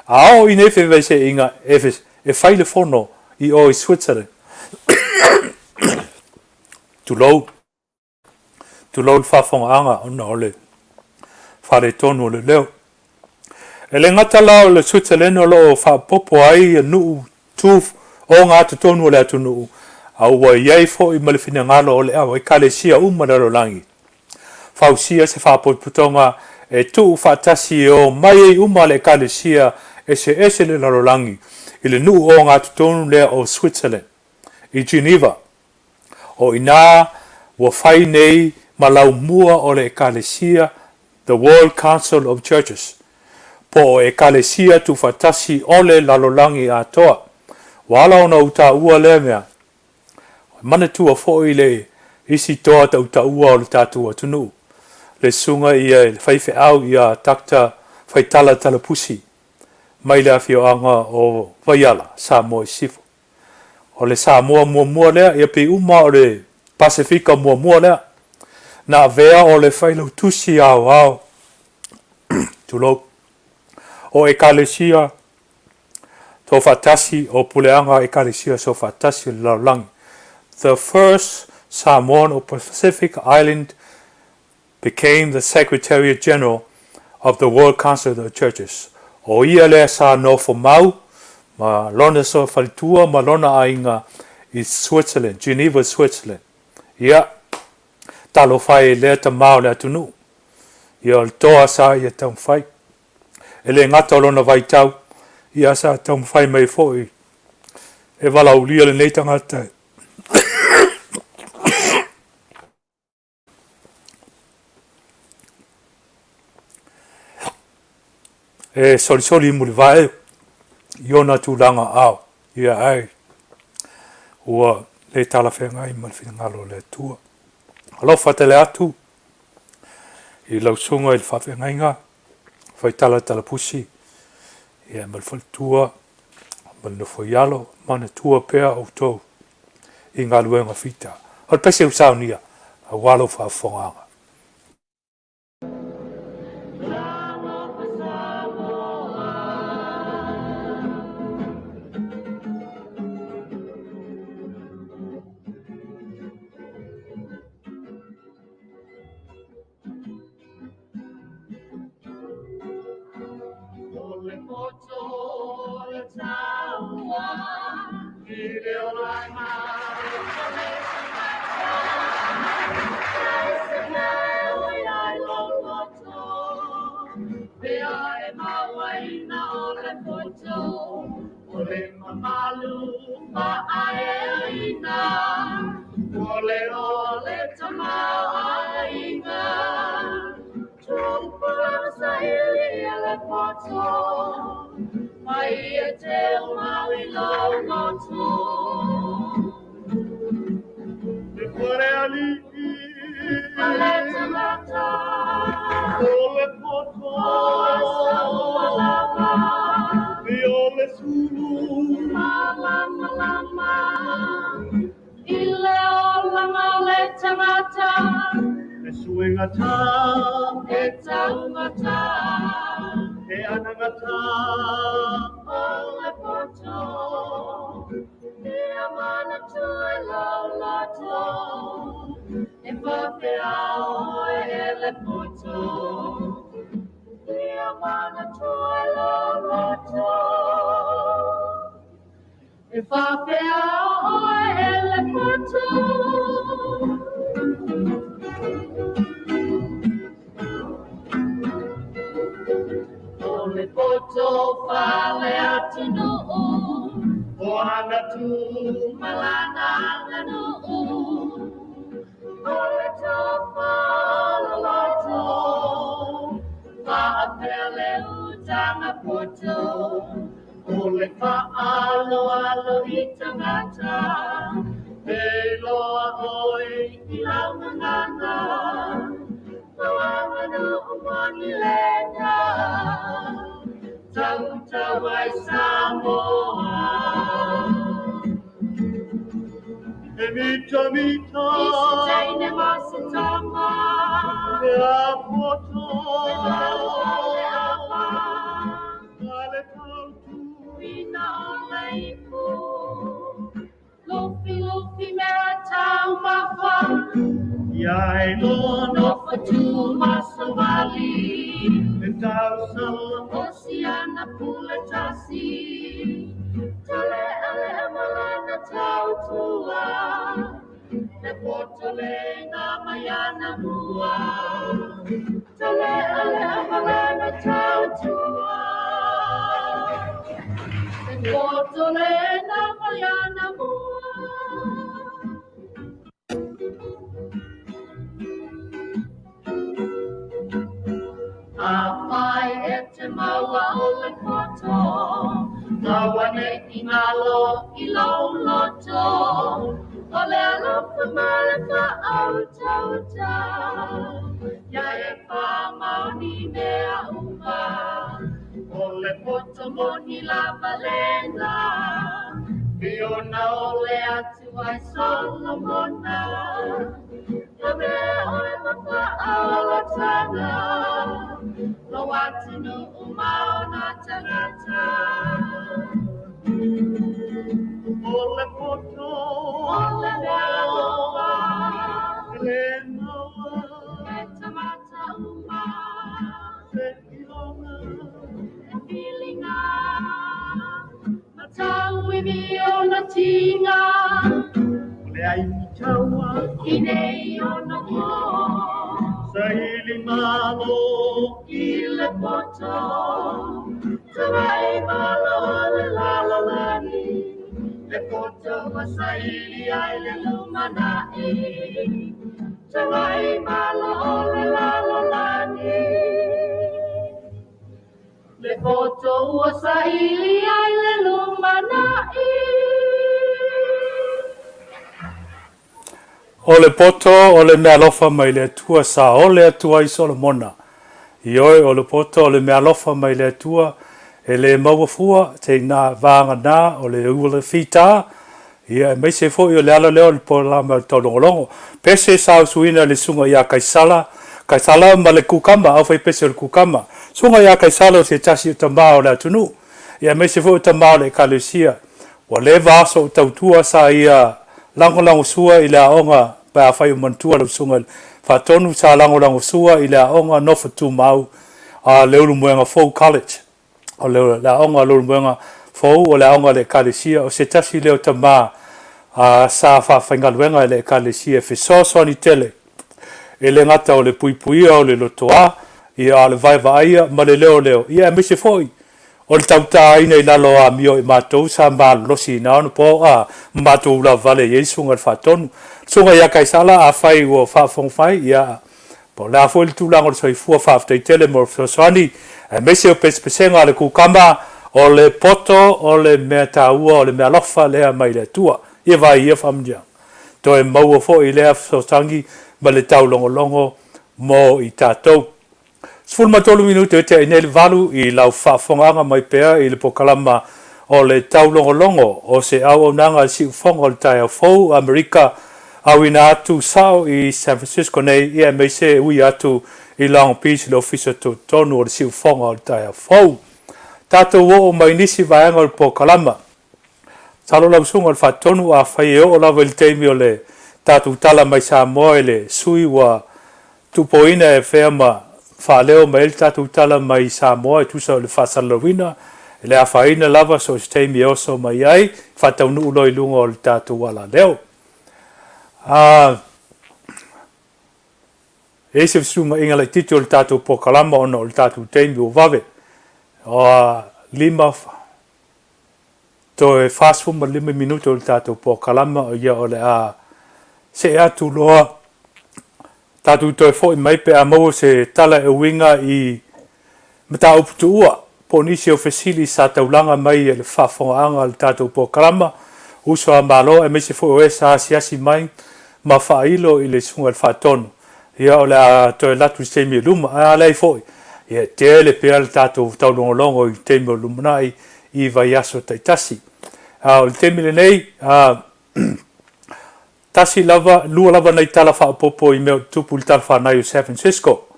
A oo i nei fevaeseaiga e, e fai le fono i o i Switzerland. Tulou. Tulou le faafogaaga ona o le faaletonu o le leo. E le gata la o le Switzerland o lo o faaopoopo ai nuu tu ogatotonu o le atunuu, a ua i ai foi ma le finagalo o le au Ekalesia uma i le lalolagi. Fausia se faapotopotoga e tuu faatasi e o mai ai uma le Ekalesia eseese i le lalolagi i le nuu ogatotonu lea o Switzerland, i Geneva. O i ina ua fai nei ma laumua o le Ekalesia The World Council of Churches, po o Ekalesia Tuufaatasi o le Lalolagi Atoa. Ua ala ona ou taua lea mea, e manatua foi le isi toa tautaua o le tatou atunuu, le susuga ia i le faifeau ia Doctor Faitala Talapusi mai le afioaga o Vaiala, Samoa i Sisifo. O le Samoa muamua lea, ia pei uma o le Pasefika muamua lea, na avea o le Failautusi Aoao, tulou, o Ekalesia Soofaatasi, o Puleaga Ekalesia Soofaatasi o le Lalolagi, The first Samoan of Pacific Island became the Secretariat General of the World Council of the Churches. O ia lea sa nofo mau ma lona faletua ma lona aiga i Switzerland, Geneva, Switzerland. Ia, talofa e lea tama o le atunuu. Ia, o le toa sa ia taumafai. E le gata o lona vaitau, ia sa taumafai mai foi e valaaulia lenei tagata E solisoli mulivae i ona tulaga ao, ia ae ua le talafeagai ma le finagalo o le Atua. Alofa tele atu i lau susuga i le faafeagaiga, faitala talapusi, ia ma le faletua, ma le nofoialo, manatua pea outou i galuega fita. O le pese saunia, aua lou faafofogaaga. O le poto o le taua i le olaga o le tagata. E se mea e ai lou loto, pea e mauaina o le poto, o le mamalu faaeaina, o le o le tamaoaiga. Tupulaga saili e le poto, mai e teu mau i lou loto. Le falealii Ma le tagata o le poto o lava e o le sulu malamalama i le olaga o le tagata e suegata e taugata e anagata o le poto ia manatua i lou loto e faapea oe e le poto ia manatua i lou loto e faapea oe e le poto. O le poto fale atunuu o ana tu ma lana aganuu. O le tofa loloto faapea le utaga poto. O le faaaloalo i tagata e iloa oe i lau gagana. Lau aganuu moni lena tautau ai Samoa. E mitamita I se teine ma se tama. Mea poto Ma le tautu Ina o le ipu Lufi lufi mea taumafa Ia e Nofo tu ma savali Le tausala O siana pule tasi Tale'ale'a ma lana tautua Le poto le na mai ana mua Tale'ale'a ma lana tautua Le poto le na mai ana mua. Afai e te maua o le poto, Maua nei i galo i lou loto, O le alofa ma le faautauta, Ia e faamaoni i mea uma, O le poto moni lava lena, Pei ona o le Atua i Solomona, Lavea oe ma faaolataga, Lou atunuu ma ona tagata. O le poto, o le mea alofa, e le maua e tagata uma. Se iloga e filiga, ma tauivi ona tiga. O le ai taua i nei ona po, saili malo i le poto, Tavae malo o le lalolagi, le poto ua saili ai le lumanai. Tavae malo o le lalolagi, le poto ua saili ai le lumanai. O le poto o le meaalofa mai le Atua sa ole atu ai Solomona. Ioe, o le poto o le meaalofa mai le Atua e le maua fua, teina vagana o le ua fita, ia aemaise foi o le ala lea o le polokalame o le taulogologo. Pese sa usuina e le susuga ia Kaisala, Kaisala ma le kukama, aufaipese o le kukama. Susuga ia Kaisala o se tasi o tama o le atunuu, ia aemaise foi o tama o le Ekalesia. Ua leva aso o tautua sa ia lagolagosua i le aoga pe afai o manatua lau susuga i le Faatonu sa lagolagosua i le aoga Nofo Tumau a Leulumoega Fou College. O le aoga a Leulumoega Fou o le aoga a le Ekalesia o se tasi lea o tama sa faafaigaluega e le Ekalesia e fesoasoani tele e le gata o le puipuia o le lotoa, ia a o le vaevaaia ma le leoleo, ia aemaise foi o le tautaina i lalo o amio i matou sa malolosi i na ona po a matou ulavavale i ai le Susuga i le Faatonu. Le Susuga ia Kaisala, afai ua faafofoga mai, ia, po o le a foi le tulaga o le soifua, faafetai tele mo le fesoasoani, aemaise o pesepesega a le kukama, o le poto, o le mea taua, o le meaalofa lea mai le Atua. Ia vaai ia faamanuiaga. Toe maua foi lea fesoasoani ma le taulogologo mo i tatou. 13 minute e tea ai nei le valu i lau faafofogaaga mai pea i le polokalama o le taulogologo o se auaunaga a le siufofoga o le taeao fou Amerika auina atu sao i San Francisco nei ia aemaise e ui atu i Long Beach le ofisa tutotonu o le siufofoga o le taeao fou. Tatou oo mai nisi vaega o le polokalama. Masalo lau susuga o le Faatonu afai e oo lava i le taimi o le tatou tala mai Samoa i le sui ua tupoina e fea ma faaleo mai ai le tatou tala mai Samoa e tusa o le faasalalauina e le afaina lava so o se taimi e oso mai ai faataunuu loa i luga o le tatou alaleo. A E i se fesugaaiga laitiiti o le tatou polokalama ona o le tatou taimi ua vave. Ua 5 Toe 45 minute o le tatou polokalama, ia o le a see atu loa tatou toe foi mai pe a maua se tala e uiga i mataupu tuua po o nisi o fesili sa taulaga mai e le faafofogaaga a le tatou polokalama Uso a Malo aemaise foi o e sa asiasi mai ma faailo i le Susuga i le Faatonu. Ia o le a toe alu atu i se taimi i luma. Ae a leai foi, ia e tele pea le tatou taulogologo i taimi o lumanai i vaiaso taitasi. A o le taimi lenei, a, Tasi lava, lua lava nai tala faaopoopo i mea o tutupu i le talafaanai o San Francisco.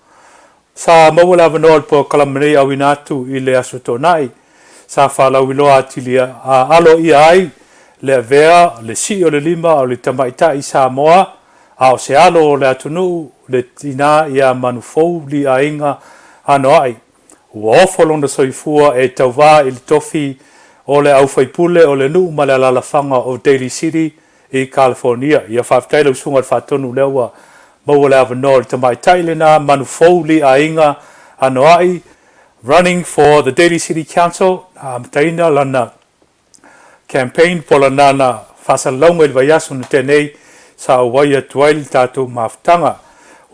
Sa maua le avanoa o le polokalame nei auina atu i le Aso Toonai, sa faalauiloa atili a aloaia ai le avea le sii o le lima o le tamaitai Samoa a o se alo o le atunuu le tinā ia Manufou Lee Aiga Anoa'i ua ofo lona soifua e tauvā i le tofi o le aufaipule o le nuu ma le alalafaga o Daly City i California. Ia faafetai lau Susuga i le Faatonu lea ua maua le avanoa o le tamaitai lena Manufou Lee Aiga Anoa'i running for the Daly City Council na amataina lana campaign po o lana faasalalauga i le vaiaso na tea nei sa auai atu ai le tatou mafutaga.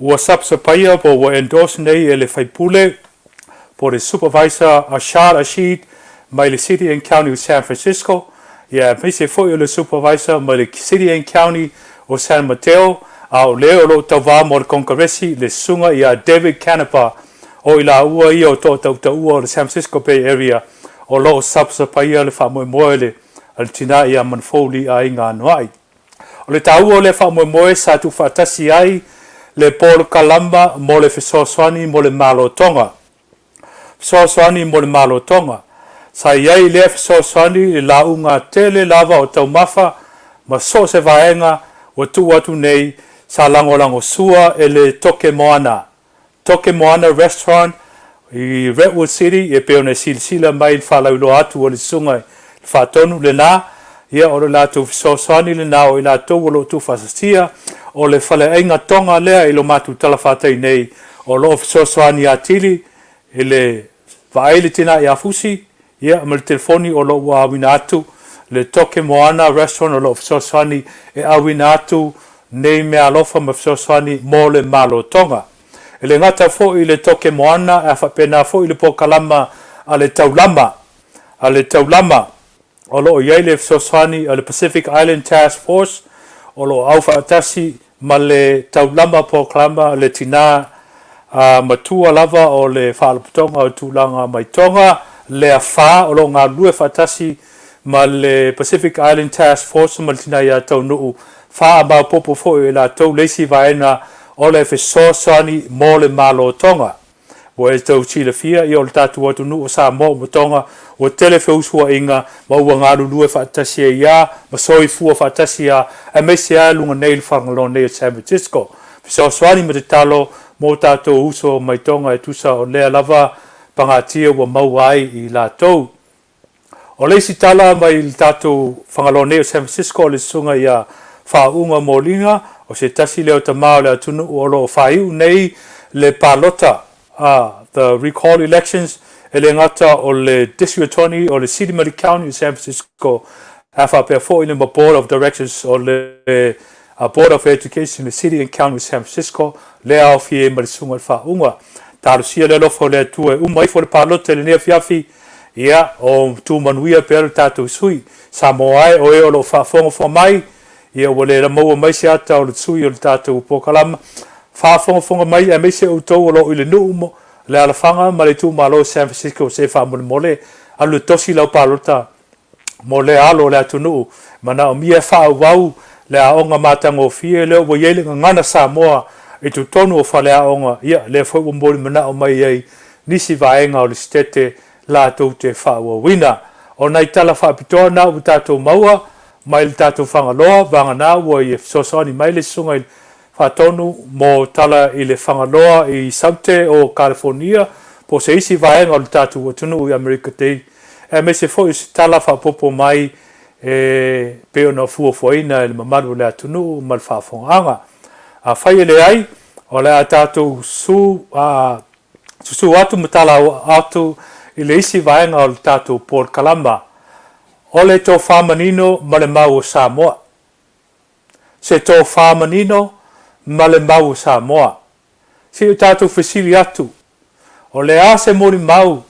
Ua sapasapaia po ua endorse nei e le faipule po o le Supervisor Ashar Asheed mai le City and County o San Francisco, ia aemaise foi o le Supervisor mai le City and County o San Mateo, a o le o lo o tauvā mo le Konekaresi le Susuga ia David Canepa o i laua ia o toatautaua o le San Francisco Bay Area o lo o sapasapaia le faamoemoe le a le tinā ia Manufou Lee Aiga Anoa'i. O le taua o lea faamoemoe sa tuufaatasi ai le polokalama mo le fesoasoani mo le Malo Tonga. Fesoasoani mo le Malo Tonga. Sa i ai lea fesoasoani le lauga tele lava o taumafa ma so o se vaega ua tuu atu nei sa lagolagosua e le Toke Moana Toke Moana Restaurant i Redwood City, e pei ona e silasila mai i le faalauiloa atu o le Susuga i le Faatonu lena, ia o le latou fesoasoani lena o i latou o lo o tuufaasasia o le faleaiga Toga lea i lo matou talafatai nei o lo o fesoasoani atili i le vaai le tina ia Fusi, ia ma le telefoni o lo o ua auina atu le Toke Moana Restaurant o lo o fesoasoani e auina atu nei meaalofa ma fesoasoani mo le Malo Tonga. E le gata foi i le Toke Moana ae faapena foi le polokalama a le Taulama, a le Taulama o lo o i ai le fesoasoani a le Pacific Island Task Force o lo o aufaatasi ma le taulama polokalama le tinā matua lava o le Faalapotopotoga o Tulaga mai Tonga, lea fa o lo o galulue faatasi ma le Pacific Island Task Force ma le tinā ia Taunuu faamaopoopo foi e latou le isi vaega o le fesoasoani mo le Malo Tonga. Ua e tau silafia, ia o le tatou atunuu o Samoa ma Tonga, ua tele feusuaiga ma ua galulue faatasi ai a ma soifua faatasi a, aemaise a luga nei i le Fagaloa nei o San Francisco. Fesoasoani ma tatalo mo tatou uso mai Tonga e tusa o lea lava pagatia ua maua ai i latou. O le isi tala mai le tatou Fagaloa nei o San Francisco o le susuga ia Faauuga Moliga, o se tasi lea o tama o le atunuu o lo o faaiu nei le palota, the recall elections, e le gata o le District Attorney o le City ma le County o San Francisco, ae faapea foi le ma Board of Directors o le Board of Education i le City and County o San Francisco, lea aofia ai ma le susuga i le Faauuga. Talosia le alofa o le Atua e uma ifo le palota i lenei afiafi, Ia, o tu manuia pea lo tatou sui. Samoa e, o e o lo o faafogafoga mai, ia ua le maua mai se ata o le sui o le tatou polokalama. Faafogafoga mai aemaise outou o lo o i le nuu mo le alafaga ma le itumalo o San Francisco se faamolemole alu e tosi lau palota mo lea alo o le atunuu. Manaomia e faaauau le aoga matagofie lea ua i ai le gagana Samoa i totonu o faleaoga, ia lea foi ua momoli manao mai ai nisi vaega o le Setete latou te faaauauina. O nai tala faapitoa na ua tatou maua mai le tatou Fagaloa, vagana ua ia fesoasoani mai le Susuga i le Faatonu mo tala i le Fagaloa i Saute o Kalifornia po o se isi vaega o le tatou atunuu i Amerika Tei, aemaise foi o se tala faaopoopo mai e pei ona fuafuaina e le mamalu o le atunuu ma le faafofogaaga. Afai e leai, o le a tatou su, a, susu atu ma tala atu i le isi vaega o le tatou polokalama, o le tofa manino ma le mau o Samoa. Se tofa manino ma le mau o Samoa. Se i o tatou fesili atu, o le a se molimau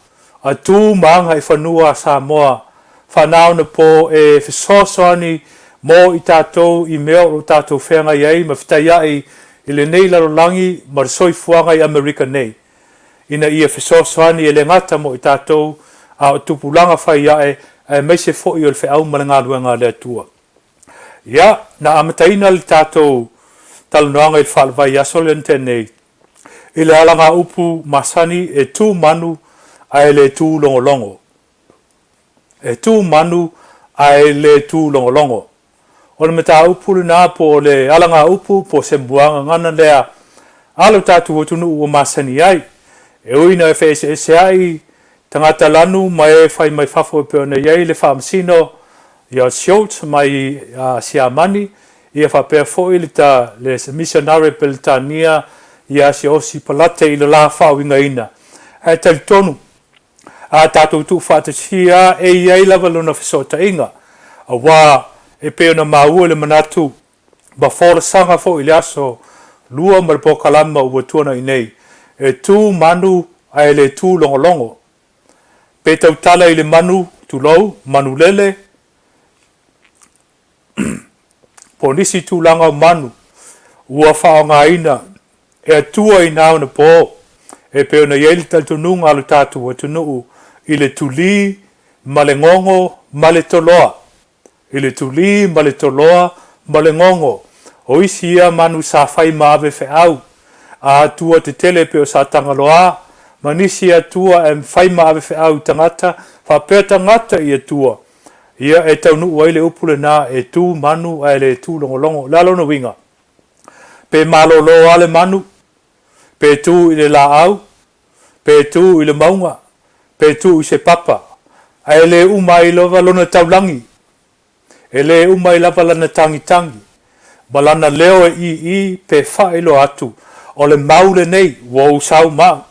a tu ma agaifanua a Samoa faaneionapo e fesoasoani mo i tatou i mea o lo o tatou feagai ai ma fetaiai i lenei lalolagi ma le soifuaga i Amerika nei, ina ia fesoasoani e le gata mo i tatou a o tupulaga fai ae aemaise foi o le feau ma le galuega a le Atua. Ia, na amataina le tatou talanoaga i le faalevaiaso lea na tea nei, i le alagaupu masani e tu manu ae le tu logologo. E tu manu ae le tu logologo. O le mataupu lena po o le alagaupu po o se muagagana lea a lo tatou atunuu ua masani ai. E ui ina feeseeseai tagata lanu ma e fai mai fafo e pei ona i ai le Faamasino ia Schultz mai Siamani, ia faapea foi le le Misionare Peretania ia Siaosi Palate i le la faauigaina. Ae talitonu, a tatou tuufaatasia e i ai lava lona fesootaiga, aua e pei ona maua i le manatu ma folasaga foi i le aso Lua ma le polokalama ua tuanai nei, e tu manu ae le tu logologo. Pe tautala i le manu, tulou, manu lele, po o nisi tulaga o manu ua faaaogaina e Atua i na ona po, e pei ona i ai le talitonuga a lo tatou atunuu i le tulī ma le gogo ma le toloa. I le tulī ma le toloa ma le gogo, o isi ia manu sa fai ma ave feau a atua tetele e pei o Satagaloa ma nisi atua e fai ma ave feau i tagata, faapea tagata i atua. Ia e taunuu ai le upu lena e tu manu ae le tu logologo. O le a lona uiga? Pe malolo lava le manu, pe tu i le laau, pe tu i le mauga, pe tu i se papa, ae le uma ai lava lona taulagi, e le uma ai lava lana tagitagi, ma lana leo e ʻīʻī pe faailoa atu, o le mau lenei ua ou sau ma au,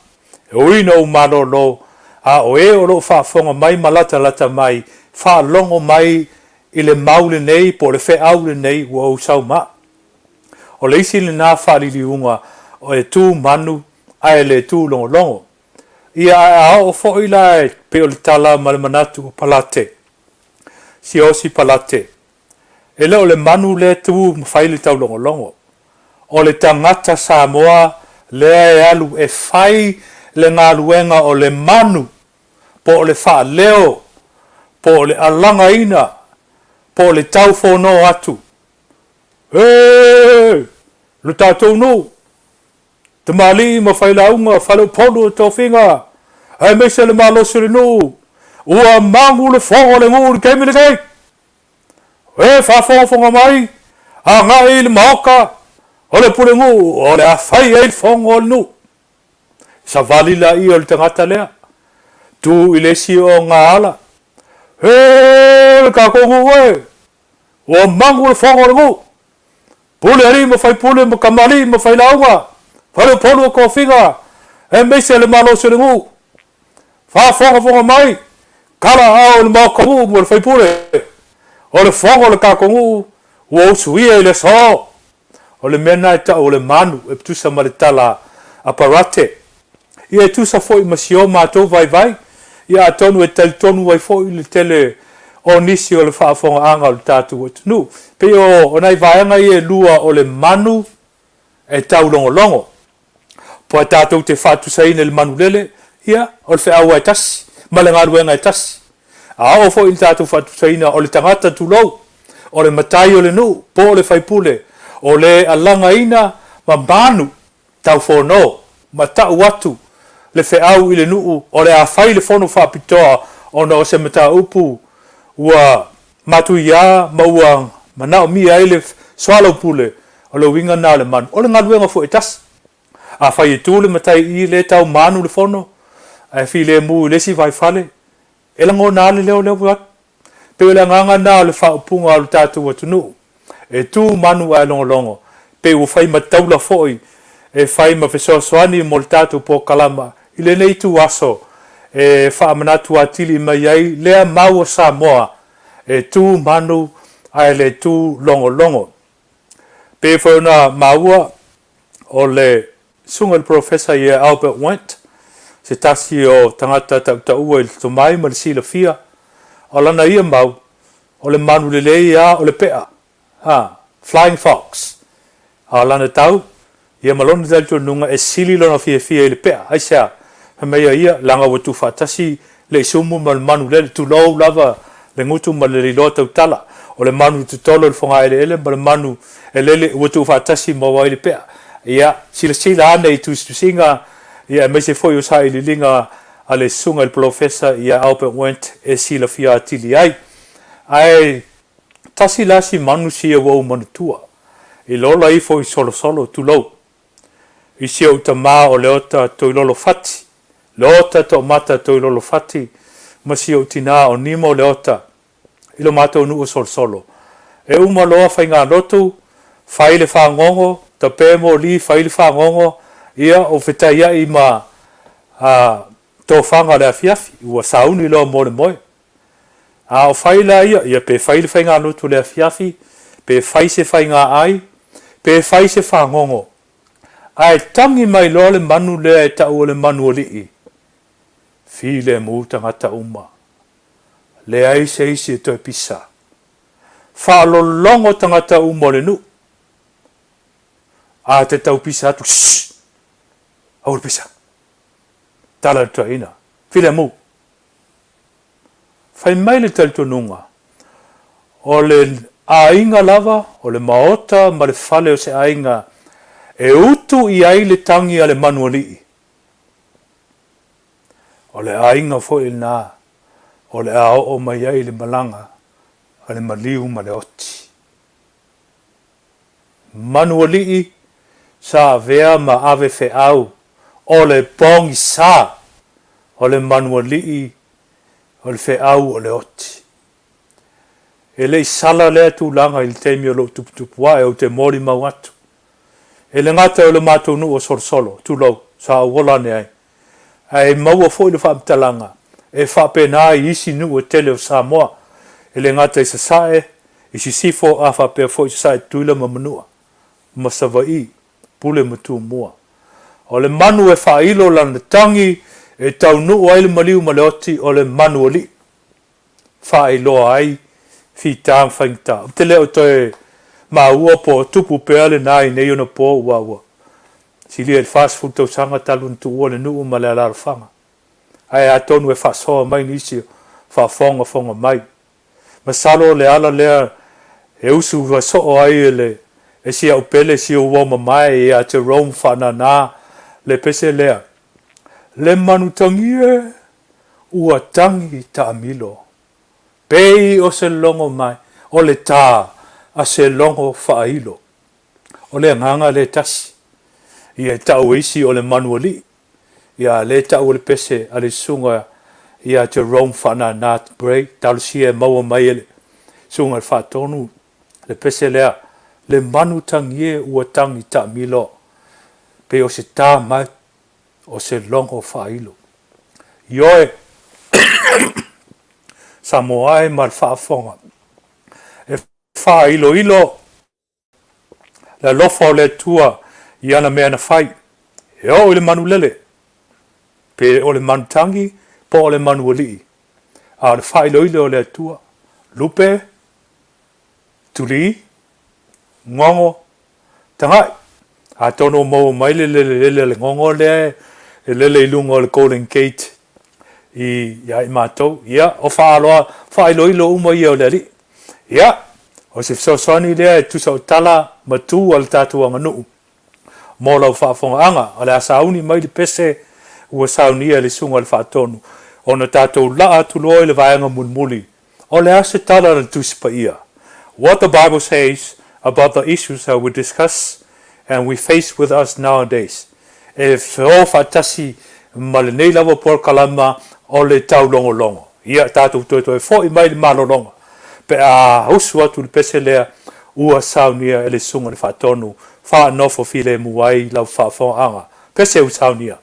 e ui ina ou malolo, a o e o lo o faafofoga mai ma latalata mai, faalogo mai i le mau lenei po o le feau lenei ua ou sau ma au. O le isi lena faaliliuga e tu manu ae le tu logologo. Ia ae a oo foi la e pei o le tala ma le manatu o Palate, Siaosi Palate, e le o le manu lea tu ma fai le taulogologo. O le tagata Samoa lea e alu e fai le galuega o le manu po o le faaleo po o le alagaina po o le taufono atu. E! Lo tatou nuu, tamalii ma failauga, faleupolu o tofiga, aemaise le malosi o le nuu, ua magu le fono a le nuu i le taimi lenei. E faafogafoga mai, agai i le maota o le pulenuu o le a fai ai le fono a le nuu. Savali laia o le tagata lea, tu i le isi o ga ala. E! Le tatou nuu e! Ua magu le fono a le nuu. Pule alii ma faipule ma tamalii ma failauga, faleupolu o tofiga, aemaise le malosi o le nuu. Faafogafoga mai, kala aao i le maota nuu mo le faipule. O le fono a le tatou nuu ua usuia i le aso. O le mea lena e tau o le manu e tusa ma le tala a Parate. Ia e tusa foi ma si o matou vaivai, ia atonu e talitonu ai foi le tele o nisi o le faafogaaga o le tatou atunuu. Pei o nai vaega ia e lua o le manu e taulogologo. Poa tatou te faatusaina i le manulele, ia, o le feau lava e tasi, ma le galuega e tasi. A oo foi i le tatou faatusaina o le tagata tulou, o le matai o le nuu, po o le faipule, o le alagaina ma manu taufono ma tau atu le feau i le nuu o le a fai le fono faapitoa ona o se mataupu ua matuia ma ua manaomia ai le soalaupule, o le uiga lena o le manu. O le galuega foi e tasi. Afai e tu le matai i le tau manu le fono ae filemu i le isi vaifale, e lagona lava le leo lea ua atu. Pei o le agaga lena o le faaupuga o le tatou atunuu, e tu manu ae logologo, pei ua fai ma taula foi e fai ma fesoasoani mo le tatou polokalama i lenei ituaso e faamanatu atili mai ai lea mau a Samoa, e tu manu ae le tu logologo. Pei foi ona maua o le Susuga i le Polofesa ia Albert Wendt, se tasi o tagata tautaua i le tomai ma le silafia, o lana ia mau, o le manu lelei lava o le pea, ha, flying fox. A o lana tau, ia ma lona talitonuga e sili lona fiafia i le pea. Aisea? Fai mai a ia, leaga ua tuufaatasi le isumu ma le manu lele, tulou lava le gutu ma le liloa tautala. O le manu totolo i le fogaeleele ma le manu e lele ua tuufaatasi maua ai le pea. Ia, silasila ane i tusitusiga, ia, aemaise foi o sailiiliga a le Susuga i le Polofesa ia Albert Wendt e silafia atili ai. Ae tasi la si manu sia ua ou manatua, i le ola ifo i Solosolo, tulou, i si ou tama o Leota Toilolo Fati, Leota Toomata Toilolo Fati ma si ou tinā o Nimo Leota, i lo matou nuu o Solosolo. E uma loa faigalotu, fai le fagogo, tape moli fai le fagogo, ia o fetaiai ma a tofaga o le afiafi, ua sauni loa mo le moe. A o fai la ia, ia pe fai le faigalotu i le afiafi, pe fai se faiga ai, pe fai se fagogo, ae tagi mai loa le manu lea e tau o le manualii, filemu tagata uma. Leai se isi e toe pisa. Faalologo tagata uma o le nuu. A te tau pisa atu, Shh! Aua le pisa. Tala le tuaina. Filemu. Fai mai le talitonuga, o le aiga lava, o le maota ma le fale o se aiga e utu i ai le tagi a le manualii. O le aiga foi lena o le a oo mai ai le malaga a le maliu ma le oti. Manualii sa avea ma ave feau o le pogisa o le manualii o le feau o le oti. E le i sala lea tulaga i le taimi o lou tuputupu ae ou te molimau atu. E le gata o le matou nuu o Solosolo, tulou, sa ou ola ane ai, ae maua foi le faamatalaga e faapena ai isi nuu e tele o Samoa, e le gata i Sasae, i Sisifo a faapea foi Sasae Tutuila ma Manua, ma Savaii, Pule ma Tumua. O le manu e faailo lana tagi e taunuu ai le maliu ma le oti o le manualii. Faailoa ai fita ma faigata. Ou te le o toe maua po o tupu pea lena i nei ona po ua ua silia i le 40 tausaga talu ona tuua le nuu ma le alaalafaga. Ae atonu e faasoa mai nisi o faafogafoga mai. Masalo o le ala lea e usu soo ai e le e si au pele si ou uo mamae ia Jerome Faanana le pese lea, Le manutagi e! Ua tagi taamilo. Pei o se logo mai, o le tā a se logo faailo. O le agaga lea e tasi. Ia e tau e isi o le manualii. Ia a lea e tau o le pese a le susuga ia Jerome Faanana Bray, talosia e maua mai e le susuga i le Faatonu le pese lea, le manu tagie ua tagi taamilo, pei o se tā mai o se logo faailo. Ioe, Samoa e ma le faafofoga, e faailoilo le alofa o le Atua i ana mea na fai, e oo i le manulele, pe o le manutangi po o le manualii, a o le faailoilo o le Atua, lupe, tuli, gogo, Tagai, atonu o maua mai le lelelele a le gogo lea e lele i luga o le Golden Gate i ia i matou. Ia, o faaaloa, faailoilo uma ia o le Alii. Ia, o se fesoasoani lea e tusa o tala ma tu a le tatou aganuu mo lau faafogaaga. O le a sauni mai le pese ua saunia e le Susuga i le Faatonu ona tatou laa atu loa i le vaega mulimuli O le a se tala a le Tusi Paia? What the Bible says about the issues that we discuss and we face with us nowadays. E o faatasi ma lenei lava polokalama o le taulogologo. Ia tatou toetoe foi mai le malologa pe a usu atu le pese lea ua saunia e le Susuga i le Faatonu faanofo filemu ai lau faafogaaga. Pese ua saunia.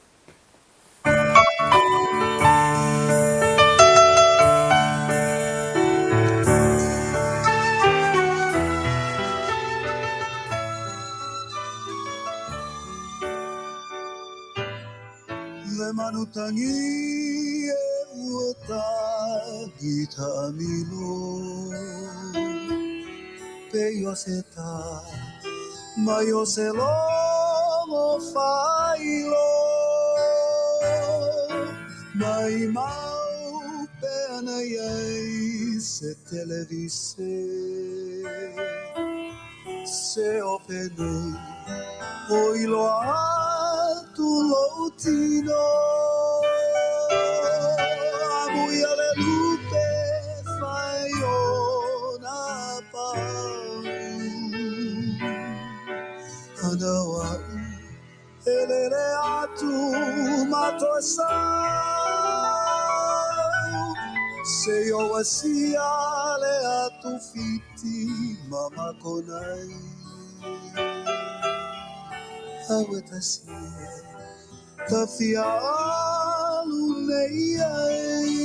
Le manutangi e ua tagi taamilo Pei o se tā mai o se logo faailo Maimau pe ana i ai se televise. Se ope nei oi loa atu lou tino Amuia le lupe fai ona pau Ana wa'u e lele atu ma toe sau Se i o asia le atu fiti ma makonai Aua tasi e tafia alu nei ai.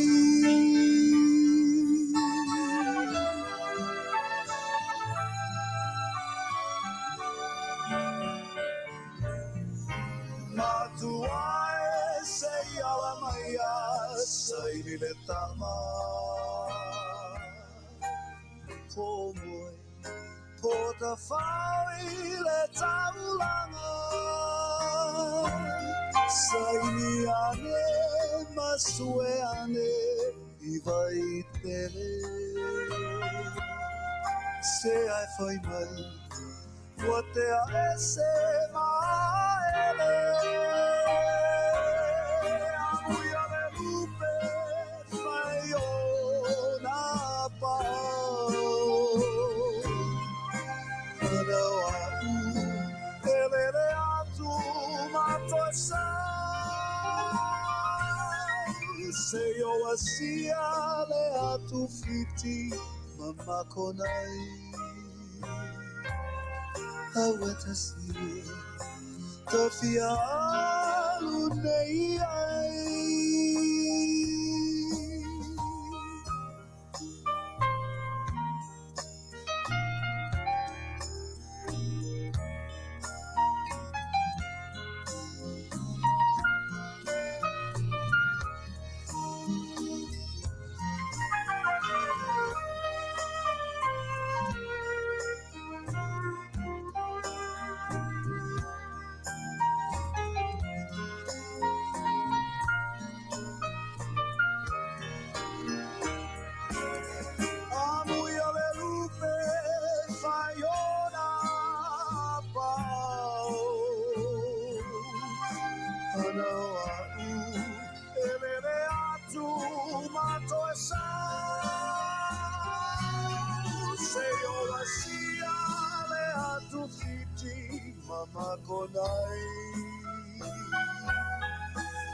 Matua e se i ala mai a saini le tama Po moe, po tawhao i le taulanga Saini ane ma sue ane i Vaitele Se ai whai mai Ua tea ese maele Amuia le lupe fai ona pao Anau a'u e lele atu ma toe sau Se i o asia le atu fiti ma makonai. Aua tasi e tawhia alu nei ai. Amuia le lupe fai ona pao Ana a'u E lele atu ma toe sau Se o asia le atu Fiti ma makonai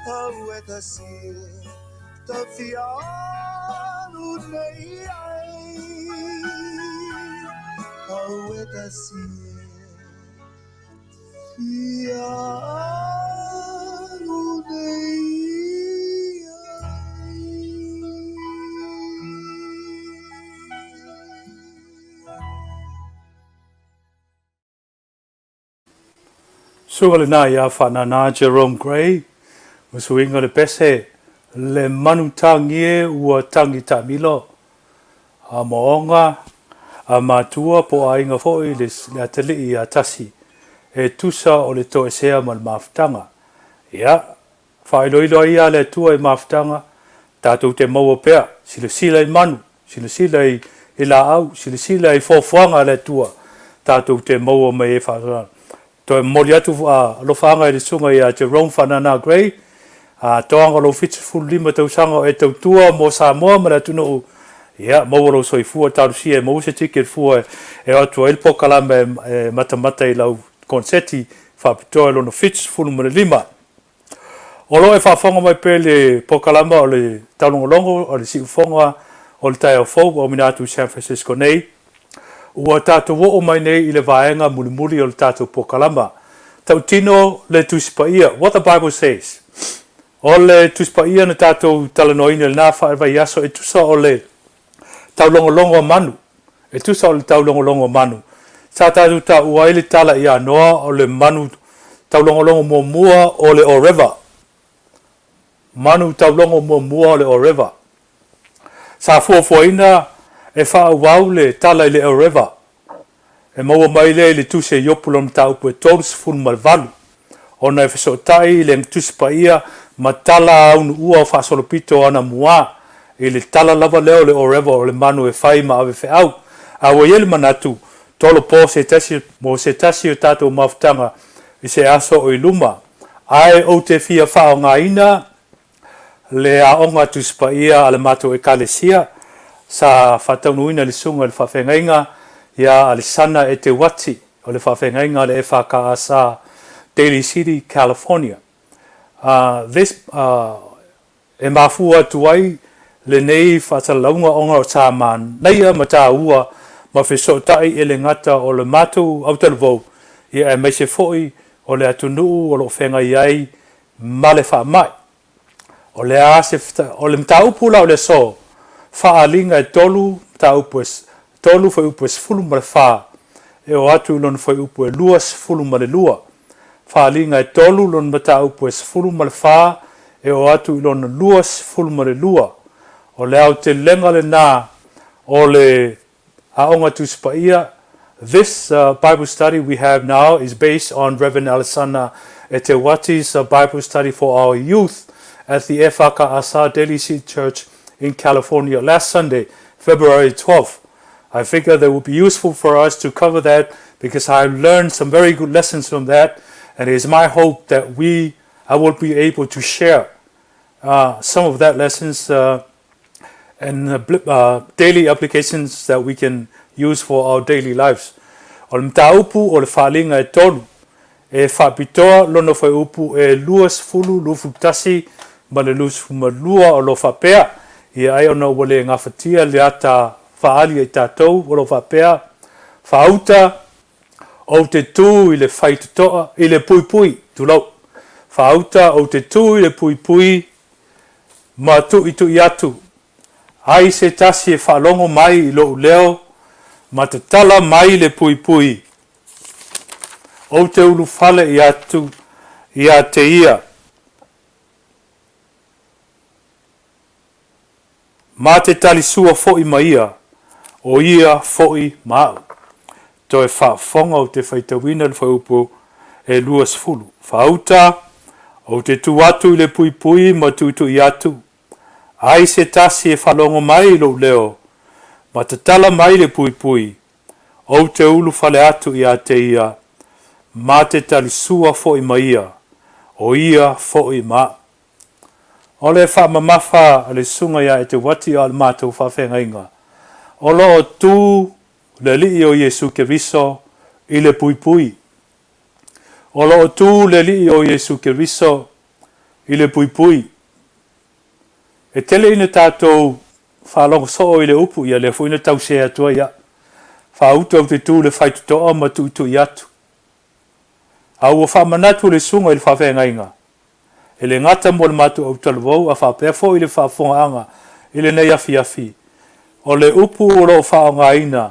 Au e tasi e tawhia alu nei ai Au e tasi e Fia alu nei ai. Suka lena ia Faanana Jerome Gray, ma suiga le pese le manu tagie ua tagi taamilo a moonga a matua po o aiga foi le atalii ia tasi e tusa o le toesea ma le mafutaga. Ia, faailoilo ai ia le Atua i mafutaga, tatou te maua pea, silasila i manu, silasila i laau, silasila i foafoaga a le Atua, tatou te maua mai ai faasoasoaga. Toe momoli atu alofaaga i le susuga ia Jerome Faanana Gray, a toaga o lou 75 tausaga o e tautua mo Samoa ma le atunuu, ia, maua lou soifua talosia e maua se ticket fua e o atu ai le pokalame e matamata i lau konseti faapitoa i lona 75. O lo o e faafofoga mai pea i le pokalama o le taulogologo o le siufofoga o le taeao fou ua auina atu i San Francisco nei, Ua tatou oo mai nei i le vaega mulimuli o le tatou pokalama. Tautino le Tusi Paia, What the Bible Says. O le Tusi Paia na tatou talanoaina i lena vaiaso e tusa o le taulogologo a manu. E tusa o le taulogologo a manu. Sa tatou taua ai le tala ia Noa o le manu taulogologo muamua o le Oreva. Manu taulogo muamua o le Oreva. Sa fuafuaina e faaauau le tala i le Oreva. E maua mai lea i le Tusi a Iopu lona mataupu e 38, ona e fesootai i le Tusi Paia ma tala aunuua o faasolopito o ana muā, i le tala lava lea o le Oreva o le manu e fai ma ave feau. A ua i ai le manatu, tolopo se tasi mo se tasi o tatou mafutaga i se aso o i luma. Ae ou te fia faaaogaina le Aoga Tusi Paia a le matou Ekalesia sa faataunuuina i le Susuga i le Faafeagaiga ia Alisana Eteuati o le Faafeagaiga a le FKS Daly City, California. This E mafua atu ai lenei faasalalauga ona o sa manaia ma taua ma fesootai e le gata o le matou autalavou, ia aemaise foi o le atunuu o lo o feagai ai ma le faamai. O le a se o le mataupu la o le aso, Faaaliga e tolu mataupu e 3 fuaiupu e 14 e oo atu i lona fuaiupu e 22. Faaaliga e 3 lona mataupu e 14 e oo atu i lona 22. O le aotelega lena o le Aoga Tusi Paia. This Bible study we have now is based on Reverend Alesana Eteuati's Bible study for our youth at the FAKASA Daily Seed Church in California last Sunday, February 12th. I figure that would be useful for us to cover that because I learned some very good lessons from that, and it is my hope that we I will be able to share uh, some of that lessons uh, and uh, daily applications that we can use for our daily lives. O le mataupu o le faaaliga e tolu, e faapitoa lona fuaiupu e 20, 21 ma le 22 o lo o faapea, ia ai ona ua le gafatia le ata faaali e i tatou o lo o faapea, Faauta, ou te tū i le faitotoa, i le puipui, tulou, Faauta, ou te tū i le puipui ma tuitui atu ai se tasi e faalogo mai i lou leo ma tatala mai le puipui, ou te ulufale i atu ia te ia. Ma te talisua foi ma ia, o ia foi ma au. Toe faafofoga ou te faitauina le fuaiupu e 20. Faauta, ou te tu atu i le puipui ma tuitui atu, ai se tasi e faalogo mai i lou leo, ma tatala mai le puipui, ou te ulufale atu ia te ia, ma te talisua foi ma ia, o ia foi ma au. O le faamamafa a le Susuga ia Eteuati a o le matou faafeagaiga, o lo o tu le Alii o Iesu Keriso i le puipui. O lo o tu le Alii o Iesu Keriso i le puipui. E tele ina tatou faalogo soo i le upu, ia lea foi na tau sea atu ai au. Faauta ou te tu i le faitotoa ma tuitui atu. A ua faamanatu le Susuga i le faafeagaiga, E le gata mo le matou autalavou a faapea foi le faafofogaaga i lenei afiafi, o le upu o lo o faaaogaina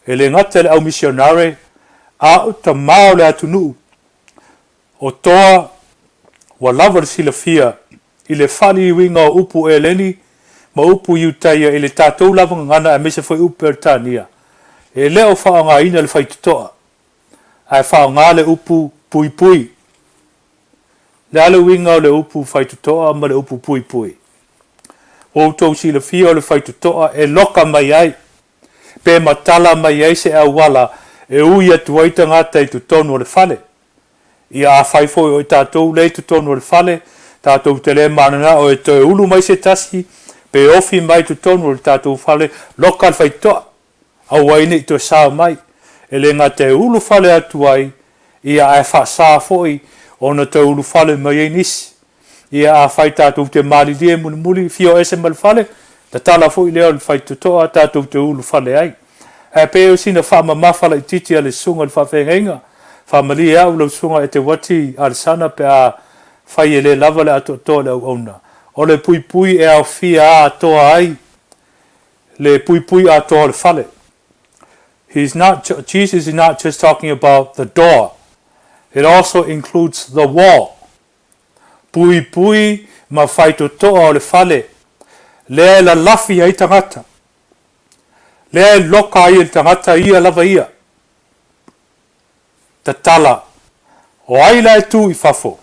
e le gata i le au misionare a o tama o le atunuu o toa ua lava le silafia i le faaliliuina o upu Eleni ma upu Iutaia i le tatou lava gagana aemaise foi upu Peretania, e le o faaaogaina le faitotoa ae faaaoga le upu puipui. Le a le uiga o le upu faitotoa ma le upu puipui? Ua outou silafia o le faitotoa e loka mai ai, pe matala mai ai se auala e ui atu ai tagata i totonu o le fale. Ia afai foi o i tatou lea i totonu o le fale, tatou te le mananao e toe ulu mai se tasi, pe ofi mai i totonu o le tatou fale, loka le faitotoa. Aua ai ne i toe sao mai, e le gata e ulufale atu ai, ia ae faasa foi ona toe ulufale mai ai nisi. Ia afai tatou te malilie mulimuli, fio ese ma le fale, tatala foi lea o le faitotoa tatou te ulufale ai. Ae pei o sina faamamafa laitiiti a le susuga i le faafeagaiga, faamalie au lau susuga Eteuati Alesana pe a fai e le lava le atoatoa o le auauna. O le puipui e aofia atoa ai le puipui atoa o le fale. He's not, Jesus is not just talking about the door. It also includes the wall. Puipui ma faitotoa o le fale, lea e lalafi ai tagata, lea e loka ai e le tagata ia lava ia. Tatala, o ai la e tu i fafo?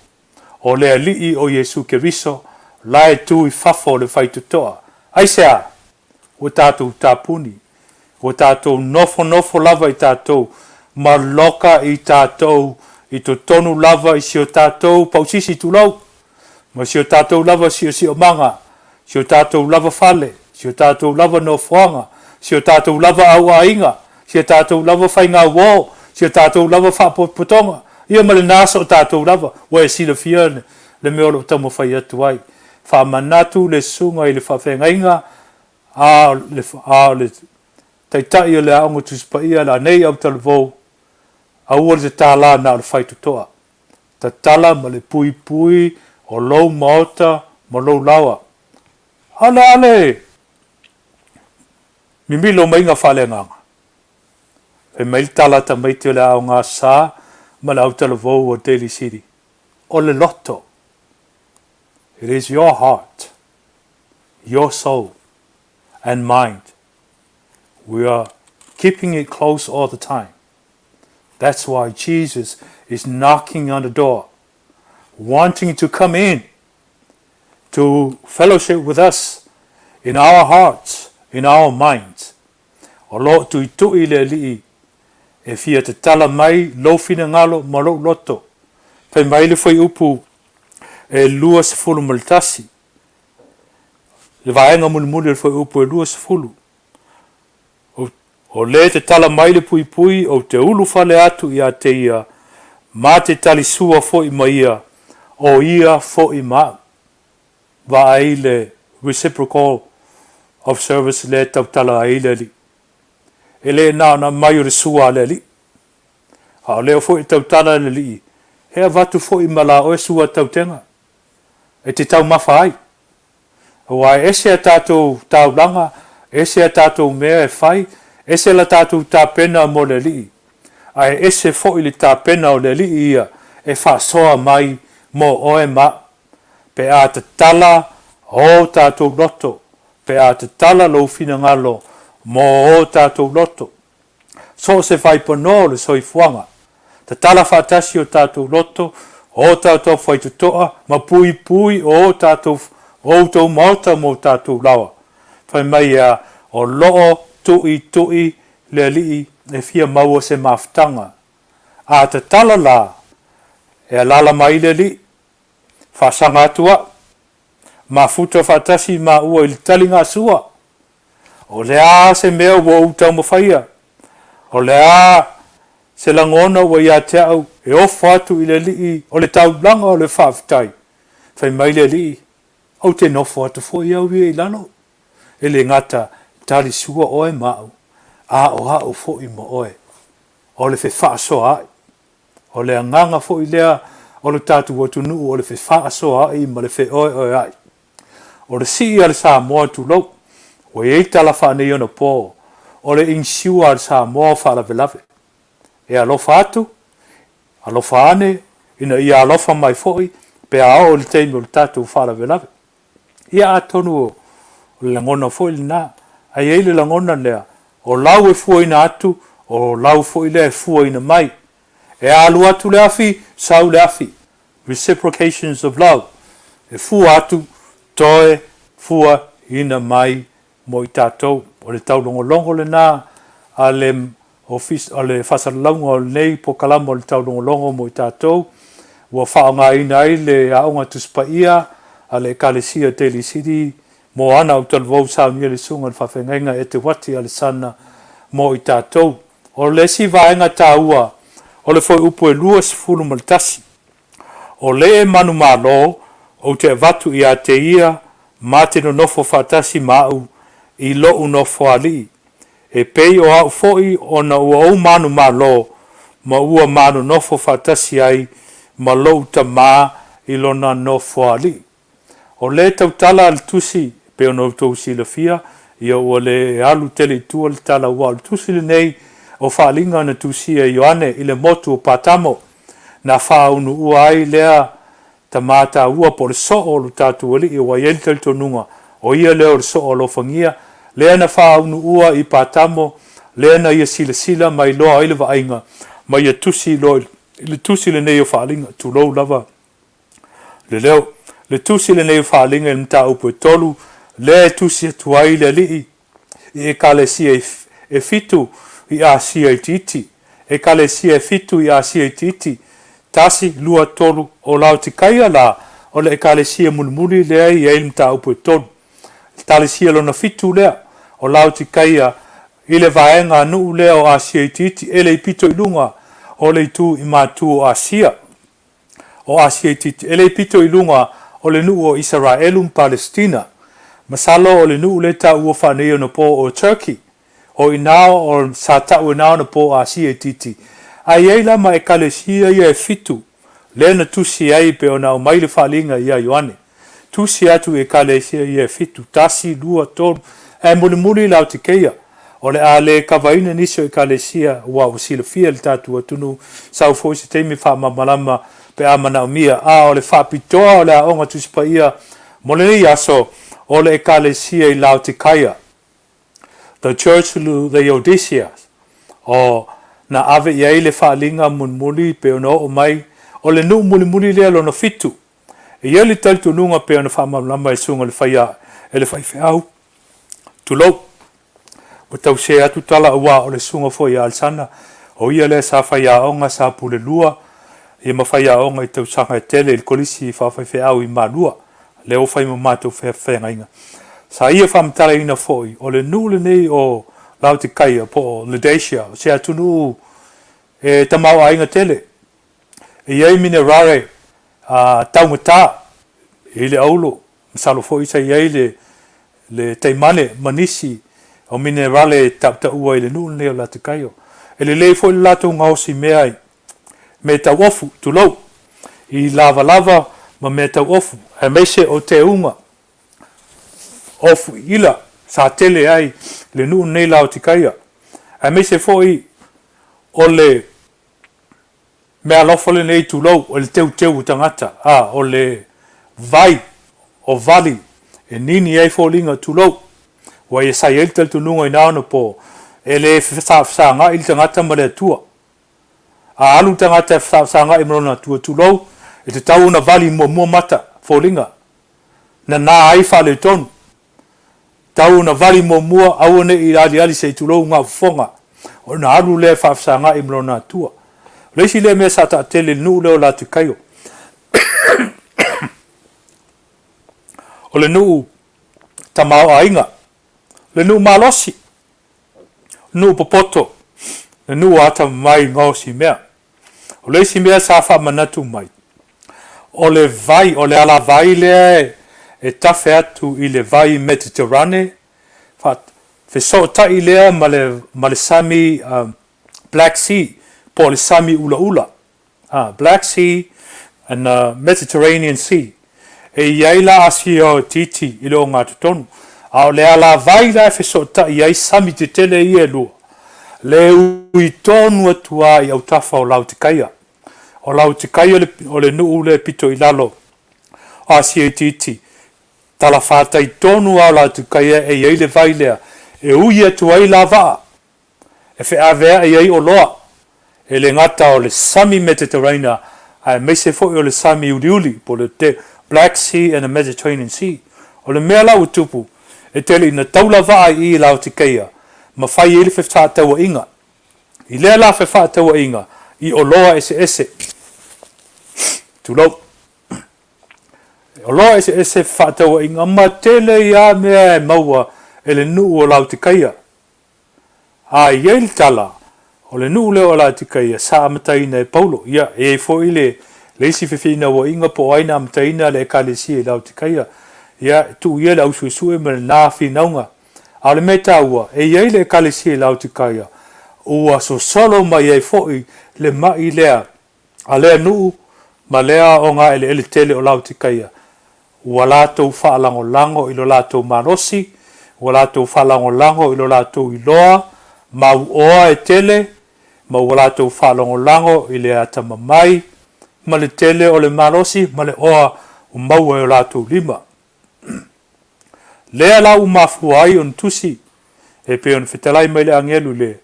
O le Alii o Iesu Keriso la e tu i fafo o le faitotoa. Aisea? Ua tatou tapuni. Ua tatou nofonofo lava i tatou ma loka i tatou i totonu lava i si o tatou pausisi tulou, ma si o tatou lava siosiomaga, si o tatou lava fale, si o tatou lava nofoaga, si o tatou lava auaiga, si a tatou lava faigauo, si a tatou lava faapotopotoga, ia ma lena so o tatou lava. Ua e silafia le mea o lo o taumafai atu ai. Faamanatu le susuga i le faafeagaiga a o le Taitai o le Aoga Tusi Paia a nei autalavou, aua le tatala na o le faitotoa. Tatala ma le puipui o lou maota ma lou laoa. A o le a le mimilo maiga faaleagaga? Fai mai le tala a tamaiti o le Aoga Sa ma le Autalavou o Daly City, O le loto. It is your heart, your soul and mind. We are keeping it close all the time. That's why Jesus is knocking on the door, wanting to come in to fellowship with us in our hearts, in our minds. O lo o tuitui le Alii e fia tatala mai lou finagalo ma lou loto. Fai mai le fuaiupu e 21, le vaega mulimuli o le fuaiupu e 20, O le tatala mai le puipui ou te ulufale atu ia te ia, ma te talisua foi ma ia, o ia foi ma au. Vaai le reciprocal of service lea e tautala ai le Alii. E le na ona aumai o le sua a le Alii, a o lea foi e tautala le Alii, e avatu foi ma la oe sua tautega e te taumafa ai. Aua e ese a tatou taulaga, ese a tatou mea e fai, ese la tatou tapena mo le Alii, ae ese foi le tapena o le Alii ia e faasoa mai mo oe ma au. Pe a tatala ō tatou loto, pe a tatala lou finagalo mo ō tatou loto, So o se vaipanoa o le soifuaga. Tatala faatasi o tatou loto, o tatou faitotoa, ma puipui o tatou outou maota mo tatou laoa. Fai mai ea, o loo tuitui le Alii e fia maua se mafutaga. A tatala la, e alala mai le Alii, faasaga atu au, mafuta faatasi maua i le taligasua. O le a se mea ua ou taumafaia? O le a se lagona ua ia te au e ofo atu i le Alii o le taulaga o le faafetai? Fai mai le Alii, Ou te nofo atu foi au ia i lalo, e le gata tali sua oe ma au, a o au foi ma oe, o le fefaasoaai. O le agaga foi lea o le tatou atunuu o le fefaasoaai ma le feoeoeai. O le sii a le Samoa tulou, ua i ai tala faaneionapo, o le insure a le Samoa o faalavelave. E alofa atu, alofa ane, ina ia alofa mai foi pe a oo i le taimi o le tatou faalavelave. Ia atonu o le lagona foi lena, ae i ai le lagona lea, o lau e fuaina atu, o lau foi lea e fuaina mai. E alu atu le afi, sau le afi. Reciprocations of love, e fua atu, toe fuaina mai mo i tatou. O le taulogologo lena a le Ofisa, o le faasalalauga o lenei polokalama o le taulogologo mo i tatou, ua faaaogaina ai le Aoga Tusi Paia a le Ekalesia Daly City mo ana autalavou saunia le Susuga i le Faafeagaiga Eteuati Alesana mo i tatou. O le isi vaega taua o le fuaiupu e 21, o le manumalo ou te avatu ia te ia ma te nonofo faatasi ma au i lou nofoalii, e pei o au foi ona ua ou manumalo ma ua manonofo faatasi ai ma lou Tama i lona nofoalii. O le tautala a le Tusi, e pei ona outou silafia, ia ua le alu tele i tua le tala, aua o le Tusi lenei o Faaaliga na tusia e Ioane i le motu o Patamo, na faaunuua ai lea tama taua po o le soo o lo tatou Alii, aua e i ai le talitonuga o ia lea o le soo alofagia, lea na faaunuua i Patamo, lea na ia silasila ma iloa ai le vaaiga ma ia tusi loa i le Tusi lenei o Faaaliga, tulou lava. Le leo, le tusi lenei o Faaaliga i le mataupu e tolu, lea e tusi atu ai le Alii i Ekalesia e fitu i Asia Itiiti. Ekalesia e fitu i Asia Itiiti, tasi, lua, tolu, o Laotikaia la, o le Ekalesia mulimuli lea e i ai le mataupu e tolu. Ekalesia lona fitu lea, o Laotikaia, i le vaega nuu lea o Asia Itiiti, e le i pito i luga o le itu i matu o Asia. O Asia Itiiti, e le i pito i luga o le nuu o Isaraelu ma Palesitina. Masalo o le nuu lea e taua faaneionapo o Turkey. O i ina o sa tau e na ona po Asia itiiti, ae i ai la ma Ekalesia ia e fitu, lea na tusi ai pe ona aumai le faaliga ia Ioane. Tusi atu i Ekalesia ia e fitu, tasi, lua, tolu, ae mulimuli Laotikeia. O le a le kavaina nisi o Ekalesia ua ua silafia e le tatou atunuu, sau foi se taimi faamalamalama pe a manaomia, a o le faapitoa o le Aoga Tusi Paia mo lenei aso, o le Ekalesia i Laotikaia. The Church Laodicea, o na ave i ai le faaaliga mulimuli pei ona oo mai, o le nuu mulimuli lea lona fitu. E i ai le talitonuga pei ona faamalamalama e Susuga le Faia e le faifeau, tulou, ua tau se atu tala aua o le susuga foi ia Alesana, o ia lea sa faiaoga sa pule lua ia ma faiaoga i tausaga e tele i le Kolisi Faafaifeau i Malua. Lea ua fai ma matou feagaiga. Sa ia faamatalaina foi, o le nuu lenei o Laotikaia po o Laodicea, o se atunuu e tamaoaiga tele. E i ai minerale taugata i le auro, masalo foi sa i ai le, le taimane ma nisi o minerale e tautaua i le nuu lenei o Laotikaia. E lelei foi le latou gaosi mea i mea tauofu, tulou, i lavalava ma mea tauofu, aemaise o teuga ofu ila sa tele ai le nuu lenei Laotikaia, aemaise foi o le meaalofa lenei, tulou, o le teuteu o tagata, a, o le vai o vali e nini ai foliga, tulou, ua ia sa i ai le talitonuga i na ona po, e le fesagai le tagata ma le Atua. A alu le tagata e fesagai ma lona atua, tulou, e tatau ona vali muamua mata, foliga, nana ai faaletonu. Tatau ona vali muamua, aua ne i aliali se i tulou gafofoga, ona alu lea e faafesagai ma lona atua. O le isi lea mea sa taatele i le nuu lea o Latikaio, o le nuu tamaoaiga, le nuu malosi, Nuu popoto, le nuu atamamai i gaosi mea. O le isi mea sa faamanatu mai, o le vai, o le alavai lea e tafe atu i le vai Mediterane, fesootai lea ma le, ma le sami Black Sea, po o le sami ulaula. Black Sea and the Mediterranean Sea. E i ai la Asia itiiti i le ogatotonu, a o le alavai la e fesootai ai sami tetele ia e lua, le ui tonu atu lava i autafa o Laotikaia. O Laotikaia o le nuu lea e pito i lalo o Asia itiiti, talafatai tonu lava o Laotikaia e i ai le vai lea e ui atu ai la vaa e feaveai ai oloa, e le gata o le sami Mediteraina aemaise foi o le sami uliuli po o le Black Sea and the Mediterranean Sea. O le mea la ua tupu, e tele ina taula vaa i i Laotikeia ma fai ai le fefaatauaiga. I lea la fefaatauaiga i oloa eseese, tulou, oloa eseese fefaatauaiga ma tele ai lava mea e maua e le nuu o Laotikeia. A i ai le tala, o le nuu lea o Alatikaia sa amataina e Paulo. Ia, e i ai foi le, le isi fefinauaiga po o ai na amataina le Ekalesia i Laotikaia. Ia, e tuu ia le ausuesue ma lena finauga. A o le mea taua, e i ai le Ekalesia i Laotikaia, ua sosolo mai ai foi le ma'i lea a lea nuu ma lea ogaeleele tele o Laotikaia, ua latou faalagolago i lo latou malosi, ua latou faalagolago i lo latou iloa mauoa e tele, ma ua latou faalagolago i le atamamai ma le tele o le malosi ma le oa ua maua e o latou lima. Lea la ua mafua ai ona tusi e pei ona fetalai mai le agelu i le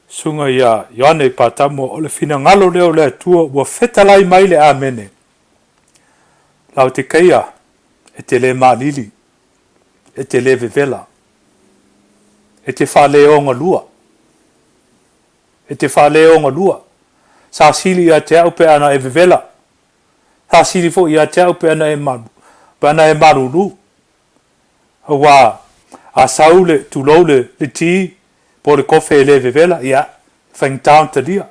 susuga ia Ioane i Patamo, o le finagalo lea o le Atua ua fetalai mai le Amene. Laotekaia, e te le maalili, e te le vevela. E te faaleogalua. E te faaleogalua. Sa sili ia te au pe ana e vevela. Sa sili foi ia te au pe ana e malu, pe ana e malulu. Aua a sau le, tulou le, le ti, po o le kofe e le vevela, ia, e faigata ona talia.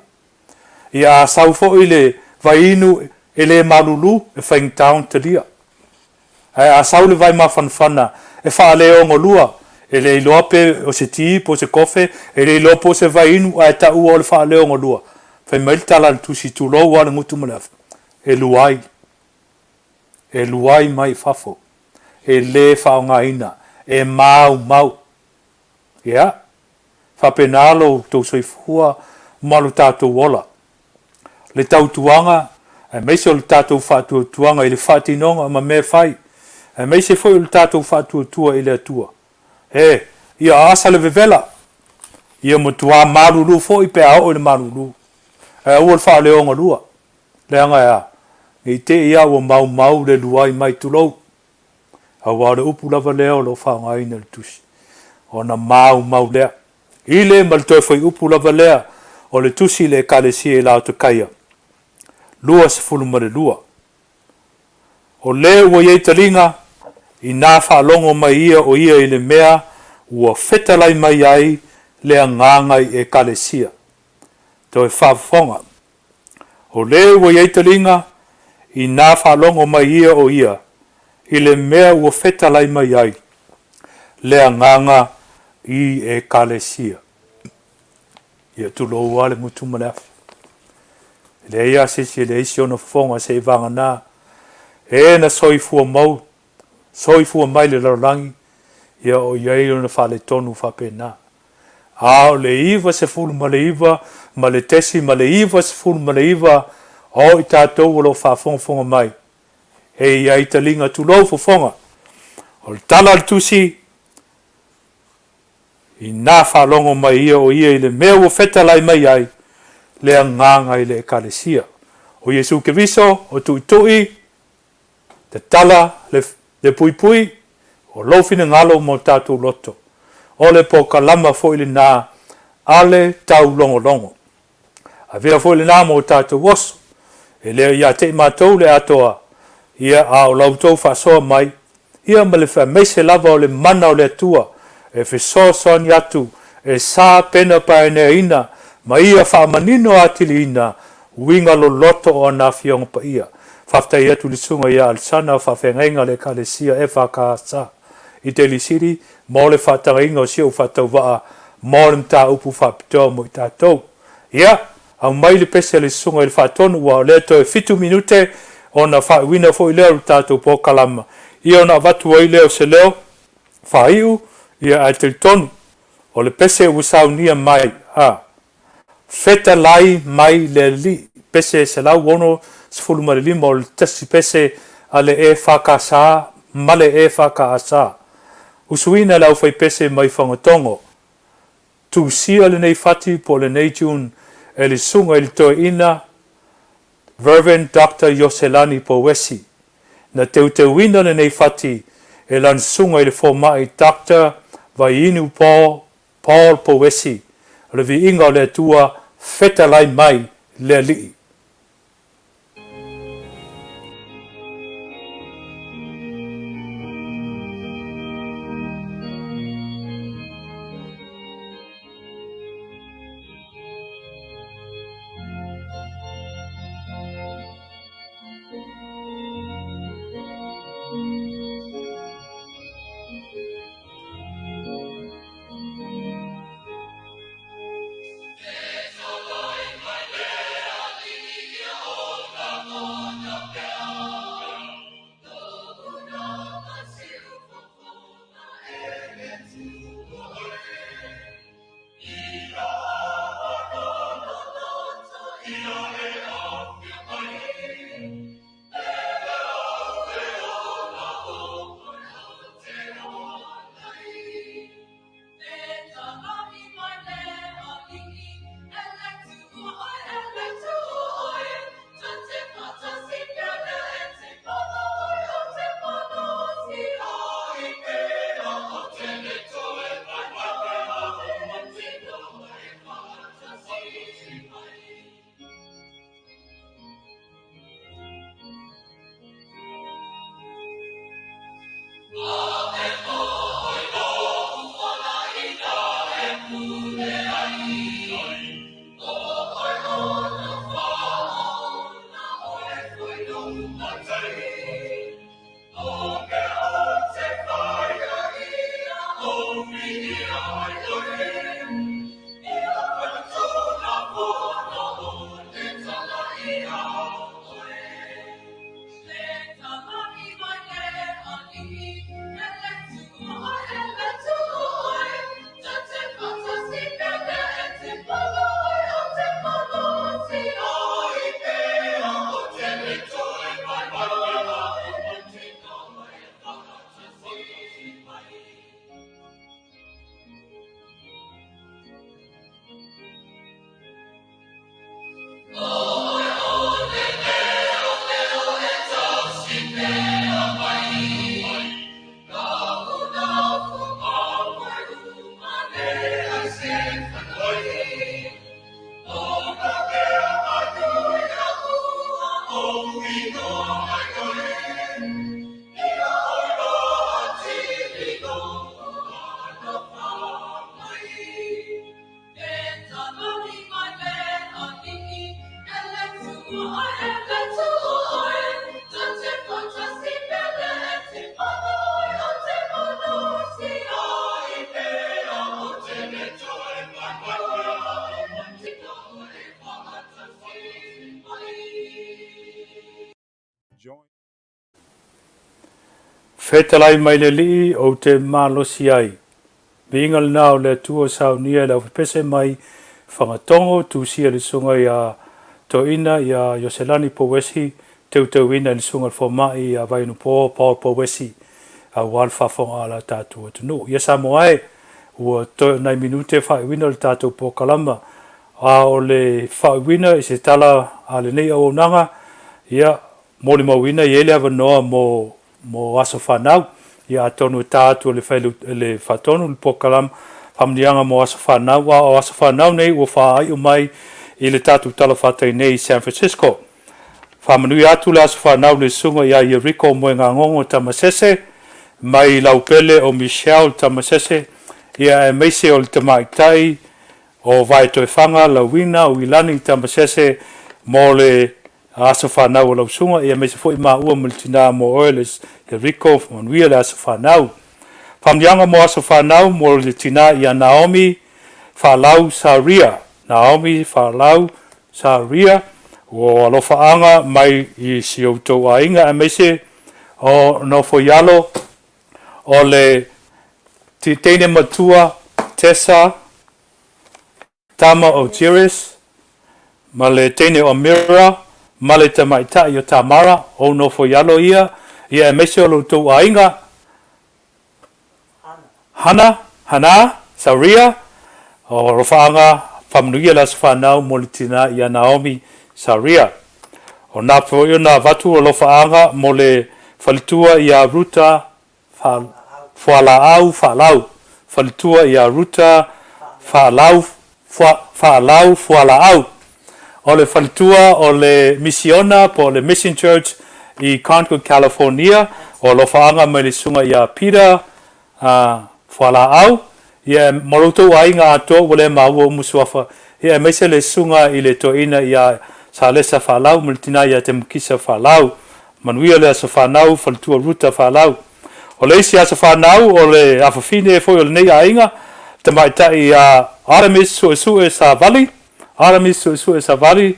Ia a sau foi le vaiinu e le malulu, e faigata ona talia. Ae a sau le vai mafanafana e faaleogalua, e le iloa pe o se ti po o se kofe, e le iloa po o se vaiinu, ae taua o le faaleogalua, fai mai le tala a le Tusi, tulou lava le gutu ma le afi, e luai, e luai mai i fafo, e le faaaogaina, e maumau. Ia, faapena lo outou soifua ma lo tatou ola. Le tautuaga, aemaise o le tatou faatuatuaga i le faatinoga ma mea e fai, aemaise foi o le tatou faatuatua i le Atua. E, ia aasa le vevela, ia matua malulu foi pe a oo i le malulu, ae aua le faaleogalua, leaga e a? Ne i te i lava ua maumau le luai mai, tulou, aua o le upu lava lea o lo o faaaogaina i le Tusi, ona maumau lea. I le ma le toe fuaiupu lava lea o le Tusi i le Ekalesia i Laotakaia 22. O le ua i ai taliga, inā faalogo mai ia o ia i le mea ua fetalai mai ai le agaga i Ekalesia. Toe faafofoga. O le ua i ai taliga, inā faalogo mai ia o ia i le mea ua fetalai mai ai le agaga i Ekalesia. Ia tulou lava le gutu ma le afi. E leai lava se isi e leai si ona fofoga seiavagana e na soifua mau, soifua mai le lalolagi, ia o i ai ona faaletonu faapena. A o le 99 ma le tesi ma le 99 o i tatou o lo o faafogafoga mai, e i ai taliga tulou fofoga. O le tala a le Tusi, Inā faalogo mai ia o ia i le mea ua fetalai mai ai le agaga i le Ekalesia. O Iesu Keriso, o tuitui, tatala le, le puipui, o lou finagalo ma o tatou loto. O le pokalama foi lenā a le taulogologo. Avea foi lenā mo tatou oso. E le o ia te i matou le atoa, ia, a o la outou faasoa mai, ia ma le aemaise lava o le mana o le Atua e fesoasoani atu e sapena paeaneaina ma ia faamanino atiliina uiga loloto o ana Afioga Paia. Faafetai atu i le Susuga ia Alesana o Faafeagaiga a le Ekalesia EFKS i Telisili mo le faatagaina o si ou faatauvaa mo le mataupu faapitoa mo i tatou. Ia, aumai le pese a le Susuga i le Faatonu ua o lea toe fitu minute ona faaiuina foi lea o le tatou polokalama, ia ona avatu ai lea o se leo faaiu, ia ae talitonu o le pese ua saunia mai, a. Fetalai mai le Alii, pese 165 o le tasi pese a le EFKS ma le EFKS. Usuina le aufaipese mai Fagatogo. Tusia lenei fati po o lenei tune e le Susuga i le Toeaina Rev. Doctor Ioselani Pouesi. Na teuteuina lenei fati e lana Susuga i le Fomai Doctor Vaiinu Paul Paul Pouesi, o le viiga o le Atua, fetalai mai le Alii. Fetalai mai le Alii ou te malosi ai. Viiga lena o le Atua saunia i le aufepese mai Fagatogo, tusia i le susuga ia Toeaina ia Ioselani Pouesi, teuteuina i le susuga i le Fomai ia Vaianupo Paul Pouesi, aua le faafofoga a la tatou atunuu. Ia Samoa e, ua toe o nai minute faaiuina le tatou polokalama, a o le faaiuina i se tala a lenei auaunaga, ia, molimauina e i ai le avanoa mo mo aso fanau. Ia atonu e ta atu e le fai e le faatonu le polokalama faamanuiaga mo aso fanau, a o aso fanau nei ua faaiu mai i le tatou talafatai nei i San Francisco. Faamanuia atu le aso fanau i le Susuga ia Yeriko Moegagogo Tamasese mai Laupele o Michelle Tamasese, ia aemaise o le tamaitai o Vaetoefaga Lauina Uilani Tamasese mo le aso fanau o lau susuga, ia aemaise foi maua ma le tina mo oe le Yeriko, manuia le aso fanau. Faamanuiaga mo aso fanau mo le tina ia Naomi Faalau Saria, Naomi Faalau Saria, ua alofaaga mai i si outou aiga aemaise o Nofoialo o le teine matua Tessa tama o Jeres, ma le teine o Amira, ma le tamaitai o Tamara, ou nofo i alo ia, ia aemaise o lo outou aiga, Hana, Hana, Saria, o alofaaga faamanuia le aso fanau mo le tina ia Naomi Saria. O na foi ona avatu alofaaga mo le faletua ia Ruta Fualaau Faalau, faletua ia Ruta Faalau Faalau Fualaau. O le faletua o le misiona po o le Mission Church i Concord, California, o alofaaga mai le susuga ia Peter Fualaau, ia ma lo outou aiga atoa ua le maua uma suafa, ia aemaise le susuga i le toeaina ia Salesa Faalau ma le tina ia Temukisa Faalau. Manuia le aso fanau, faletua Ruta Faalau. O le isi aso fanau o le afafine foi o lenei aiga, tamaitai ia Artemis Suesue Savali, Artemis Suesue Savali,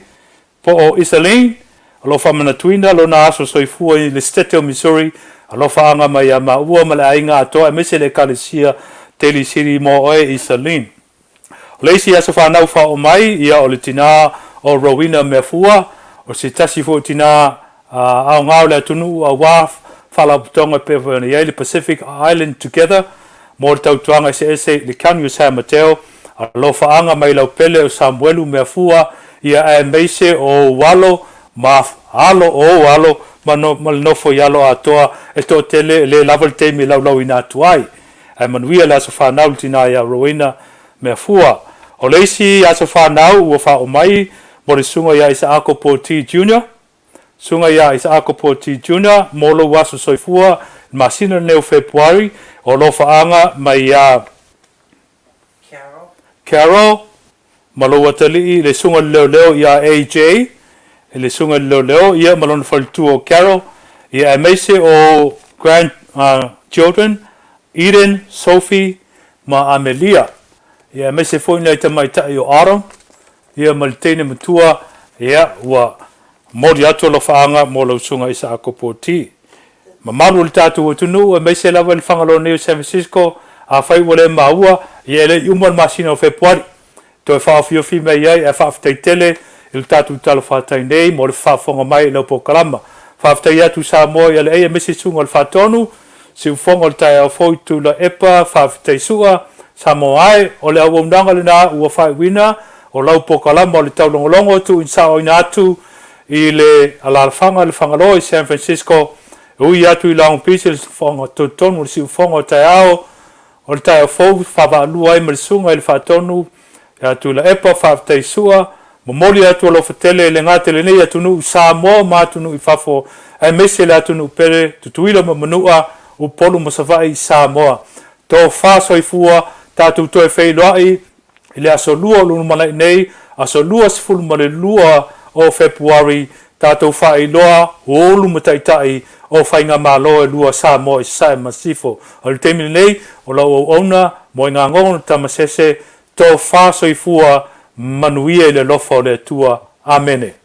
po o Iselin, o lo o faamanatuina lona aso soifua i le Setete o Missouri, alofaaga mai ia maua ma le aiga atoa aemaise le Ekalesia Daly City mo oe Iselin. O le isi aso fanau faaoo mai ia o le tina o Rowena Meafua, o se tasi foi o tina aoga o le atunuu aua faalapotopotoga e pei foi ona i ai le Pacific Island Together mo le tautuaga eseese i le County o San Mateo, alofaaga mai Laupele o Samuelu Meafua ia aemaise o ou alo ma alo o ou alo ma no, ma le nofo i alo atoa e toatele e le lava le taimi e laulauina atu ai. Ae manuia le aso fanau le tina ia Rowena Meafua. O le isi aso fanau ua faaoo mai mo le susuga ia Isaako Poti Junior, Susuga ia Isaako Poti Junior mo lou aso soifua i le masina lenei o Fepuari, o alofaaga mai ia Carol ma lou atalii i le susuga i le leoleo ia AJ, i le susuga i le leoleo ia ma lona faletua o Carol, ia aemaise o grand children Eden, Sophie ma Amelia, ia aemaise foi nai tamaitai o Autumn, ia ma le teine matua, ia ua momoli atu alofaaga mo lau susuga Isaako Poti. Mamalu o le tatou atunuu, aemaise lava i le Fagaloa nei o San Francisco, afai ua le maua, ia e le i uma le masina o Fepuari, toe faaofiofi mai ai, ae faafetai tele i le tatou talafatai nei mo le faafofoga mai i lau polokalama. Faafetai atu Samoa i Aleei aemaise susuga o le Faatonu, Siufofoga o le taeao fou i Tuilaepa, faafetai Sua, Samoa ae, o le auaunaga lena ua faaiuina o lau polokalama o le taulogologo tuuinsaoina atu i le alaalafaga i le Fagaloa i San Francisco, e ui atu i Long Beach i le siufofoga tolutonu o le siufofoga o taeao o le taeao fou, faavaalua ai ma le Susuga i le Faatonu ia Tuilaepa, faafetai Sua, momoli atu alofa tele e le gata i lenei atunuu Samoa ma atunuu i fafo aemaise le atunuu pele Tutuila ma Manua, Upolu ma Savaii, Samoa. Tofa soifua, tatou toe feiloai i le aso Lua o lumanai nei, aso 22 o Fepuari, tatou faailoa ulu ma taitai o faigamalo e lua Samoa i Sasae ma Sisifo. O le taimi lenei, o lau auauna, Moegagogo Tamasese, tofa soifua manuia i le alofa o le Atua. Amene.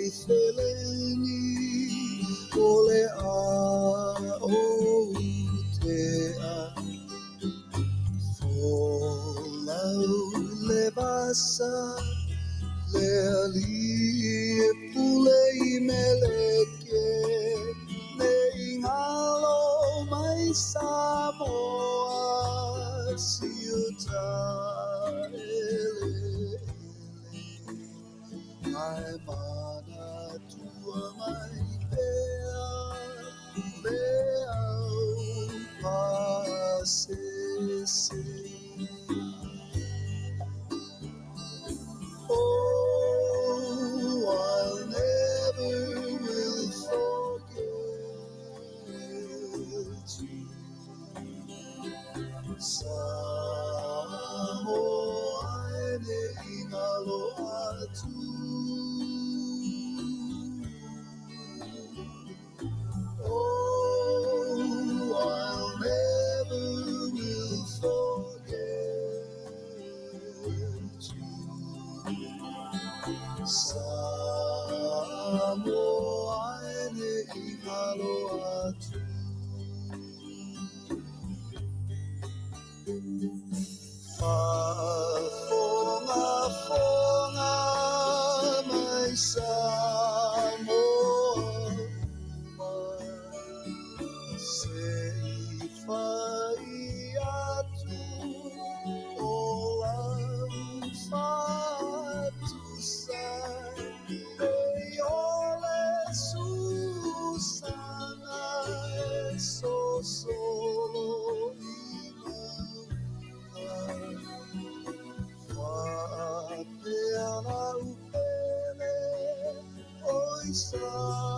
i feleni o le a-o-u-te-a. Folau le vasa, le alii e pule i Meleke, ne i galo mai Samoa, siuta eleele. Ae manatua mai pea le au pasese. Oh, I'll never will forget you. Samoa e ne i galo atu. Oh, I'll never will forget you. Samoa e ne i galo atu. Faafogafoga mai Samoa uma, se i fai atu o lau faatusa, pei o le susaga e sosolo i mauga. Faapea lau pele, oi Samoa.